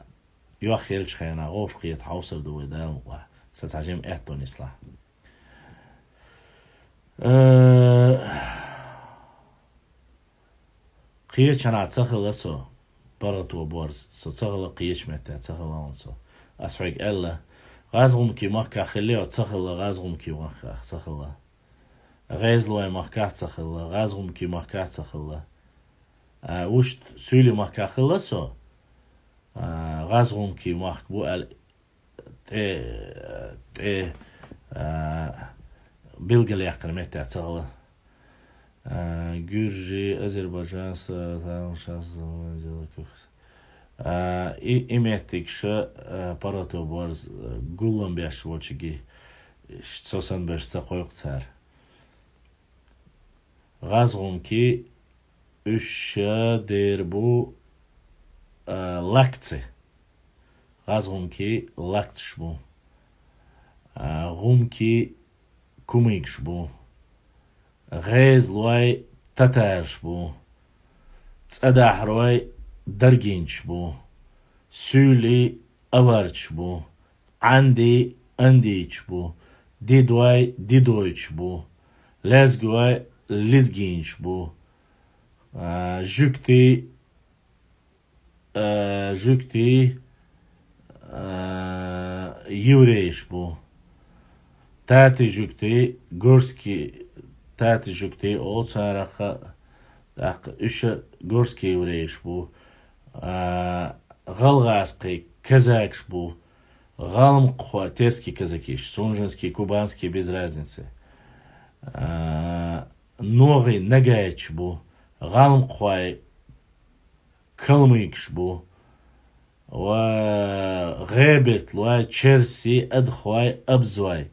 йохъелчу хенахь гӀовшах кхета хьовсар ду вай, Дала мукъалахь. Сан цхьа жима аьтто нислахь. Э, кхечанхьа ца хилла со, паргӀато борз, со ца хилла кхечу метте, ца хилла хьуна со. Ас хьоьга аьлла, ГӀазгӀумкий махкахь хилла, ца хилла, ГӀазгӀумкий махкахь ца хилла. ГӀезалойн махкахь ца хилла, ГӀазгӀумкий махкахь ца хилла. А, вуьшта Суьйлийн махкахь хилла со, а, ГӀазгӀумкий махка бу аьлла, тӀе, тӀе, а, билгалъяьккхина метте ца хилла. А, гуьржий, азербайджанцы, там щас, а, и, и меттигаш, а, паргӀато борз, а, гулам беш волчуьнга, ш-, со санна берш ца кхойкху цара. ГӀазгӀумкий уьш дер бу, а, лакцы. ГӀазгӀумкий лакцаш бу. А, гӀумкий кумыкаш бу. ГӀезалой татараш бу. ЦӀадахьарой даргинчаш бу. Суьйлий аварчаш бу. Ӏандий андийчаш бу. Дидой дидойчаш бу. Лезгой лезгинчаш бу. А, жуьгтий, а, жуьгтий, а, еврейш бу. Татий жуьгтий, горский татий жуьгтий олу царах, тӀаккха уьш а горский еврейш бу. А, гӀалгӀазкхий казакаш бу. ГӀалмакхой, терский казакиш, сунженский, кубанский, без разницы. А, ногӀий ногайчаш бу. ГӀалмакхой калмыкаш бу. Ва гӀеберталой, черсий, адыхой, абазой.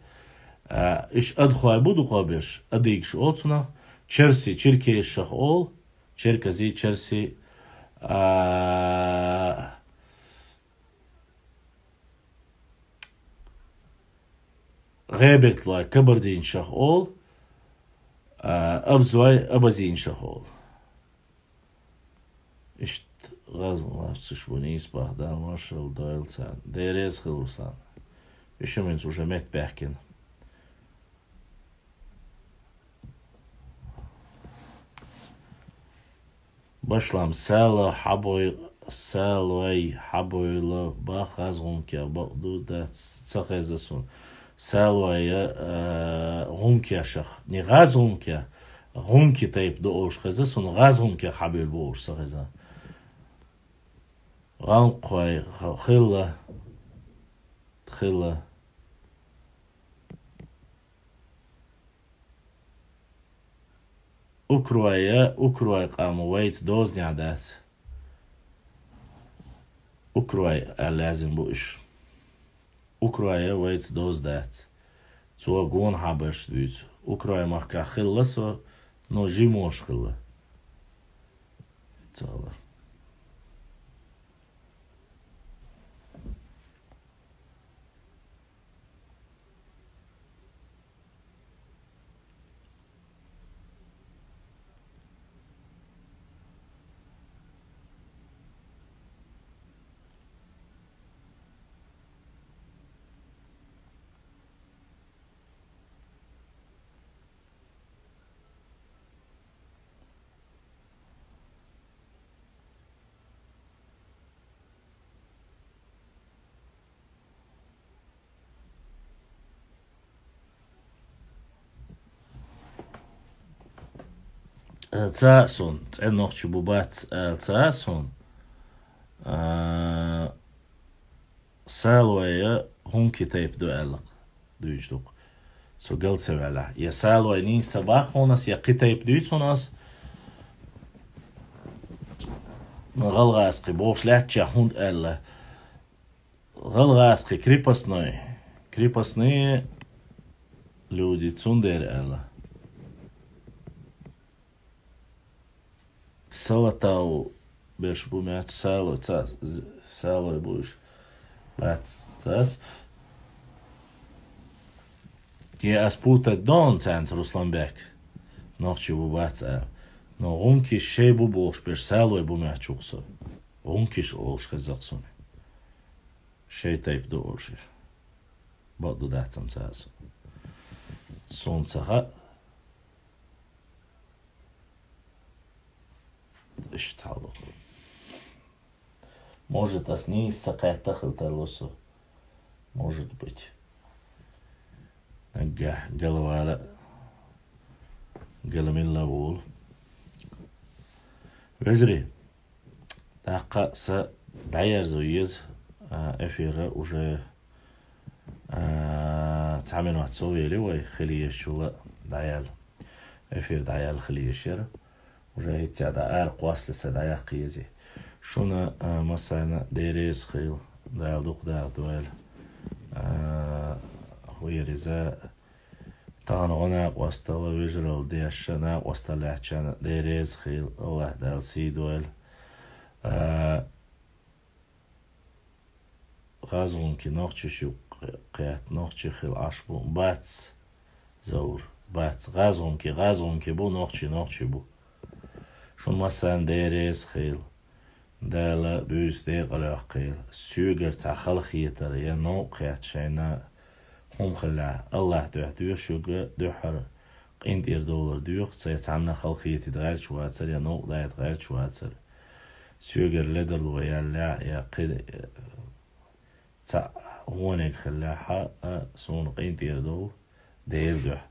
А, уьш адыхой бу дукхахберш, адыгаш олу цунах, черсий черкесашах олу, черкезий, черсий, а, гӀеберталой кабардинцашах олу, а, абазой абазинцашах олу. Иштта гӀазгӀа лакцаш бу, нийса боху, Дала маршалла дойла царна. Дерриг а хилла царна. Уьш а хӀинца уже меттабаьхкина. Башлам, сало хьабой-, Салой хьабевлла бах гӀазгӀумкех, бакъду дац, ца хеза сона. Салой, а, гӀумкешах, не гӀазгӀумкех, гӀумки тайпа ду олуш хеза сона, гӀазгӀумкех хьабевлла бу олуш ца хеза. ГӀанкхой х-, хилла, хилла. Укрой, укрой къам вайца дозанехь дац. Укрой аьлла лазим бу уьш. Укрой вайца доза дац. Цо гонахьа барш дуьйцу. Укрой махкахь хилла со, но жимош хилла. Ца хилла. Э, ца а сун, цӀен нохчий бу бац, э, ца а сун. Э, Салой гӀунки тайпа ду аьлла дуьйцуш ду-кх. Со гал ца ваьллехь. Я салой нийса ца бах хьуна ас, я кхин тайпа дуьйцу хьуна ас. ГӀалгӀазкхий бохуш лаьттачех хӀунда аьлла? ГӀалгӀазкхий крепостной. Крепостные люди, цундела аьлла. Салатау берш бу моьтту, салой, ца, з-, салой бу уьш. Бац, цац. Я ас путать дон цаьрца, Русланбек. Нохчий бу бац аьлла. Но гӀункиш шай бу бохуш берш салой бу моьтту-кх со. ГӀункиш олуш хеза-кх суна. Шай тайпа ду олуш. Бакъду дац-м ца а сун. Суна ца хаьа. Иштта хьал ду. Может, ас нийса ца кхетта хила тарло со. Может быть. Наггахь галвала, гала милла волу. Вежарий, тӀаккха сан дӀаерзо еза, а, эфира уже, а, цхьа минот со вели вай, хила езачул а дӀаяьлла. Эфир дӀаяьлла хила езаш яра. Уже хӀинца дӀа ара кхоссале сан дӀаяккха еза. Шуна, а, массарна Дела реза хуьлда, Дала дукха даха дойла. А, хӀун яра иза, тахана гӀо накъосталла вежаралла деш, накъосталла лаьттачарна Дела реза хуьлда, АллахӀ Дала сий дойла. А, гӀазгӀунки нохчаш юккъе кхетта, нохчий хила Ӏаш бу. Бац, Заур, бац. ГӀазгӀунки гӀазгӀунки бу, нохчий нохчий бу. Шуна массарна Дела реза хуьлда. Дала буьйса декъала йоккхийла. Соьгара цхьа халахетар я новкъа хетта шайна хӀума хилла, АллахӀ дуьхьа доьшу шуьга, дуьххьара къинтӀера довлар доьху, цхьа цхьанна халахетийта гӀерташ вацар я новкъа дайта гӀерташ вацар. Соьгара ледарло яьллехь я кхин цхьа вониг хиллехь а, суна къинтӀера довла Делан дуьхьа.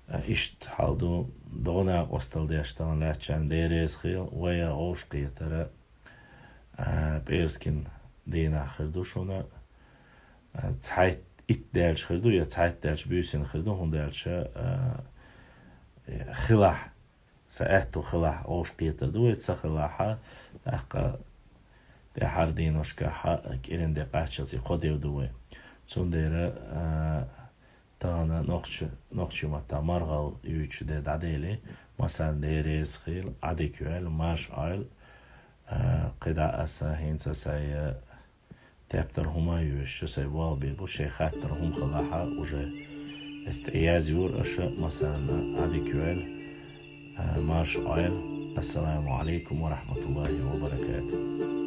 А, иштта хьал ду, догӀу накъосталла деш тахана лаьттачарна Дела реза хуьлда, вай а вовшахкхетара, а, пӀераскан дийнахь хир ду шуна. А, цхьайтта итт даьлча хир ду, я цхьайтта даьлча буьйсанна хир ду, хӀунда аьлча, а, хилахь, сан аьтту хилахь, вовшахкхетар ду вай, ца хилахь, тӀаккха тӀаьхьара дийнашкахь кӀиран де кхаччалц и кхо дев ду вай. Цундела, а, тахана нохча-, нохчийн маттахь маргӀал юьйцуш де дӀадели, массарна Дела реза хуьлда, Ӏадика йойла, марша Ӏойла, а, кхидӀа аса хӀинца сайн, а, тептар хӀума а йоьшуш, сайн болх бийр бу, шайн хаттар хӀума хилахь а уже. Эс тӀе язйора аша, массарна Ӏадика йойла, а, марша Ӏойла. Ассаламу Ӏалайкум ва рахьматуллахӀи ва баракатухӀ.